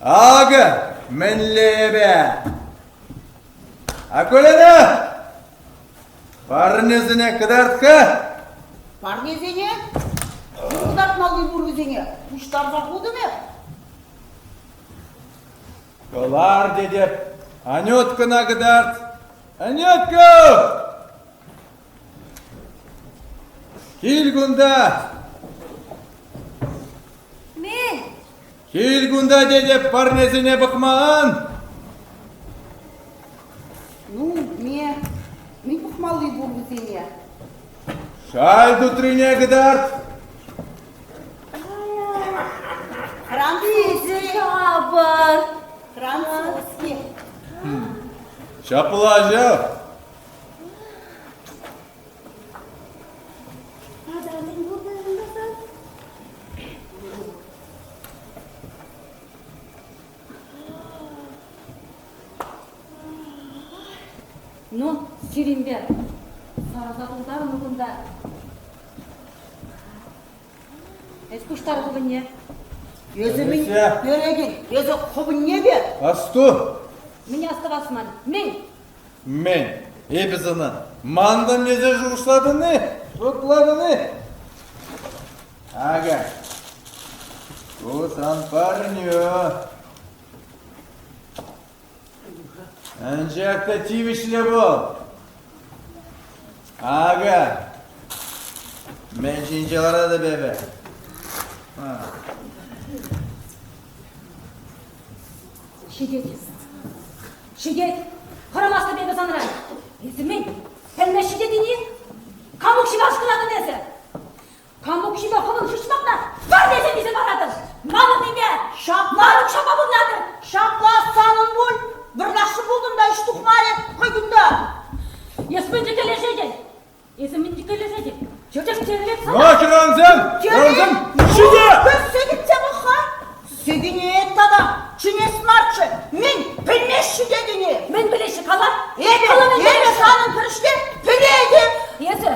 Акӑ мӗнле эпӗ! Акулина! Парнесене кӑтарт-ха! Парнесене? Кӑтартмалли пур вӗсене. Пуҫтарса хутӑм эп. Кӑлар тетӗп. Анюткӑна кӑтарт. Анютка! Кил кунта! Мӗн? Кил кунта тетӗп, парнесене пӑхман. Ну, ме, мӗн пӑхмалли пур вӗсене? Шаль тутрине кӑтарт. Французский. Капӑр. Французский. Ҫапла ҫав. Тата мӗн пурнӑҫӑнта сан? Ну, сирӗнпе сарӑлса тултарнӑ кунта. Эс пуҫтар хӑвӑнне. Эсӗ мӗн перетӗн? Эсӗ хӑвӑнне пер. Асту! Мӗн астӑвас ман? Мӗн? Мӗн? Эпӗ сана мантӑм тесе шухӑшлатӑн-и? Шутлатӑн-и? Акӑ, ку сан парнӳ. Анчах та тивӗҫлӗ вӑл. Акӑ, мӗн ҫинче ларатӑп эпӗ? Ҫитет. Ҫитет. Хӑрамастӑп эпӗ санран. Эсӗ мӗн, пӗлмеҫҫӗ тетӗн-и? Кам укҫипе ашкӑнатӑн эсӗ? Кам укҫипе хӑвӑн шыҫмакна пӗр тесе паратӑн? Манӑн ниме! Ҫапла. Ман укҫапа пурӑнатӑн! Ҫапла санӑн пуль. Вӑрлашшӑ пултӑм та ӗҫ тухмарӗ хӑй кунта. Эс мӗн текелешетӗн? Эсӗ мӗн текелешетӗн? Чечек Ну, хӗрарӑмсем! Хӗрарӑмсем, ҫите! Сӗкӗнсе пӑх-ха! Сӗкӗнет тата! Чӗнес марччӗ! Мӗн, пӗлмеҫҫӗ тетӗн-и? Мӗн пӗлеҫҫӗ, кала! Эпӗ, эпӗ санӑн пӗрӗшне пӗлетӗп! Эсӗ,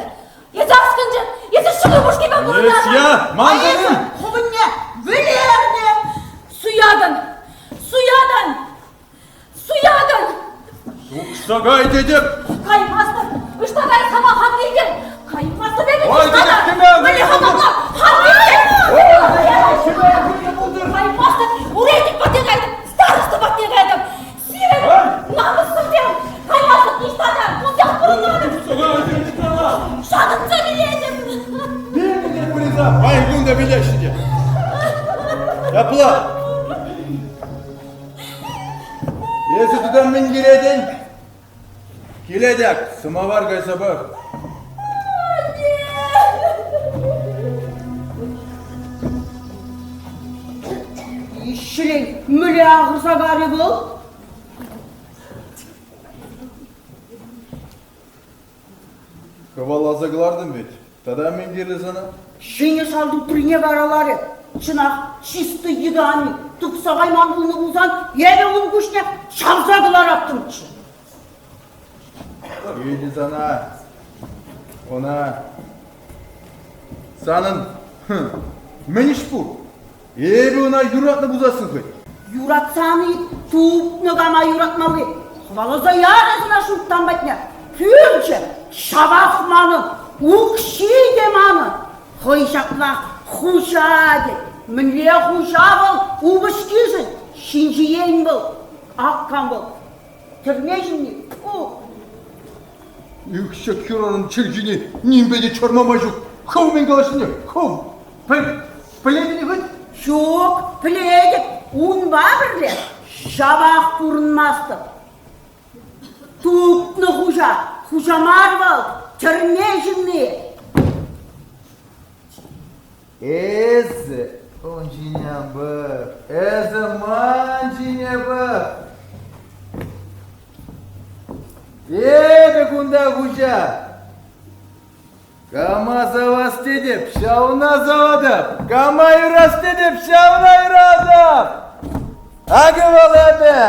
эсӗ аскӑнчӑк! Эсӗ ҫӑкӑр пушкипе пурӑнатӑн! Я, мантӑн-им? Хӑвӑнне вӗлернӗ! Суятӑн! Суятӑн! Суятӑн! Тухса кай тетӗп! Каймастӑп. Ӑҫта кайса хан килтӗн? Каймастӑп эпӗ Ой, ниҫта та. Мӗнле хапапла? Хан килтӗн? Каймастӑп. Уретник патне кайтӑм. Староста патне кайтӑм. Сирӗн намӑссӑрсем каймастӑп ниҫта та. Кунтах пурӑнатӑп. Шатӑнса вилетӗп. Паян кун та вилеҫҫӗ те. Ҫапла. Эсӗ тата мӗн килетӗн? Килет ак, сӑмавар кайса пӑх. Ҫӗлен мӗнле ахӑрса карӗ вӑл? Хӑваласа кӑлартӑм вӗт. Тата мӗн кирлӗ сана? Ҫӗнӗ шал тутрине вараларӗ. Чӑнах, чистӑй йытӑ ами тухса кайман пулнӑ пулсан эпӗ ун куҫне чавса кӑлараттӑмччӗ. Ӳтӗ сана, ӑна. Санӑн мӗн ӗҫ пур? Эпӗ ӑна юратнӑ пулсассӑн хӑть. Юратсан-и тупнӑ кама юратмалли. Хӑваласа ярӗ сана шуйттан патне. Пӳрчӗ ҫавах манӑн, укҫи те манӑн. Хӑй ҫаплах хуҫа тет. Мӗнле хуҫа вӑл упӑшкишӗн? Ҫинҫиен вӑл, ак кам вӑл. Тӗрме ҫынни. Фу! Ӳксек хӗрарӑм чӗлхине нимпе те чарма май ҫук. Хӑв мӗн калаҫнине хӑв пӗл. Пӗлетӗн-и хӑть? Ҫук, пӗлетӗп. Унпа пӗрле ҫавах пурӑнмастӑп. Тупнӑ хуҫа, хуҫа мар вӑл, тӗрме ҫынни. Эсӗ ун ҫине ан пӑх, эсӗ ман ҫине пӑх. Эпӗ кунта хуҫа. Кама савас тетӗп, ҫавна саватӑп. Кама юрас тетӗп, ҫавна юратӑп. Акӑ вӑл эпӗ.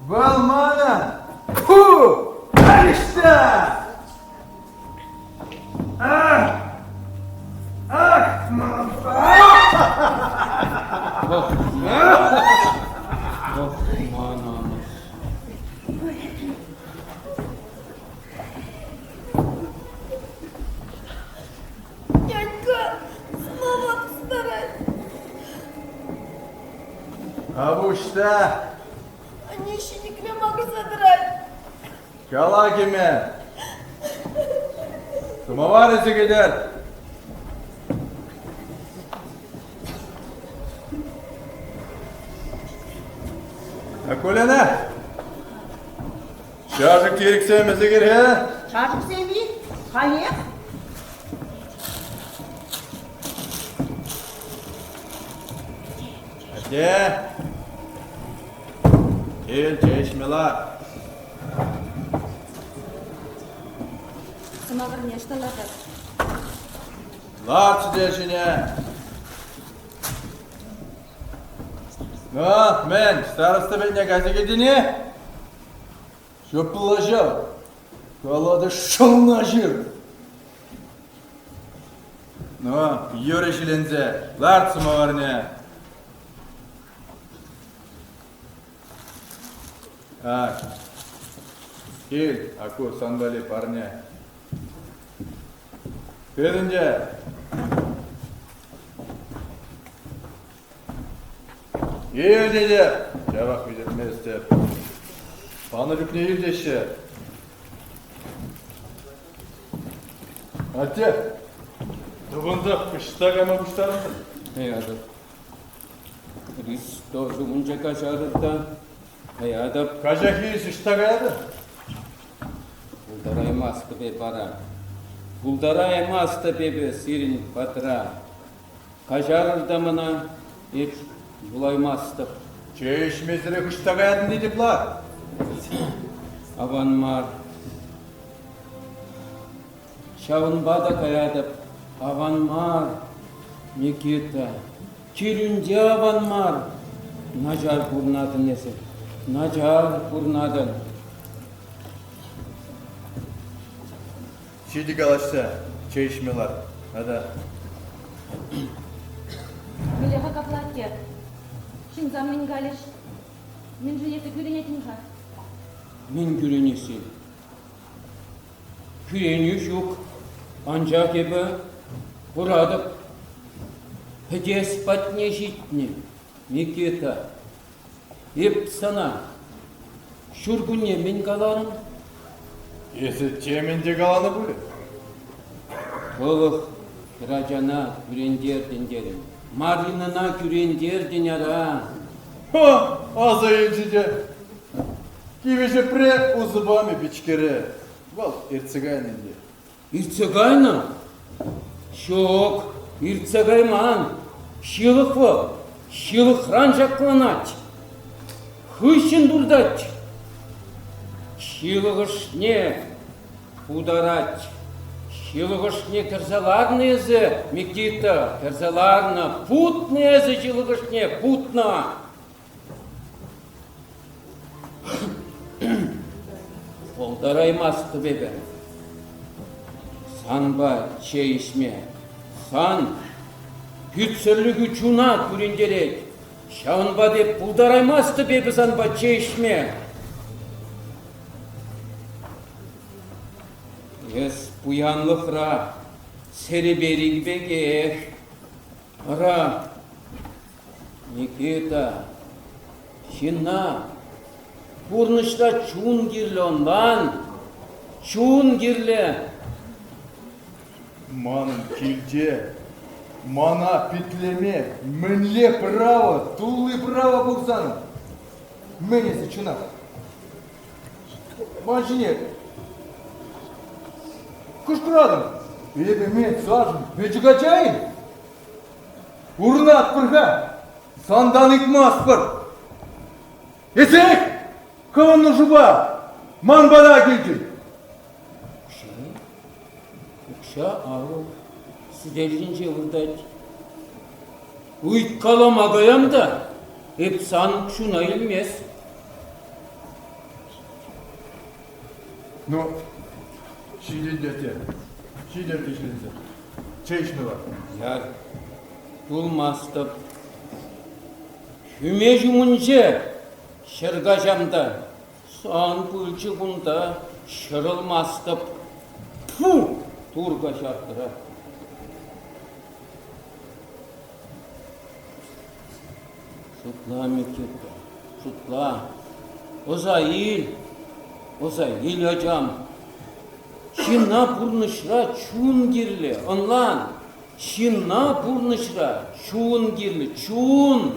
Вӑл манӑн. Фу! Ӑҫта? Ах! Ах! Ох, ман амӑш. Нянька, снова старать. Авуҫта! Анне ҫенӗкре макӑрса тӑрать. Кала кӗме! Сӑмавар илсе килер! Акулина! Чашӑк тирӗксем ӗсӗкӗр-хе? Чашӑксем-и? Халех? Атте! Кил, чей ӗҫме лар. Сӑмаварне ӑҫта лартас? Лар сӗтел ҫине. Ну, мӗн, староста патне кайса килтӗн-и? Ҫапла ҫав. Калатӑ шӑлна ҫыр. Ну, юрӗ ҫиленсе, ларт сӑмаварне. Ак, кил, аку сан валли парне. Тытӑнчӗ. Ил тетӗп, ҫавах витӗрместӗп. Панӑ чухне ил теҫҫӗ. Атте, тӑвӑнсах ӑҫта кайма пуҫтарӑнтӑн? Каятӑп. Христос умӗнче каҫатӑп та каятӑп. Каҫах илс ӑҫта каятӑн? Пултараймастӑп эп ара. Пултараймастӑп эпӗ сирӗн патра. Каҫарӑр та мана, эп юлаймастӑп. Чей ӗҫмесӗрех ӑҫта каятӑн тетӗп лар. Аван мар. Ҫавӑнпа та каятӑп. Аван мар, Никита. Килӳнте аван мар. Начар пурӑнатӑн эсӗ. Начар пурӑнатӑн. Ҫитӗ калаҫса, чей ӗҫме лар. Тата. Мӗнле-ха капла, атте? Ҫынсам мӗн калӗҫ? Мӗншӗн эсӗ кӳренетӗн-ха? Мӗн кӳренесси? Кӳренӳ ҫук. Анчах эпӗ куратӑп, пӗтес патне ҫитнӗ Никита. Эп сана ҫуркунне мӗн каларӑм? Эсӗ темӗн те каланӑ пулӗ. Тӑлӑх хӗрачана кӳрентертӗн терӗм. Маринӑна кӳрентертӗн ара. Ха, аса илчӗ те. Кивӗ ҫӗпре усӑ памӗ пичкере. Вӑл иртсе кайнӑ ӗнтӗ. Иртсе кайнӑ? Ҫук, иртсе кайман. Ҫылӑх вӑл, ҫылӑхран ҫакланать. Хыҫҫӑн туртать. Ҫылӑх ӑшне путарать. Ҫылӑх ӑшне кӗрсе ларнӑ эсӗ, Микита, кӗрсе ларнӑ. Путнӑ эсӗ ҫылӑх ӑшне, путнӑ. Пултараймастӑп эпӗ санпа чей ӗҫме. Сан пӳтсӗрлӗхӳ чуна кӳрентерет. Ҫавӑнпа та пултараймастӑп эпӗ санпа чей ӗҫме. Эс пуянлӑхра сереперик пекех. Ара, Никита, ҫынна пурнӑҫра чун кирлӗ, ӑнлан, чун кирлӗ. Манӑн килте мана питлеме мӗнле право, тулли право пур санӑн? Мӗн эсӗ чӑнах? Ман ҫине кӑшкӑратӑн. Эпӗ мен Сашӑн пӗчӗк ача-им? Пурӑнатпӑр-ха, сантан ыйтмастпӑр. Эсех хӑвӑн нушупа ман пата килтӗн. Укҫа, укҫа авӑ сӗтел ҫинче выртать. Ыйткалама каям та, эп сан укҫуна илмес. Ну, ҫитӗнтӗр те, ҫитӗр те ҫитӗнсе. Чей ӗҫме лар. Яр, юлмастӑп. Хӳме ҫумӗнче ҫӗркаҫам та сан пылчӑк кунта ҫӑрӑлмастӑп. Тьфу, тур каҫарттӑра. Шутла, Микита, шутла. Ӑса ил, ӑса ил, ачам. Ҫынна пурнӑҫра чун кирлӗ, ӑнлан. Ҫынна пурнӑҫра чун кирлӗ, чун.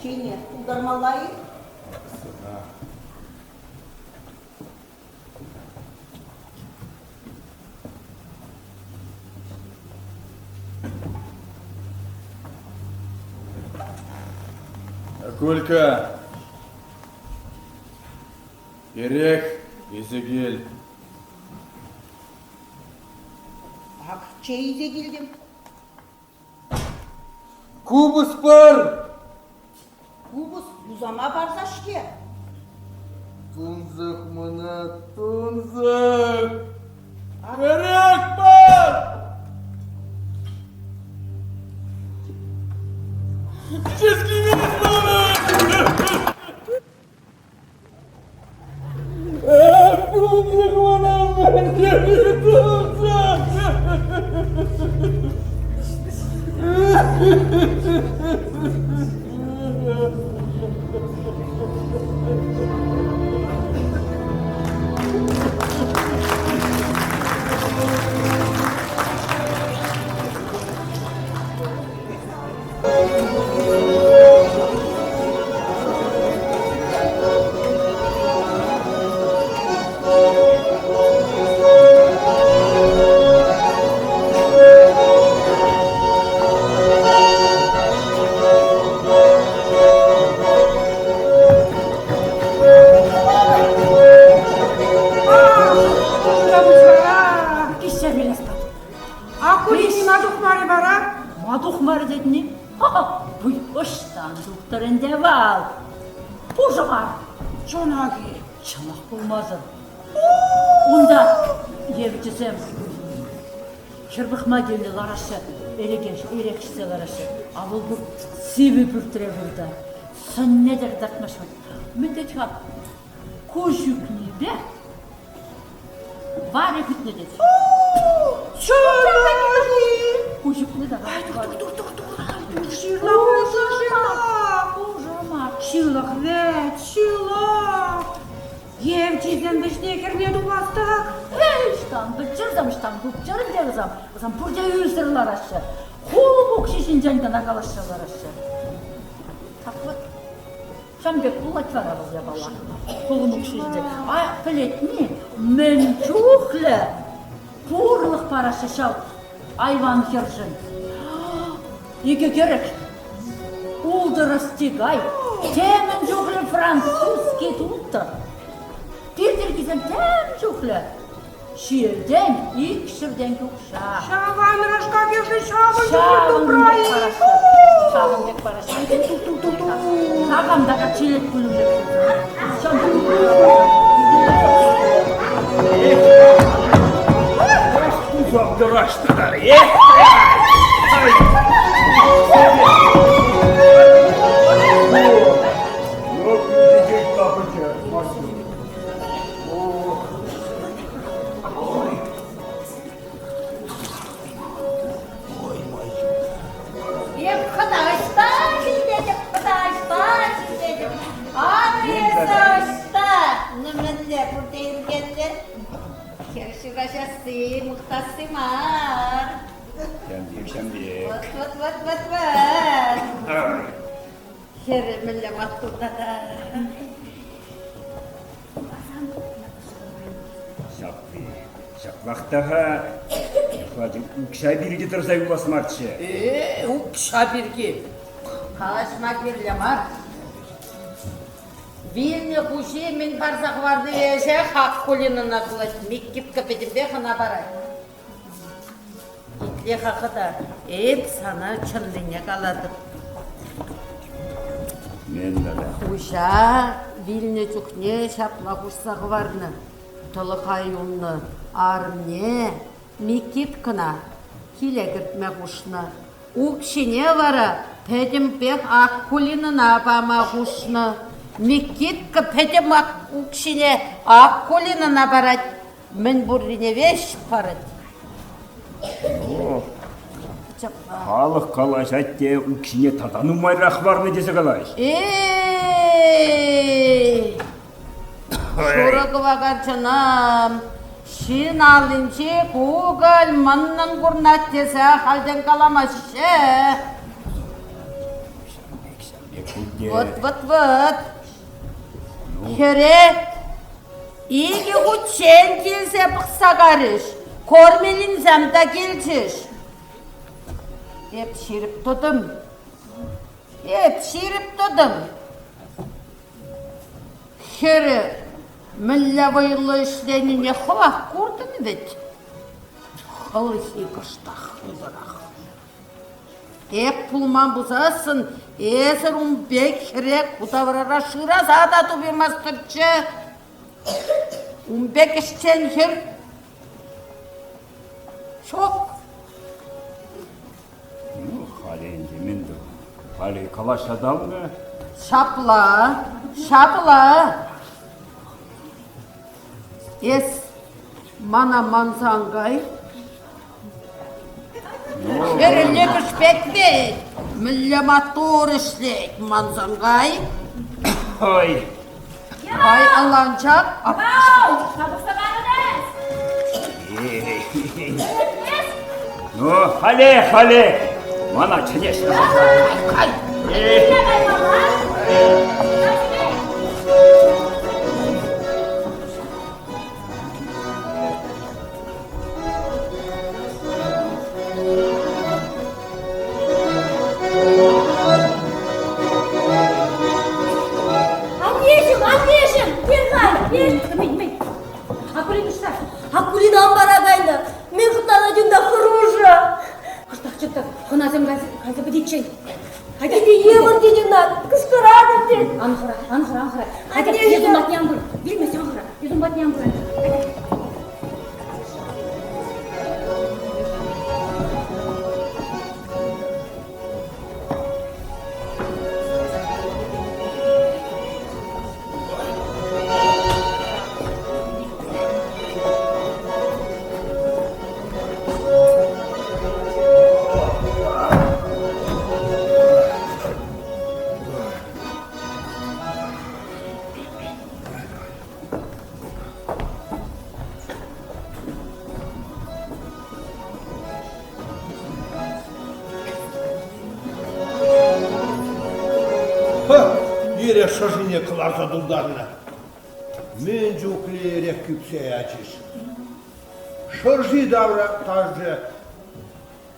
Чейне тултармалла-и? Сана. Колька, эрех илсе кил. Ак чей илсе килтӗм. Купӑс пар! Купӑс юсама парса-ҫке. Тунсӑх мана, тунсӑх! Эрех пар! Ӗҫес килмест манӑн! Тунсӑх мана, мӗн тери тунсӑх! Акулини ма тухмарӗ вара? Ма тухмарӗ тетни? Пуй, ӑҫтан тухтӑр ӗнтӗ вал? Пушӑ мар. Чӑнах-и? Чӑнах пулмасӑр. Унта евчӗсем хӗр пӑхма килнӗ лараҫҫӗ. эрех ӗҫсе лараҫҫӗ. А вӑл пур сивӗ пӳртре выртать. Сӑнне те кӑтартмасть вӑл. Мӗн тет-ха? Куҫ ӳкнипе варӗ хытнӑ тет. Куҫ ӳкнӗ та Ҫырла, ҫырла. Хушӑ мар. Ҫылӑх вӗт, ҫылӑх. Евчисем вӗҫне хӗрне тухас тӑк. Ӑҫтан пӗлччӗрсем, ӑҫтан тупчӑр ӗнтӗ вӗсем. Вӗсем пурте ӳсӗр лараҫҫӗ. Хулӑм укҫи ҫинчен кӑна калаҫса лараҫҫӗ. Так вот. Ҫавӑн пек пулать вара вӑл япала. Хулӑм укҫи ҫинчен. А пӗлетни, мӗн чухлӗ пурлӑх параҫҫӗ ҫав айван хӗршӗн. Икӗ кӗрӗк, ултӑ растигай, темӗн чухлӗ французский тултӑр. Пир тӗркисем тем чухлӗ. Ҫиелтен ик ҫӗртен укҫа. Ҫаван рашка кӗршӗ ҫавӑн чухлӗ тупра-и? Ҫавӑн пек параҫҫӗ. Такам та каччилет пуль Кусак тӑраҫтӑр. Эп хӑта ӑҫта ҫитетӗп, хӑта ӑҫта ҫитетӗп. Акӑ эсӗ ӑҫта? Ну мӗнле пурте йӗркеллӗ? Хӗр ҫураҫасси, мухтасси мар. Ҫам пек, ҫам пек. Вот, вот, вот, вот, вот. Хӗрӗ мӗнле маттур тата. Ҫапли, ҫаплах та-ха, хватит укҫа пирки тӑрса юлас марччӗ. Э, укҫа пирки калаҫма кирлӗ мар. Вилнӗ хуҫи мӗн парса хӑварни ӗҫе хак Кулинӑна пулать, Миккитка пӗтӗмпех ӑна парать. Итле-ха, хӑта, эп сана чӑннине калатӑп. Мӗн тата? Хуҫа вилнӗ чухне ҫапла хушса хӑварнӑ. Тӑлӑха юлнӑ арӑмне Микиткӑна киле кӗртме хушнӑ. Укҫине вара пӗтӗмпех Аккулинӑна пама хушнӑ. Микитка пӗтӗм укҫине Аккулинӑна парать. Мӗн пуррине веҫ парать. Халӑх калаҫать те укҫине тата нумайрах варнӑ тесе калаҫ. Эй! Шурӑ кӑвакарчӑнӑм, ҫын аллинчи кукӑль мӑннӑн курнать тесе ахальтен каламаҫҫӗ. Вот, вот, вот. Хӗре Икӗ хутчен килсе пӑхса карӗҫ, кормилинсем та килчӗҫ. Эп ҫирӗп тӑтӑм. Эп ҫирӗп тӑтӑм. Хӗрӗ мӗнле вӑйлӑ ӗҫленине хӑвах куртӑн вӗт. Хӑлхи кӑштах хытӑрах. Эп пулман пулсассӑн эсӗр ун пек хӗре ку таврара шыраса та тупаймастӑрччӗ. Ун пек ӗҫчен хӗр ҫук. Ну, халӗ ӗнтӗ мӗн тӑвӑн? Халӗ калаҫса татӑлнӑ. Ҫапла, ҫапла. Эс мана манса ан кай. Хӗрӗлле кӗшпек вӗт, мӗнле маттур ӗҫлет, мансан кай. Ой. Кай ӑнланчак. Ну, халех, халех. Мана чӗнеҫҫӗ. Кай. Аннеҫӗм, аннеҫӗм, кил-ха, кил. Мӗн, мӗн? Акулина ӑҫта? Акулина амбара кайнӑ. Мӗн хӑтланать унта хӑрушӑ. Кӑштах чӑттӑр, хӑнасем кайса пӗтиччен. Питӗ йывӑр тет ӑна, кӑшкӑратӑп тет. Ан хӑра, ан хӑра, ан хӑра. Атя, эс ун патне ан пыр. Вилмест, ан хӑра. Эс ун патне ан пыр. Атя. Пӗтӗмперех шӑшине кӑларса тултарнӑ. Мӗн чухлӗ эрех кӳпсе ячӗҫ. Шӑрши тавра тарчӗ,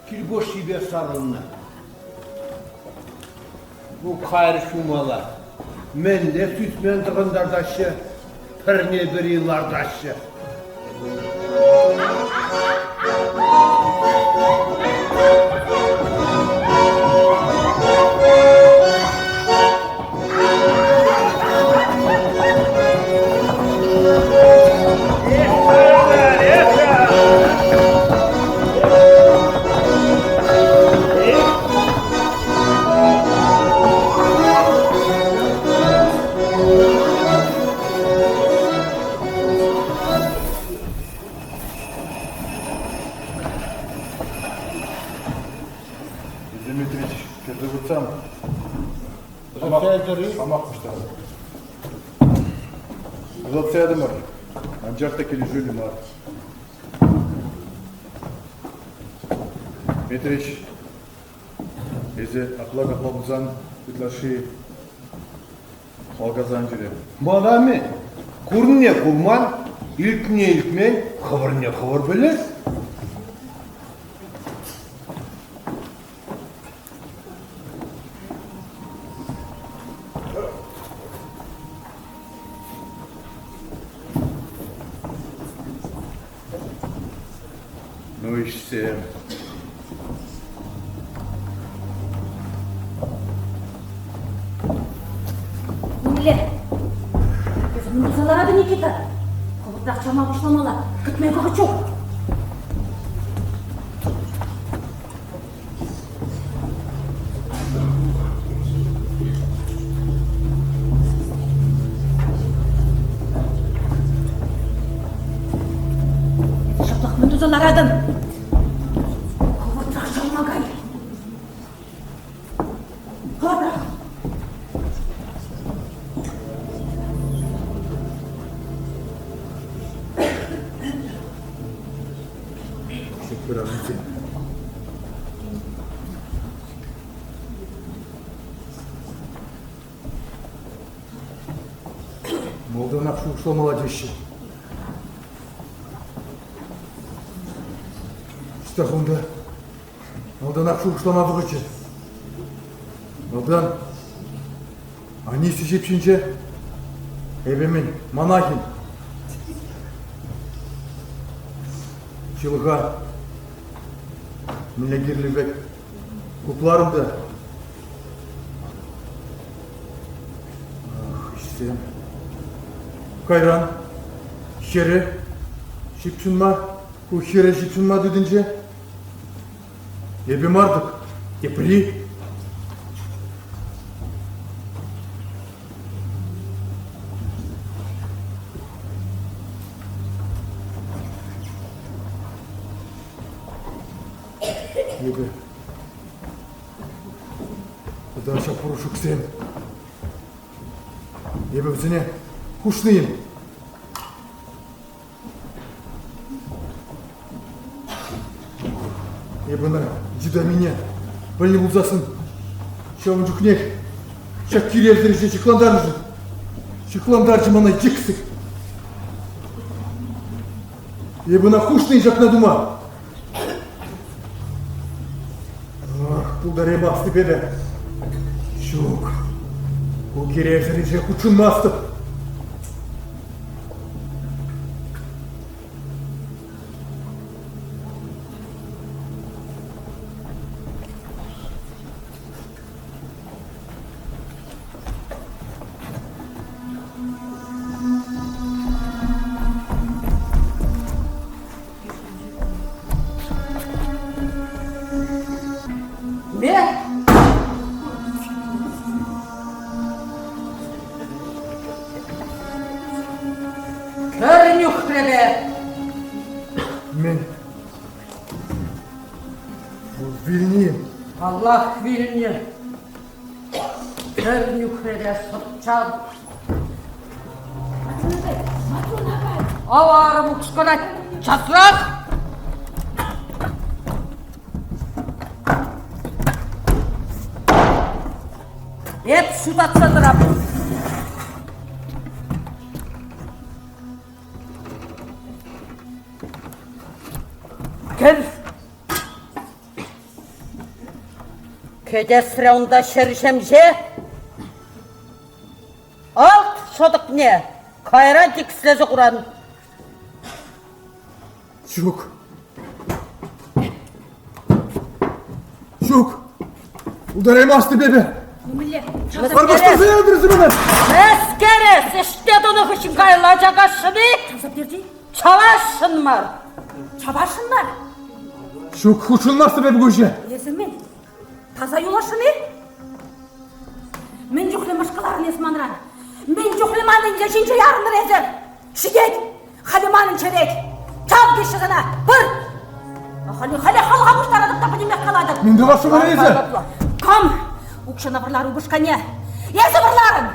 килпошшипе сарӑлнӑ. Ну, кайрӗҫ ҫумала. Мӗнле сӳсмен тӑхӑнтартаҫҫӗ, пӗрне-пӗри лартаҫҫӗ. Дмитрич, кӗрсе выртсам. Сӑмах пуҫтарӑр. Ӑсатса ятӑмӑр, анчах та килӗшӳллӗ мар. Дмитрич, эсӗ апла-капла пулсан ытлашши палкаса ан ҫӳре. Мана-мӗн? Курнине курман, илтнине илтмен, хӑвӑрне хӑвӑр пӗлӗр. Ну, ӗҫсем. Мӗнле? Эсӗ мӗн туса ларатӑн, Никита? Хӑвӑртрах чавма пуҫламалла. Кӗтме вӑхӑт ҫук. Шӑплӑх мӗн туса ларатӑн? Хӑвӑртрах чавма кай. Хӑвӑртрах. Хӗрарӑмсем. Малтанах шухӑшламалла теҫҫӗ. Ӑҫта унта? Малтанах шухӑшлама вӑхӑчӗ. Малтан Анисси ҫип ҫинче эпӗ мӗн, монахин? Ҫылӑха мӗнле кирлӗ пек хупларӑм та. Ах, ӗҫсем. Кайран хӗрӗ ҫыпҫӑнма, ку хӗрӗ ҫыпҫӑнма тытӑнчӗ. Эпӗ мар-тӑк, тепри. Эпӗ тата ҫак пурушуксем. Эпӗ вӗсене хушнӑ-им? Эпӗ ӑна йытамине пӗлнӗ пулсассӑн ҫавӑн чухнех ҫак киревсӗр ӗҫе ҫыхлантарнӑшӑн ҫыхлантарчӗ мана йӗксӗк. Эпӗ ӑна хушнӑ ҫакна тума. Ах, пултараймастӑп эпӗ. Ҫук, ку киревсӗр ӗҫе хутшӑнмастӑп. Ме! Кӗр нӳхрепе! Мӗн? Вӑл вилни. Паллах, вилнӗ. Кӗр нӳхрепе сӑрчан. Аварӑм укҫкӑнать часрах! Эп ҫутатса тӑрап. Кӗтесре унта ҫӗр ҫемҫе. Алт шӑтӑкне кайран тикӗслесе хуран. Ҫук. Ҫук. Пултараймастӑп эпӗ. Мӗнле? Вармаштарса ятӑр мана. Мӗскер эс ӗҫте тунӑ хыҫҫӑн каялла чакасшӑн-и? Чавса пӗтерчӗ? Чавасшӑн мар. Чавасшӑн мар? Ҫук, хутшӑнмастӑп эпӗ ку ӗҫе. Эсӗ мӗн? Таса юласшӑн-и? Мӗн чухлӗ мӑшкӑларӑн эс манран? Мӗн чухлӗ ман ӗнсе ҫинче ярӑнтӑр эсӗ? Ҫитет! Халӗ манӑн черет! Чав теҫҫӗ сана! Пыр! Халӗ, халӗ халӑха пуҫтаратӑп та пӗтӗмпех калатӑп. Мӗн тӑвасшӑн вара эсӗ? Кам укҫана вӑрлар упӑшкане? Эсӗ вӑрларӑн!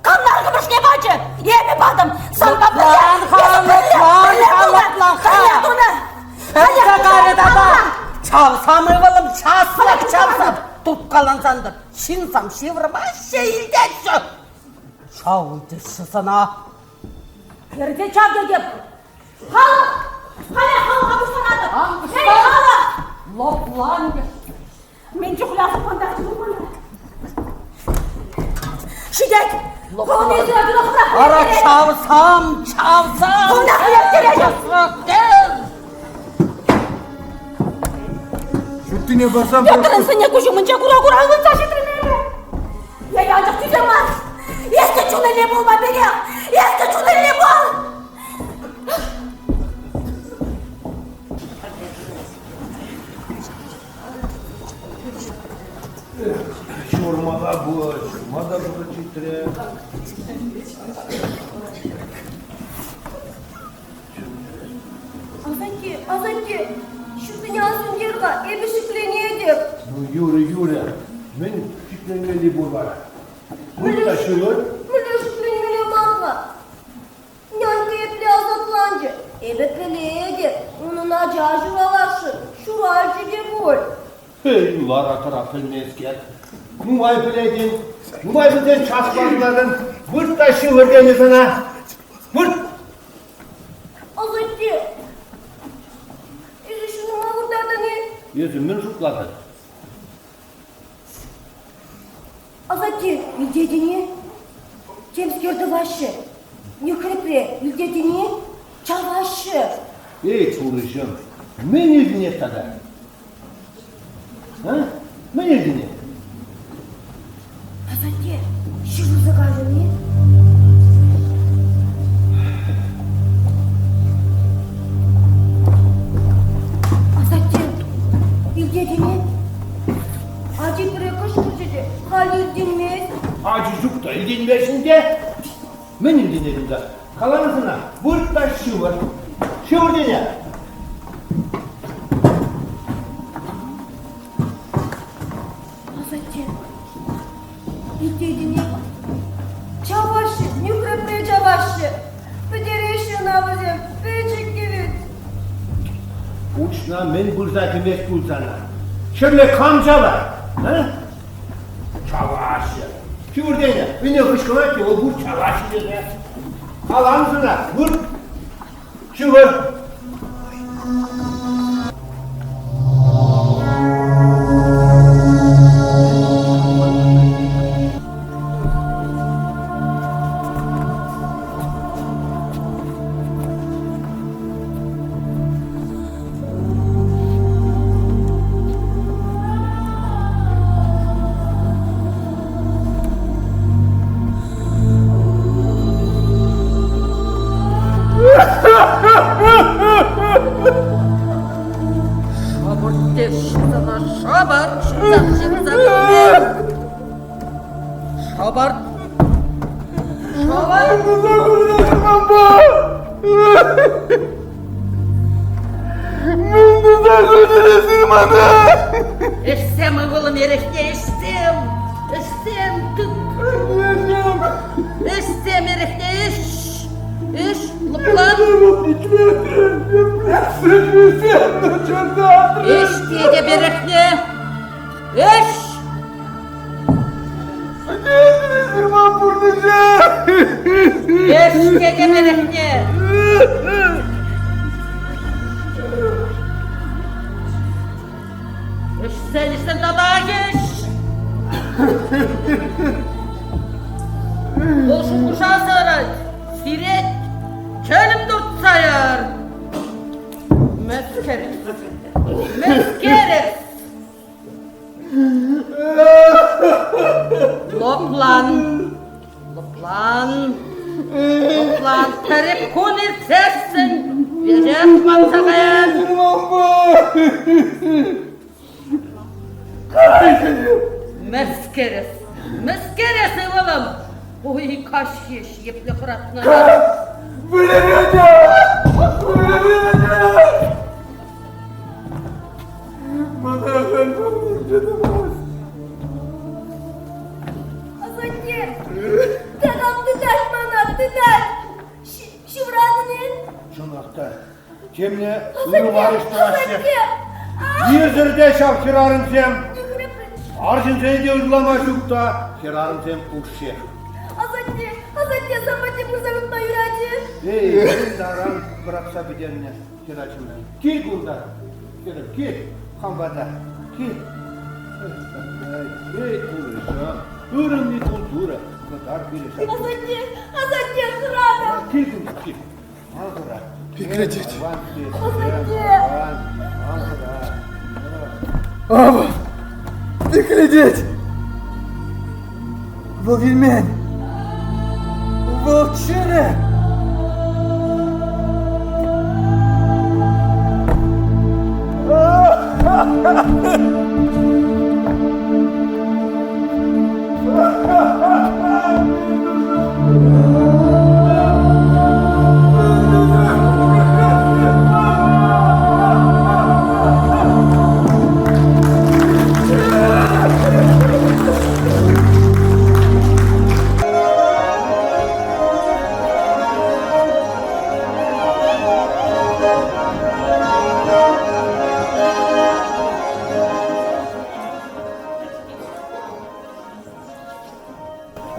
Кам наркӑмӑшне пачӗ? Эпӗ патӑм! Санпа пӗрле! Эсӗ пӗрле! Пӗрле тунӑ! Пӗрле тунӑ! Пӗрле карӗ тата! Чавсам, ывӑлӑм, часлах чавсам! Тупкалансан та ҫынсам ҫывӑрмаҫҫӗ, илтеҫҫӗ. Чав теҫҫӗ сана. Хӗрсе чав тетӗп. Халӑх! Халех халӑха пуҫтаратӑп! Эй, халӑх! Лӑплан. Мӗн чухлӗ асаплантарчӗ вӑл мана. Ҫитет! Ара чавсам, чавсам! Хӑвна хӗлеттеретӗп! Ҫуттине парсан... Петрӑн сӑнне куҫ умӗнче кура-кура ывӑнса ҫитрӗм эпӗ. Эпӗ анчах тӳсем мар. Эсӗ чун илли пулма пекех! Эсӗ чун илли пул! Ҫурмала пулать, ҫурма та вӑхӑт ҫитрӗ. Асатте, асатте, ҫутине ан сӳнтер-ха, эпӗ шикленетӗп. Ну, юрӗ, юрӗ. Мӗн шикленмелли пур вара? Вырт та ҫывӑр. Мӗнле шикленмелле мар-ха? Нянька епле асапланчӗ. Эпӗ пӗлетӗп, унӑн ача ҫураласшӑн, ҫуралчӗ те пуль. Эй, лара-тӑра пӗлмескер. Нумай пӗлетӗн, нумай пӗлсен час паллатӑн. Вырт та ҫывӑр тенӗ сана. Вырт! Асатте, эсӗ ҫунма выртатӑн-и? Эсӗ мӗн шутлатӑн? Асатте, илтетӗн-и? Темскер тӑваҫҫӗ. Нӳхрепре, илтетӗн-и? Чаваҫҫӗ. Эй, турӑҫӑм, мӗн илтӗнет тата? А? Мӗн илтӗнет? Асатте, ҫывӑрса кайрӑн-и? Асатте, илтетӗн-и? Ачи пӗрре кӑшкӑрчӗ те халь илтӗнмест. Ачи ҫук та илтӗнмест ӗнтӗ. Мӗн илтӗнет унта? Каланӑ сана, вырт та ҫывӑр. Ҫывӑр тенӗ. Асатте, илтетӗн-и? Чаваҫҫӗ, нӳхрепре чаваҫҫӗ. Пӗтереҫҫӗ ӑна вӗсем, пӗчӗккӗ вӗт. Пуҫна мӗн пырса кӗмест пуль сана? Ҫӗрле кам чавать? А? Чаваҫҫӗ. Ҫывӑр тенӗ, ӗне хыҫкӑлать те вӑл пур чаваҫҫӗ тесе. Калан сана, вырт, ҫывӑр. Шӑпӑрт сана, шӑпӑрт ҫунтах ҫырса пӗтмен. Шӑпӑрт. Шӑпӑрт. Мӗн туса хутӑн эсир мана? Ӗҫсем, ывӑлӑм, эрехне ӗҫсем. Ӗҫсем, тыт. Ӗҫсем, эрехне ӗҫ. Ӗҫ, лӑплан. Ӗҫ тетӗп эрехне. Ӗҫ! Ӗҫ тетӗп эрехне. Ӗҫсен, ӗҫсен татах ӗҫ! Вӑл шухӑша сарать, сирет, чӗлӗм туртса яр. Мӗскер Мӗскер эс? Лӑплан, лӑплан, лӑплан. Пӗр-ик кун иртсессӗн веҫех манса каян. Мӗскер эс? Мӗскер эс, ывӑлӑм? Ой, каҫ ҫеҫ епле хӑратнӑ. Вӗлеретӗп! Вӗлеретӗп! Мана халь ним тӑмасть. Асатте, такам тытать мана, тытать! Ҫывратӑн-и? Чӑнах та, темле ырӑ мар ӗҫ тӑваҫҫӗ. Ирсӗр те ҫав хӗрарӑмсем. Арҫынсене те ырлама ҫук та, хӗрарӑмсем пушшех. Асатте, асатте, сан патне пырса выртма юрать-и? Эй, мӗн таран пӑрахса пӗтернӗ хӗрачӑна. Кил кунта, хӗрӗм, кил, хам пата, кил. Эй, турӑҫӑм, ырӑ культура, кӑтар пире ҫак. Асатте, асатте, хӑратӑп. Кил кунта, кил. Ан хӑра. Прекратить. Асатте. Ан хӑра. Ава, прекратить. Вӑл вилмен. Вӑл чӗрӗ.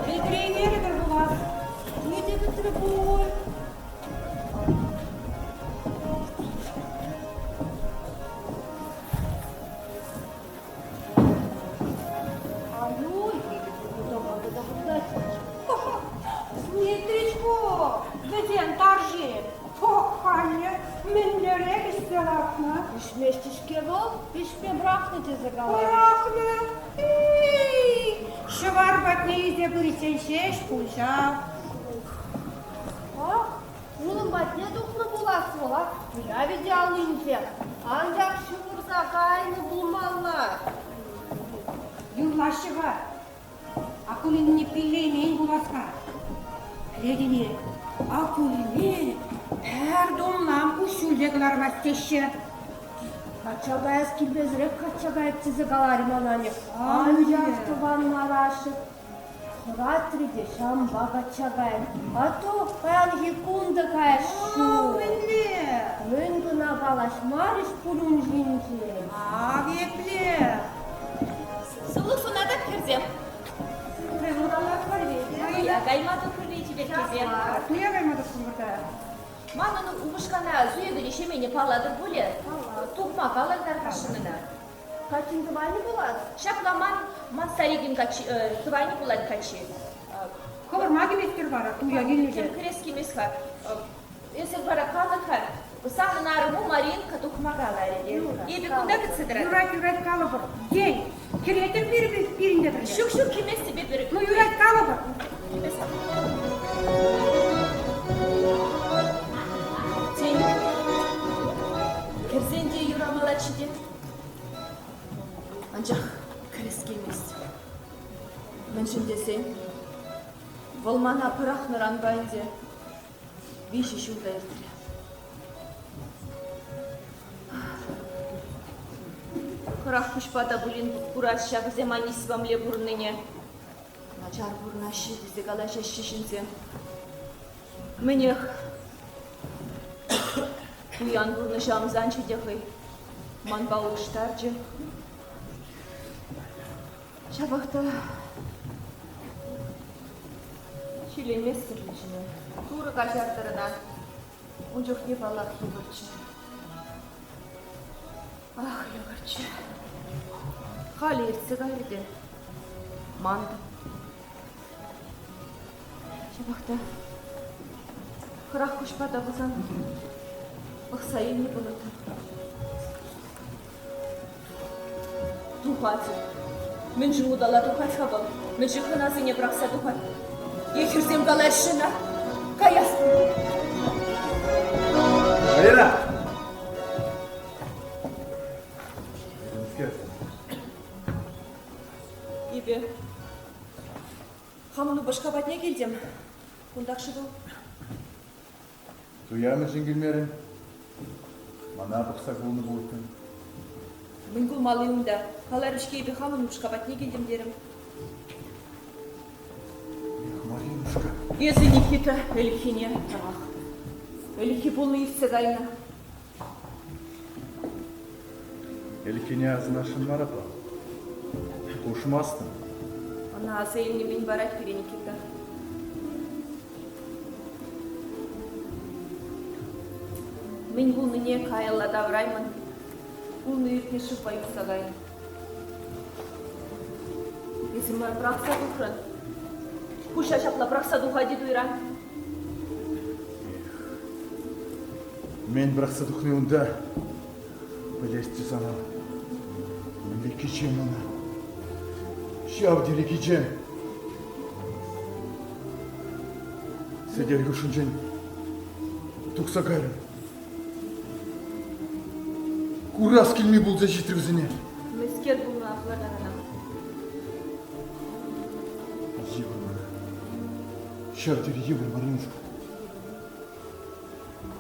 Ветеринарӗ пулас. Ӳте пӗтрӗ пуль. Дмитричку, вӗсен тарҫи, пӑх-халӗ мӗнлерех ӗҫсе лартнӑ. Ӗҫмест-ҫке вӑл, ӗҫме пӑрахнӑ тесе калать. Пӑрахнӑ? Эй, ҫӑвар патне илсе пыриччен ҫеҫ пуль ҫав. Ах, улӑм патне тухнӑ пулас вӑл, ах, пуявӗ те аллинче. Анчах ҫывӑрса кайнӑ пулмалла. Юрлаҫҫӗ-ха. Акулине пиллеймен пулас-ха. Пӗлетӗн-и, Акулине пӗр тумлам куҫҫуль те кӑлармасть теҫҫӗ. Качча каяс килмесӗрех качча каять тесе каларӗ мана анне. Анчах тӑван мар ашшӗ. Хӑратрӗ те ҫавӑнпа качча каять. А то паянхи кун та каяс ҫук. Мӗнле? Мӗн кӑна калаҫмарӗҫ пуль ун ҫинчен. Ав епле! Сывлӑх сунатӑп, хӗрсем. Туя кайма тухрӑр-и чиперккесем? Туя кайма тухрӑмӑр та. Манӑн упӑшкана Зуевӑри Ҫемене паллатӑр пулӗ? Тухма калӑр тархасшӑн ӑна. Каччин тӑванӗ пулать? Ҫапла ман, ман старикӗн каччи, тӑванӗ пулать каччи. Хӑвӑр ма килеттӗр вара, туя килнӗ Тем кӗрес килмест-ха. Эсир вара калӑр-ха, санӑн арӑму Маринка тухма каларӗ те. Эпӗ кунта кӗтсе тӑратӑп. Юрать, юрать, калӑпӑр. Тен, кӗретӗр пирӗнпе пӗрле? Ҫук, ҫук, килместӗп эпир. Ну, юрать, калӑпӑр. Тен, кӗрсен те юрамаллаччӗ те. Анчах кӗрес килмест. Мӗншӗн тесен вӑл мана пӑрахнӑранпа ӗнтӗ 3 ҫул та иртрӗ. Хӑрах куҫпа та пулин кураҫҫӗ вӗсем Анисьпа мӗнле пурӑннине. Начар пурӑнаҫҫӗ тесе калаҫаҫҫӗ ҫынсем. Мӗнех, пуян пурнӑҫа ӑмсанчӗ те хӑй, манпа улӑштарчӗ. Ҫапах та ҫилленместӗр ҫине. Турӑ каҫартӑр ӑна. Ун чухне, паллах, йывӑрччӗ. Ах, йывӑрччӗ. Халӗ иртсе кайрӗ те. Мантӑм. Ҫапах та хӑрах куҫпа та пулсан пӑхса илнӗ пулӑттӑм. Тухать. Мӗншӗн мутала тухать-ха вӑл? Мӗншӗн хӑнасене пӑрахса тухать? Е хӗрсем калаҫҫӗ ӑна? Каяс. Валера! Эпӗ хамӑн упӑшка патне килтӗм. Кунтах-ши вӑл? Туя мӗншӗн килмерӗн? Мана пӑхса кулнӑ пулӑттӑн. Мӗн кулмалли унта? Каларӗ-ҫке эпӗ хамӑн упӑшка патне килтӗм терӗм. Эх, Маринушка. Эсӗ, Никита, ӗлӗкхине тӑвах. Ӗлӗкхи пулнӑ иртсе кайнӑ. Ӗлӗкхине асӑнасшӑн мар апла. Хушмастӑн. Ӑна аса илни мӗн парать пире, Никита? Мӗн пулнине каялла тавӑраймӑн. Пулнӑ иртнӗ шывпа юхса кайнӑ. Эсӗ мана пӑрахса тухрӑн. Хуҫа ҫапла пӑрахса тухать-и туйран? Мӗн пӑрахса тухни унта? Пӗлесчӗ сана. Мӗнле кичем мана. Ҫав тери кичем. Сӗтел хушшинчен тухса кайрӑм. Курас килми пулса ҫитрӗ вӗсене. Мӗскер пулнӑ апла таранах? Йывӑр мана. Ҫав тери йывӑр, Маринушка.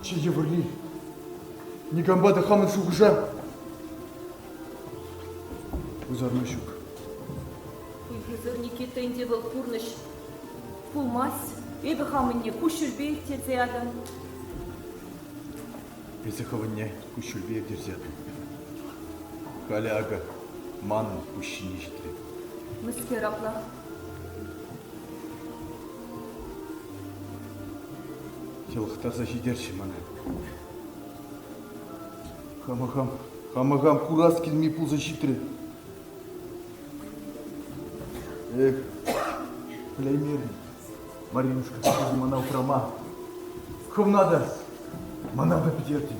Чи йывӑрри. Никампа та хамӑн шухӑша пусарма ҫук. Хуйхӑсӑр Никита ӗнтӗ вӑл пурнӑҫ пулмасть. Эпӗ хамӑнне куҫҫульпе ирттерсе ятӑм. Эсӗ хӑвӑнне куҫҫульпе ирттерсе ятӑн. Халӗ акӑ манӑн пуҫ ҫине ҫитрӗ. Мӗскер апла? Йӑлӑхтарса ҫитерчӗ мана. Хама-хам, хама-хам курас килми пулса ҫитрӗ. Эх, пӗлеймерӗм. Маринушка, эсӗ мана упрама. Хӑвна та, мана та пӗтертӗн.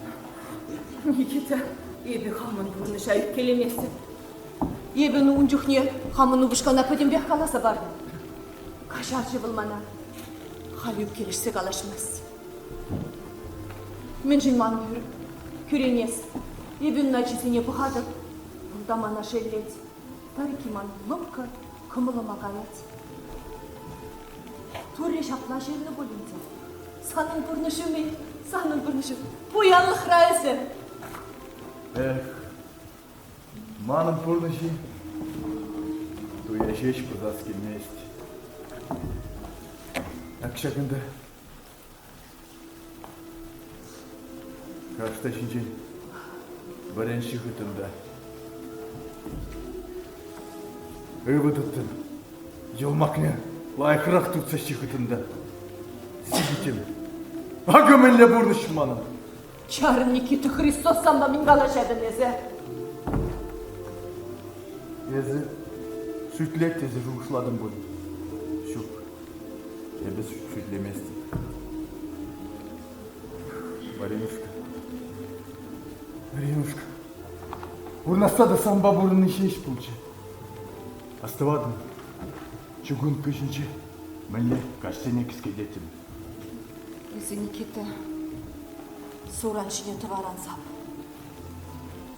Никита, эпӗ хамӑн пурнӑҫа ӳпкелеместӗп. Эпӗ ун чухне хамӑн упӑшкана пӗтӗмпех каласа патӑм. Каҫарчӗ вӑл мана. Халь ӳпкелешсе калаҫмасть. Мӗншӗн ман кӳренес? Эпӗ ун ачисене пӑхатӑп. Вӑл та мана шеллет. Пӗр-икӗ ман лӑпкӑ кӑмӑлӑма каять. Турри ҫапла ҫырнӑ пуль ӗнтӗ. Санӑн пурнӑҫу-и? Санӑн пурнӑҫу пуянлӑхра эсӗ. Эх, манӑн пурнӑҫ-и? Туя ҫеҫ пӑсас килмест. Ак ҫакӑнта Кашта ҫинчен вӗрен ҫыхӑттӑм та. Ывӑтӑттӑм. Йӑлмакне лайӑхрах туртса ҫыхӑттӑм та. Сикӗттӗм. Акӑ мӗнле пурнӑҫ манӑн. Чарӑн, Никита, Христос санпа мӗн калаҫатӑн эсӗ? Эсӗ шӳтлет тесе шухӑшлатӑн пуль. Ҫук. Эпӗ шӳтлеместӗп. Маринушка. Маринушка. Пурӑнасса та санпа пурӑнни ҫеҫ пулчӗ. Астӑватӑн, чугунка ҫинче мӗнле каҫсене кӗскететтӗм. Эсӗ, Никита, суран ҫине тӑваран сап.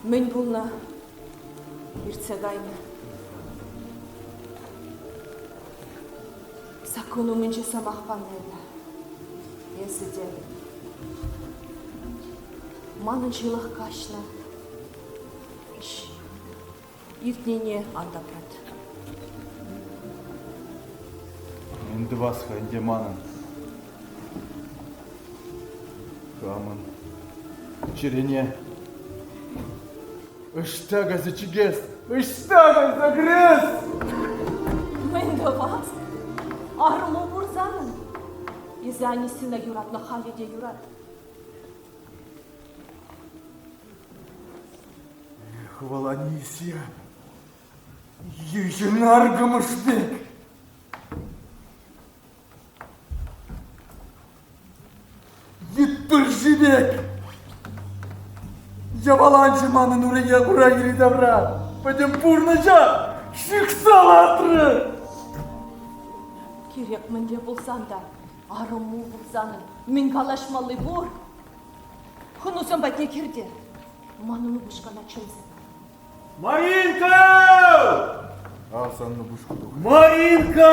Мӗн пулнӑ, иртсе кайнӑ. Саккун умӗнче сӑмах панӑ эпӗ. Эсӗ те. Манӑн ҫылӑх каҫнӑ. Иртнине ан тапрат. Мӗн тӑвас-ха ӗнтӗ манӑн? Камӑн чӗрене Ӑҫта кайса чикес? Ӑҫта кайса кӗрес? Мӗн тӑвас? Арӑму пур санӑн. Эсӗ Анисина юратнӑ халӗ те юрат. Эх, вӑл Анисия. Йӳҫӗ наркӑмӑш пек. Йыт пырши пек. Йӑваланчӗ манӑн урине ура йӗри-тавра. Пӗтӗм пурнӑҫа ҫыхса лартрӗ. Кирек мӗнле пулсан та арӑму пулсан мӗн калаҫмалли пур. Хӑнусем патне кӗр те манӑн упӑшкана чӗнсе пар. Маринка! Ал сан упӑшку тухрӗ. Маринка!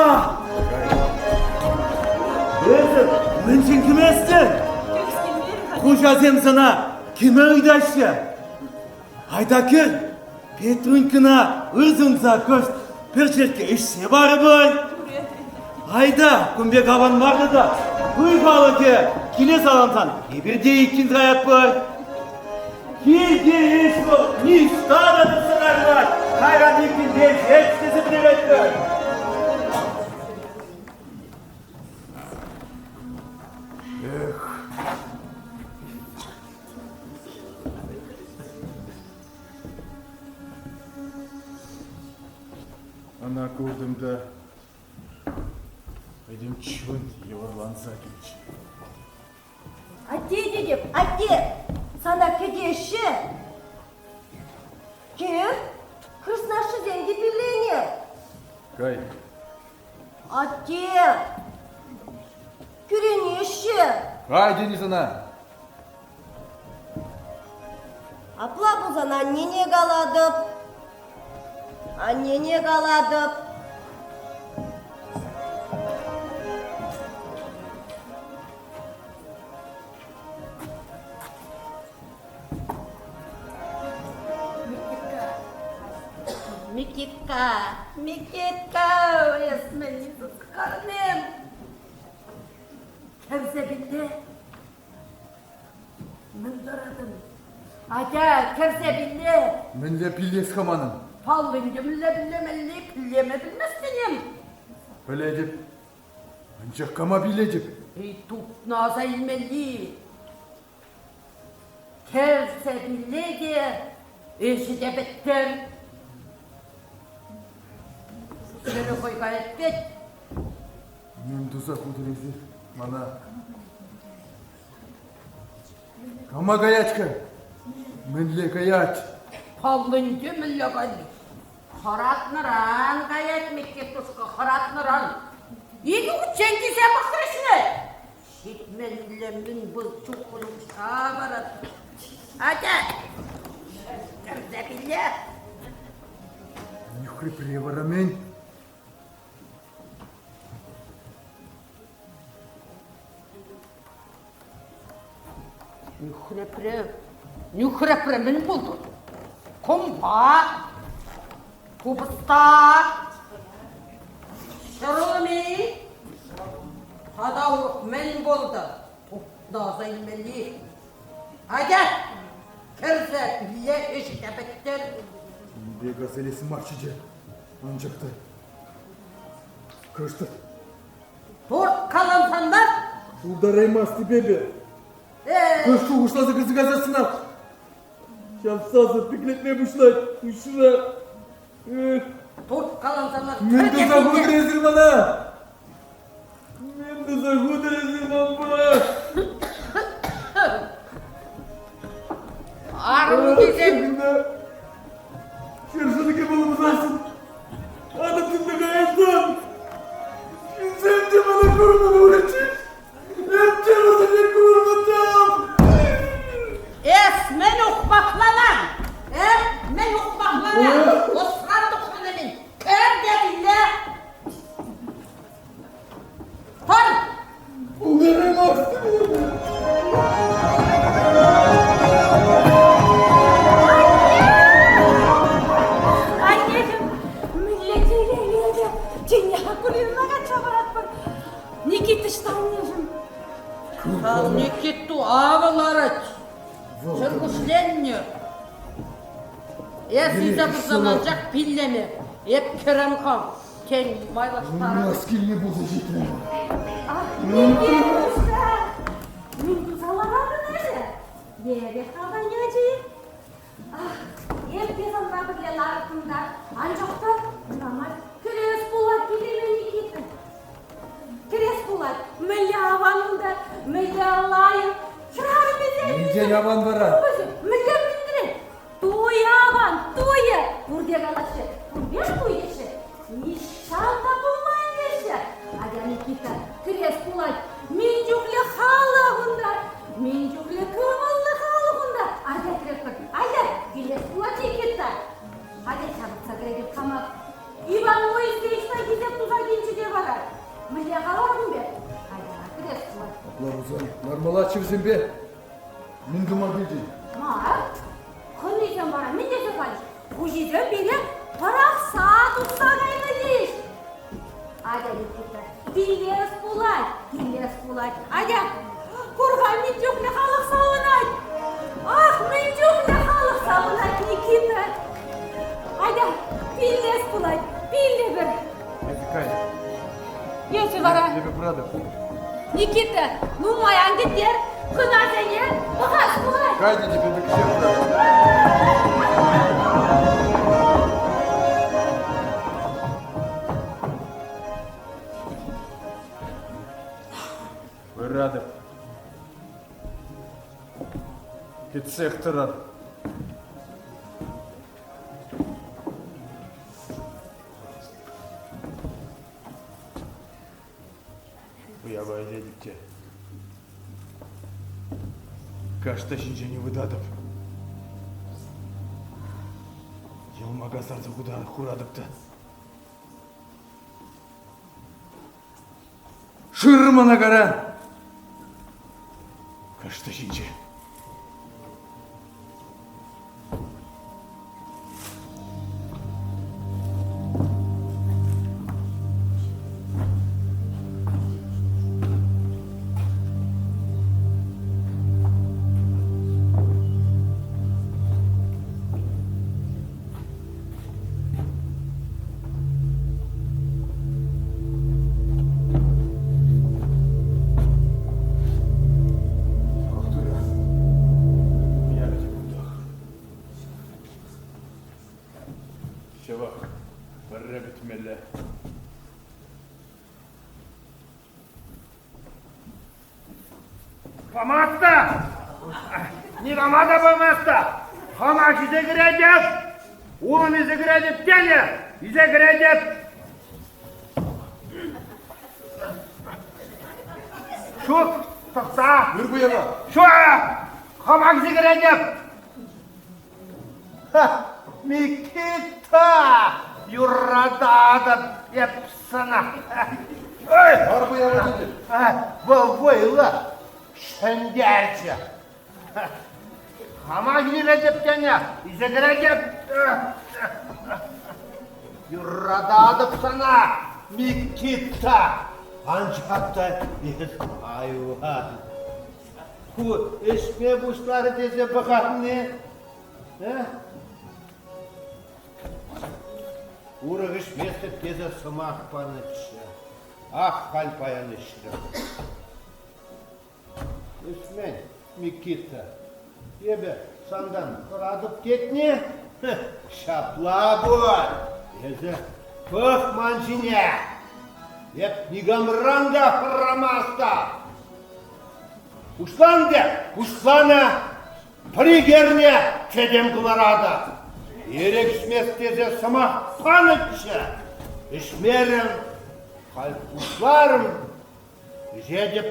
Эсӗ мӗншӗн кӗместӗн? Хуҫасем сана кӗме ыйтаҫҫӗ. Айта кӗр, Петрунькӑна ырсӑнса кӑшт пӗр черкке ӗҫсе парӑпӑр. Айта, кун пек аван мар тата. Туй халӑхӗ киле салансан эпир те иккӗн каятпӑр. Килте ӗҫ вӑл ниҫта та тухса каймасть. Кайран иккӗнпе ҫеҫ тесе пӗтеретпӗр. Эх. Ӑна куртӑм та пӗтӗм чун йывӑрланса килчӗ. Атте тетӗп, атте, сана кӗтеҫҫӗ. Кӗр, хреснашшӗсем те пилленӗ. Кай. Атте, кӳренеҫҫӗ. Кай тенӗ сана. Апла пулсан аннене калатӑп. Аннене калатӑп. Микитка, Микитка, эс мӗн карнем? Кӗрсе пилле. Мӗн тӑратӑн? Атя, кӗрсе пилле. Мӗнле пиллес-ха манӑн? Паллӑ ӗнтӗ, мӗнле пиллемелли, пиллеме пӗлместӗн-им? Пӗлетӗп. Анчах кама пиллетӗп? Эй, тупнӑ аса илмелли. Кӗрсе пилле те ӗҫӗ те пӗттӗр. Сӗрӗ хӑй каять вӗт. Мӗн туса хутӑр эсир мана? Кама каять-ха? Мӗнле каять? Паллӑ ӗнтӗ мӗнле кайни. Хӑратнӑран каять Миккетушка, хӑратнӑран. Икӗ хутчен килсе пӑхрӗҫ-мӗн. Ҫитмелле мӗн пыл чухлӗ укҫа парать. Атя, кӗрсе пилле. Нӳхрепре вара мӗн? Нӳхрепре, нӳхрепре мӗн пултӑр? Кӑмпа, купӑста, ҫӗрулми тата урӑх мӗн пултӑр? Тупнаса илмелли. Атя, кӗрсе пилле ӗҫ те пӗттӗр. Ун пек аса илес марччӗ те, анчах та кӑштах Турткалансан мар. Пултараймастӑп эпӗ. Кӑшт шухӑшласа кӗрсе кайсассӑнах ҫав сасӑ пиклетме пуҫлать пуҫра. Эх. Турткалансан мар. Мӗн туса хутӑр эсир мана? Мӗн туса хутӑр эсир манпа? Арӑму тесен. Ҫӗршывӗнче пулмасассӑн Атӑ тытнӑ каяссан ҫынсем те мана курман пулӗччӗҫ. Эп те вӗсене курмӑттӑм. Эс мӗн ухмахланан? Э? Мӗн ухмахланан? Ӑсран тухнӑ-мӗн? Кӗр те вилле! Тӑр! Пултараймастӑп эпӗ. Аннеҫӗм, мӗнле телейлӗ эпӗ. Тинех Акулинӑна качча паратпӑр. Никита ӑҫта аннеҫӗм? Ҫав Никиту авӑ ларать. Чӗркуҫленнӗ. Эс илсе пырсан анчах пиллеме. Эп кӗрем-ха. Тен, майлаштарӑр. Урас килни пулса ҫитрӗ. Ах, Никитушка! Мӗн туса ларатӑн эсӗ? Эрех халтан ячӗ-и? Ах, эп те санпа пӗрле ларӑттӑм та, анчах та... Лармаллаччӗ вӗсемпе. Мӗн тума килтӗн? Мар. Хӑнисем вара мӗн тесе калӗҫ? Хуҫисем пире пӑрахса тухса кайнӑ тейӗҫ. Атя, Никита, вилес пулать, вилес пулать. Атя, кур-ха, мӗн чухлӗ халӑх савӑнать. Ах, мӗн чухлӗ халӑх савӑнать, Никита. Атя, вилес пулать, вилӗпӗр. Эсӗ кай. Эсӗ вара? Эпӗ пыратӑп. Никита, нумай ан кӗтер, хӑнасене пӑхас пулать. Кай тетӗп, эпӗ кӗҫех пыратӑп. Пыратӑп. Кӗтсех тӑрӑр. Уява илетӗп те кашта ҫинчен ывӑтатӑп. Йӑлмака сарса хуратӑп та. Шыр мана кара! Кашта ҫинче. Ҫавах пӗрре пӗтмелле. Памасть-та! Никама та памасть-та! Хама ҫисе кӗретӗп! Улӑм илсе кӗретӗп тенӗ! Илсе кӗретӗп! Ҫук, тӑхта! Ыр Ҫук! Хама ҫисе кӗретӗп! Микита! Юрататӑп эп сана! Ой! Вӑл вӑйлӑ ҫӗнтерчӗ. Хама килӗшетӗп тенӗ, илсе кӗретӗп. Юрататӑп сана, Микита! Анчах та эс айван. Ку ӗҫме пуҫларӗ тесе пӑхатни? Э? Урӑх ӗҫместӗп тесе сӑмах панӑччӗ. Ах, халь паян ӗҫрӗм. Ӗҫмен, Микита. Эпӗ сантан хӑратӑп тетне? Ҫапла пуль. Эсӗ пӑх ман ҫине. Эп никамран та хӑрамастӑп. Пуҫлан те пуҫланӑ пӗр-ик эрне чӗтем кӑларатӑп. Эрех ӗҫмест тесе сӑмах панӑччӗ. Ӗҫмерӗм, халь пуҫларӑм, ӗҫетӗп.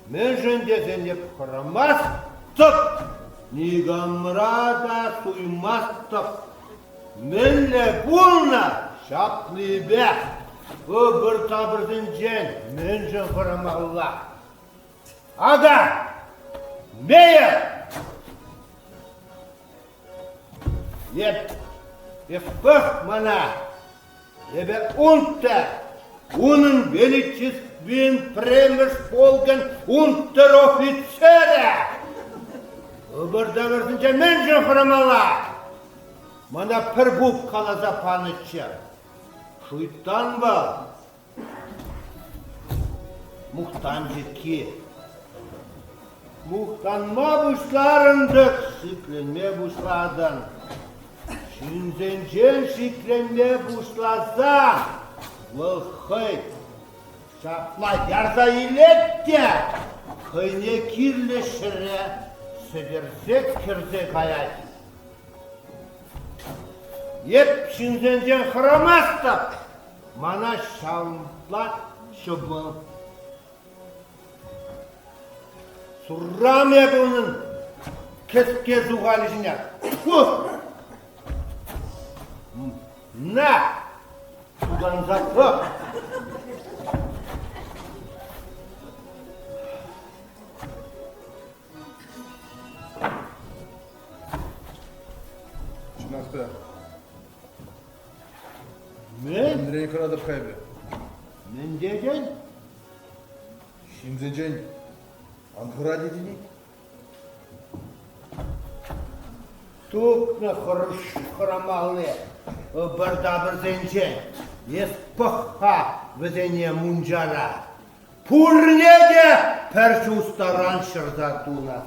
Мӗншӗн тесен эп хӑрамастӑп, никамра та суймастӑп. Мӗнле пулнӑ ҫаплипех ӑпӑр-тапӑрсенчен мӗншӗн хӑрамалла? Ага! Мейӗр! Эп, эп пӑх мана! Эпӗ унта, унӑн величествин пӗрремӗш полкӗн унтер-офицерӗ! Ӑпӑр-тапӑрсенчен мӗншӗн хӑрамалла? Мана пӗр пуп каласа панӑччӗ. Шуйттан вӑл. Мухтанчӑкки. Мухтанма пуҫларӑн-тӑк, шикленме пуҫлатӑн. Ҫынсенчен шикленме пуҫласа вӑл хӑй ҫапла ярса илет те хӑйне кирлӗ ҫӗре сӗтӗрсе кӗрсе каять. Эп ҫынсенчен хӑрамастӑп, мана ҫавӑнпа ҫӑмӑл. Суррам эпӗ унӑн кӗске сухалӗ ҫине. Фу! На! Тутанса пӑх! Мӗн? Мӗнрен хӑратӑп-ха эпӗ? Мӗн тетӗн? Ҫынсенчен ан хӑра тетӗн-и? Тупнӑ хӑрамалли ӑпӑр-тапӑрсенчен эс пӑх-ха вӗсене мунчара. Пурне те пӗр чустаран ҫӑрса тунӑ.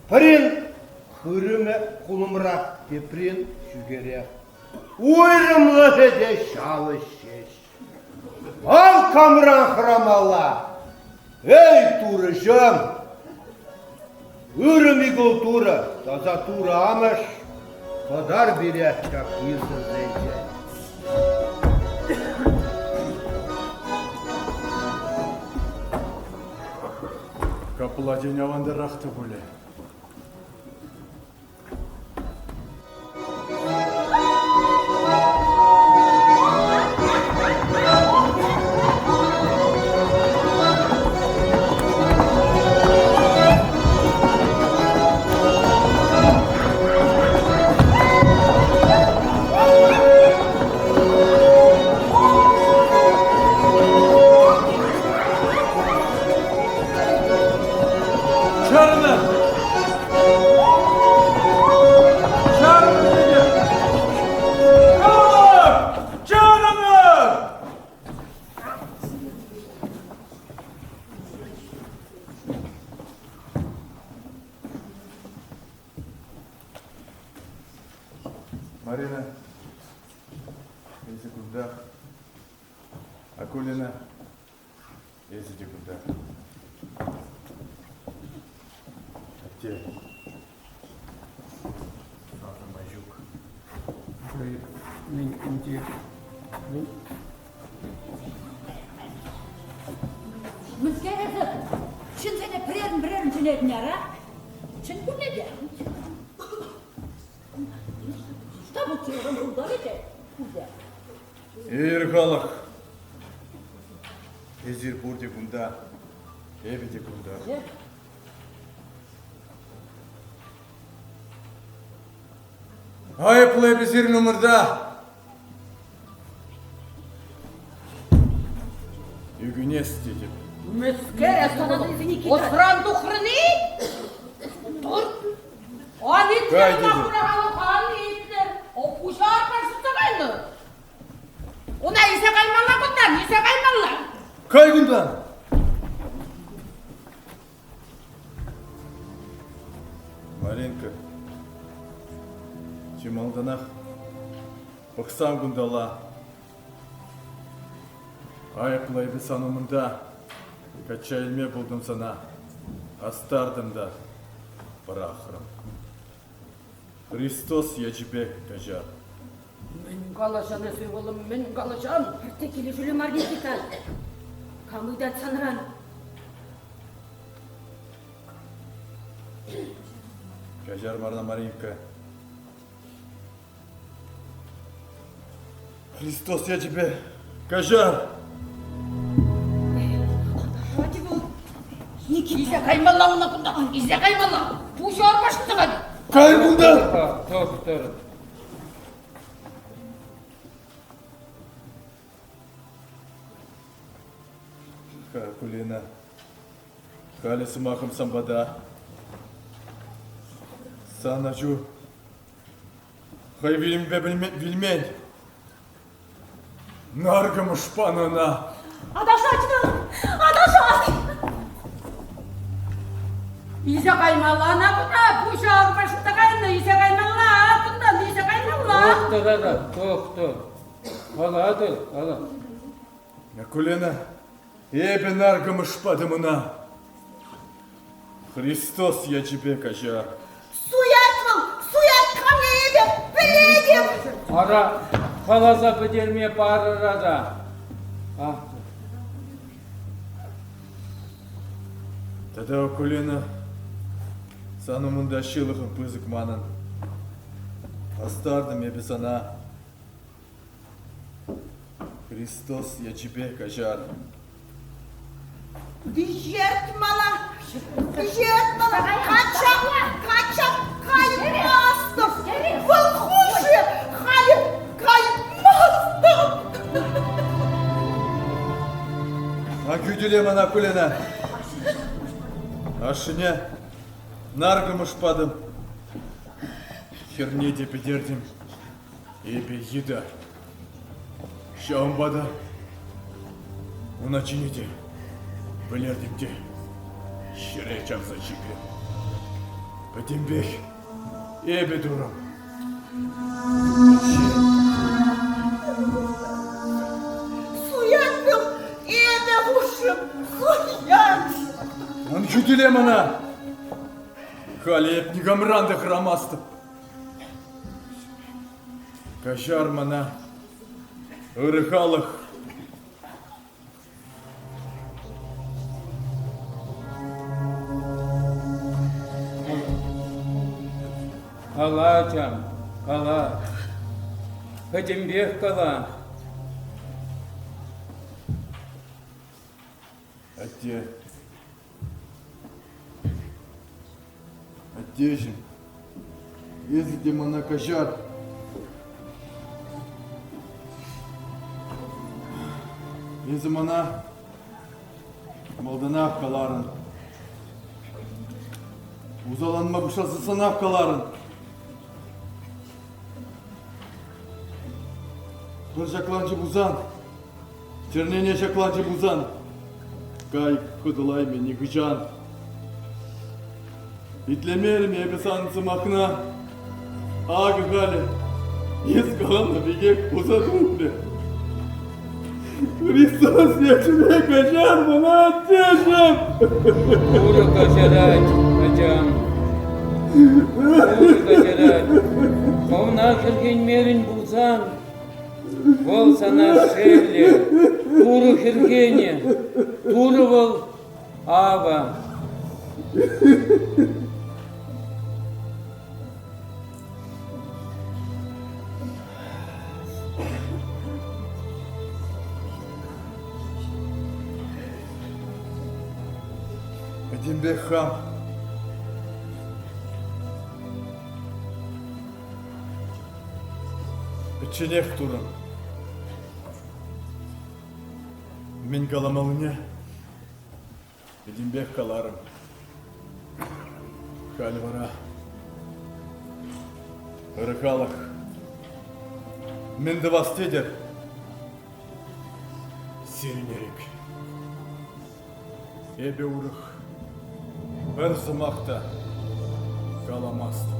Пӗрин хырӑмӗ хулӑмрах, теприн ҫӳхерех. Уйрӑмлӑхӗ те ҫавӑ ҫеҫ. Ав камран хӑрамалла! Эй, Турӑҫӑм! Ырӑ Микул Турӑ, таса Турӑ амӑш, хӑтар пире ҫак ирсӗрсенчен. Капла тен авантарах та пулӗ. Чарӑнӑр! Чарӑнӑр! Марина, эсӗ кунтах. Акулина, Эсӗ те кунта. Атте. Сасӑ май ҫук. Мӗн ӗнтӗ? Мӗн? Мӗскер эсӗ ҫынсене пӗрерӗн-пӗрерӗн чӗнетӗн ара? Чӗн пурне те. Что пулчӗ? Пурте. Ир халӑх! Эсир пурте кунта, эпӗ те кунта. Айӑплӑ эпӗ сирӗн умӑрта. Ӳкӗнес тетӗп. Мӗскер Осран тухрӑн-и? Тур! Ан итлӗр ӑна хура ан итлӗр. Пуҫа арпа шутса кайнӑ. Уна илсе каймалла кунтан, илсе каймалла. Кай кунтан! Маринка, чи малтанах пӑхсан кунталла. Айӑплӑ эпӗ сан умӑнта. Качча илме пултӑм сана. Астартӑм та пӑрахрӑм. Христос ячӗпе каҫар. Мӗн калаҫан эс, ывӑлӑм, мӗн калаҫан? Пӗртте килӗшӳллӗ мар Никита. Кам ыйтать санран? Каҫар мана, Маринка. Христос ячӗпе каҫар! Илсе каймалла уна кунта, илсе каймалла. Пуҫу арпашӑнса кайнӑ. Кай кунта! Доктор. Кулина, халӗ сӑмахӑм сан пата. Сан ачу Хӑй вилӗмпе вилмен. Наркӑмӑш панӑ ӑна. Аташать вӑл! Аташать! Илсе каймалла ӑна кунта, пуҫа арпашӑнса кайнӑ, илсе каймалла, кунтан илсе каймалла. Тохтӑр, ара, тохтӑр. Калатӑр, кала. Акулина, эпӗ наркӑмӑш патӑм ӑна. Христос ячӗпе каҫар. Суять вӑл, суять камне эпӗ пӗлетӗп. Ара, каласа пӗтерме парӑр ара. Ах. Тата, Акулина, сан умӑнта ҫылӑхӑм пысӑк манӑн. Астартӑм эпӗ сана. Христос ячӗпе каҫар. Вӗҫерт мана, вӗҫерт мана, качча, качча каймастӑп. Вӑл хушрӗ, халӗ. хӳтӗле мана, Кулина. Ашшӗне наркӑмӑш патӑм. Хӗрне те пӗтертӗм. Эпӗ йытӑ. Ҫавӑнпа та ун ачине те вӗлертӗм те ҫӗре чавса чикрӗм. Пӗтӗмпех эпӗ турӑм. Суять вӑл, эпӗ хушрӑм, суять! Ан хӳтӗле мана! Халӗ эп никамран та хӑрамастӑп. Каҫар мана, ырӑ халӑх. Кала, ачам, кала. Пӗтӗмпех кала. Атте. Аттеҫӗм, эсӗ те мана каҫар. Эсӗ мана малтанах каларӑн. Усаланма пуҫласассӑнах каларӑн. Пӗр ҫакланчӗ пулсан, Чӗрнене ҫакланчӗ пулсан, кай хӑтӑлаймӗ нихӑҫан. Итлемерӗм эпӗ сан сӑмахна. Акӑ халӗ эс каланӑ пекех пулса тухрӗ. Христос ячӗпе каҫар мана, аттеҫӗм! Турӑ каҫарать, ачам. Турӑ каҫарать. Хӑвна хӗрхенмерӗн пулсан, Вӑл сана шеллӗ, Турӑ хӗрхенӗ, Турӑ вӑл авӑ. Пӗтӗмпех хам. Пӗчченех турӑм. Мӗн каламаллине пӗтӗмпех каларӑм. Халь вара ырӑ халӑх мӗн тӑвас тетӗр? Сирӗн ирӗк. Эпӗ урӑх пӗр сӑмах та каламастӑп.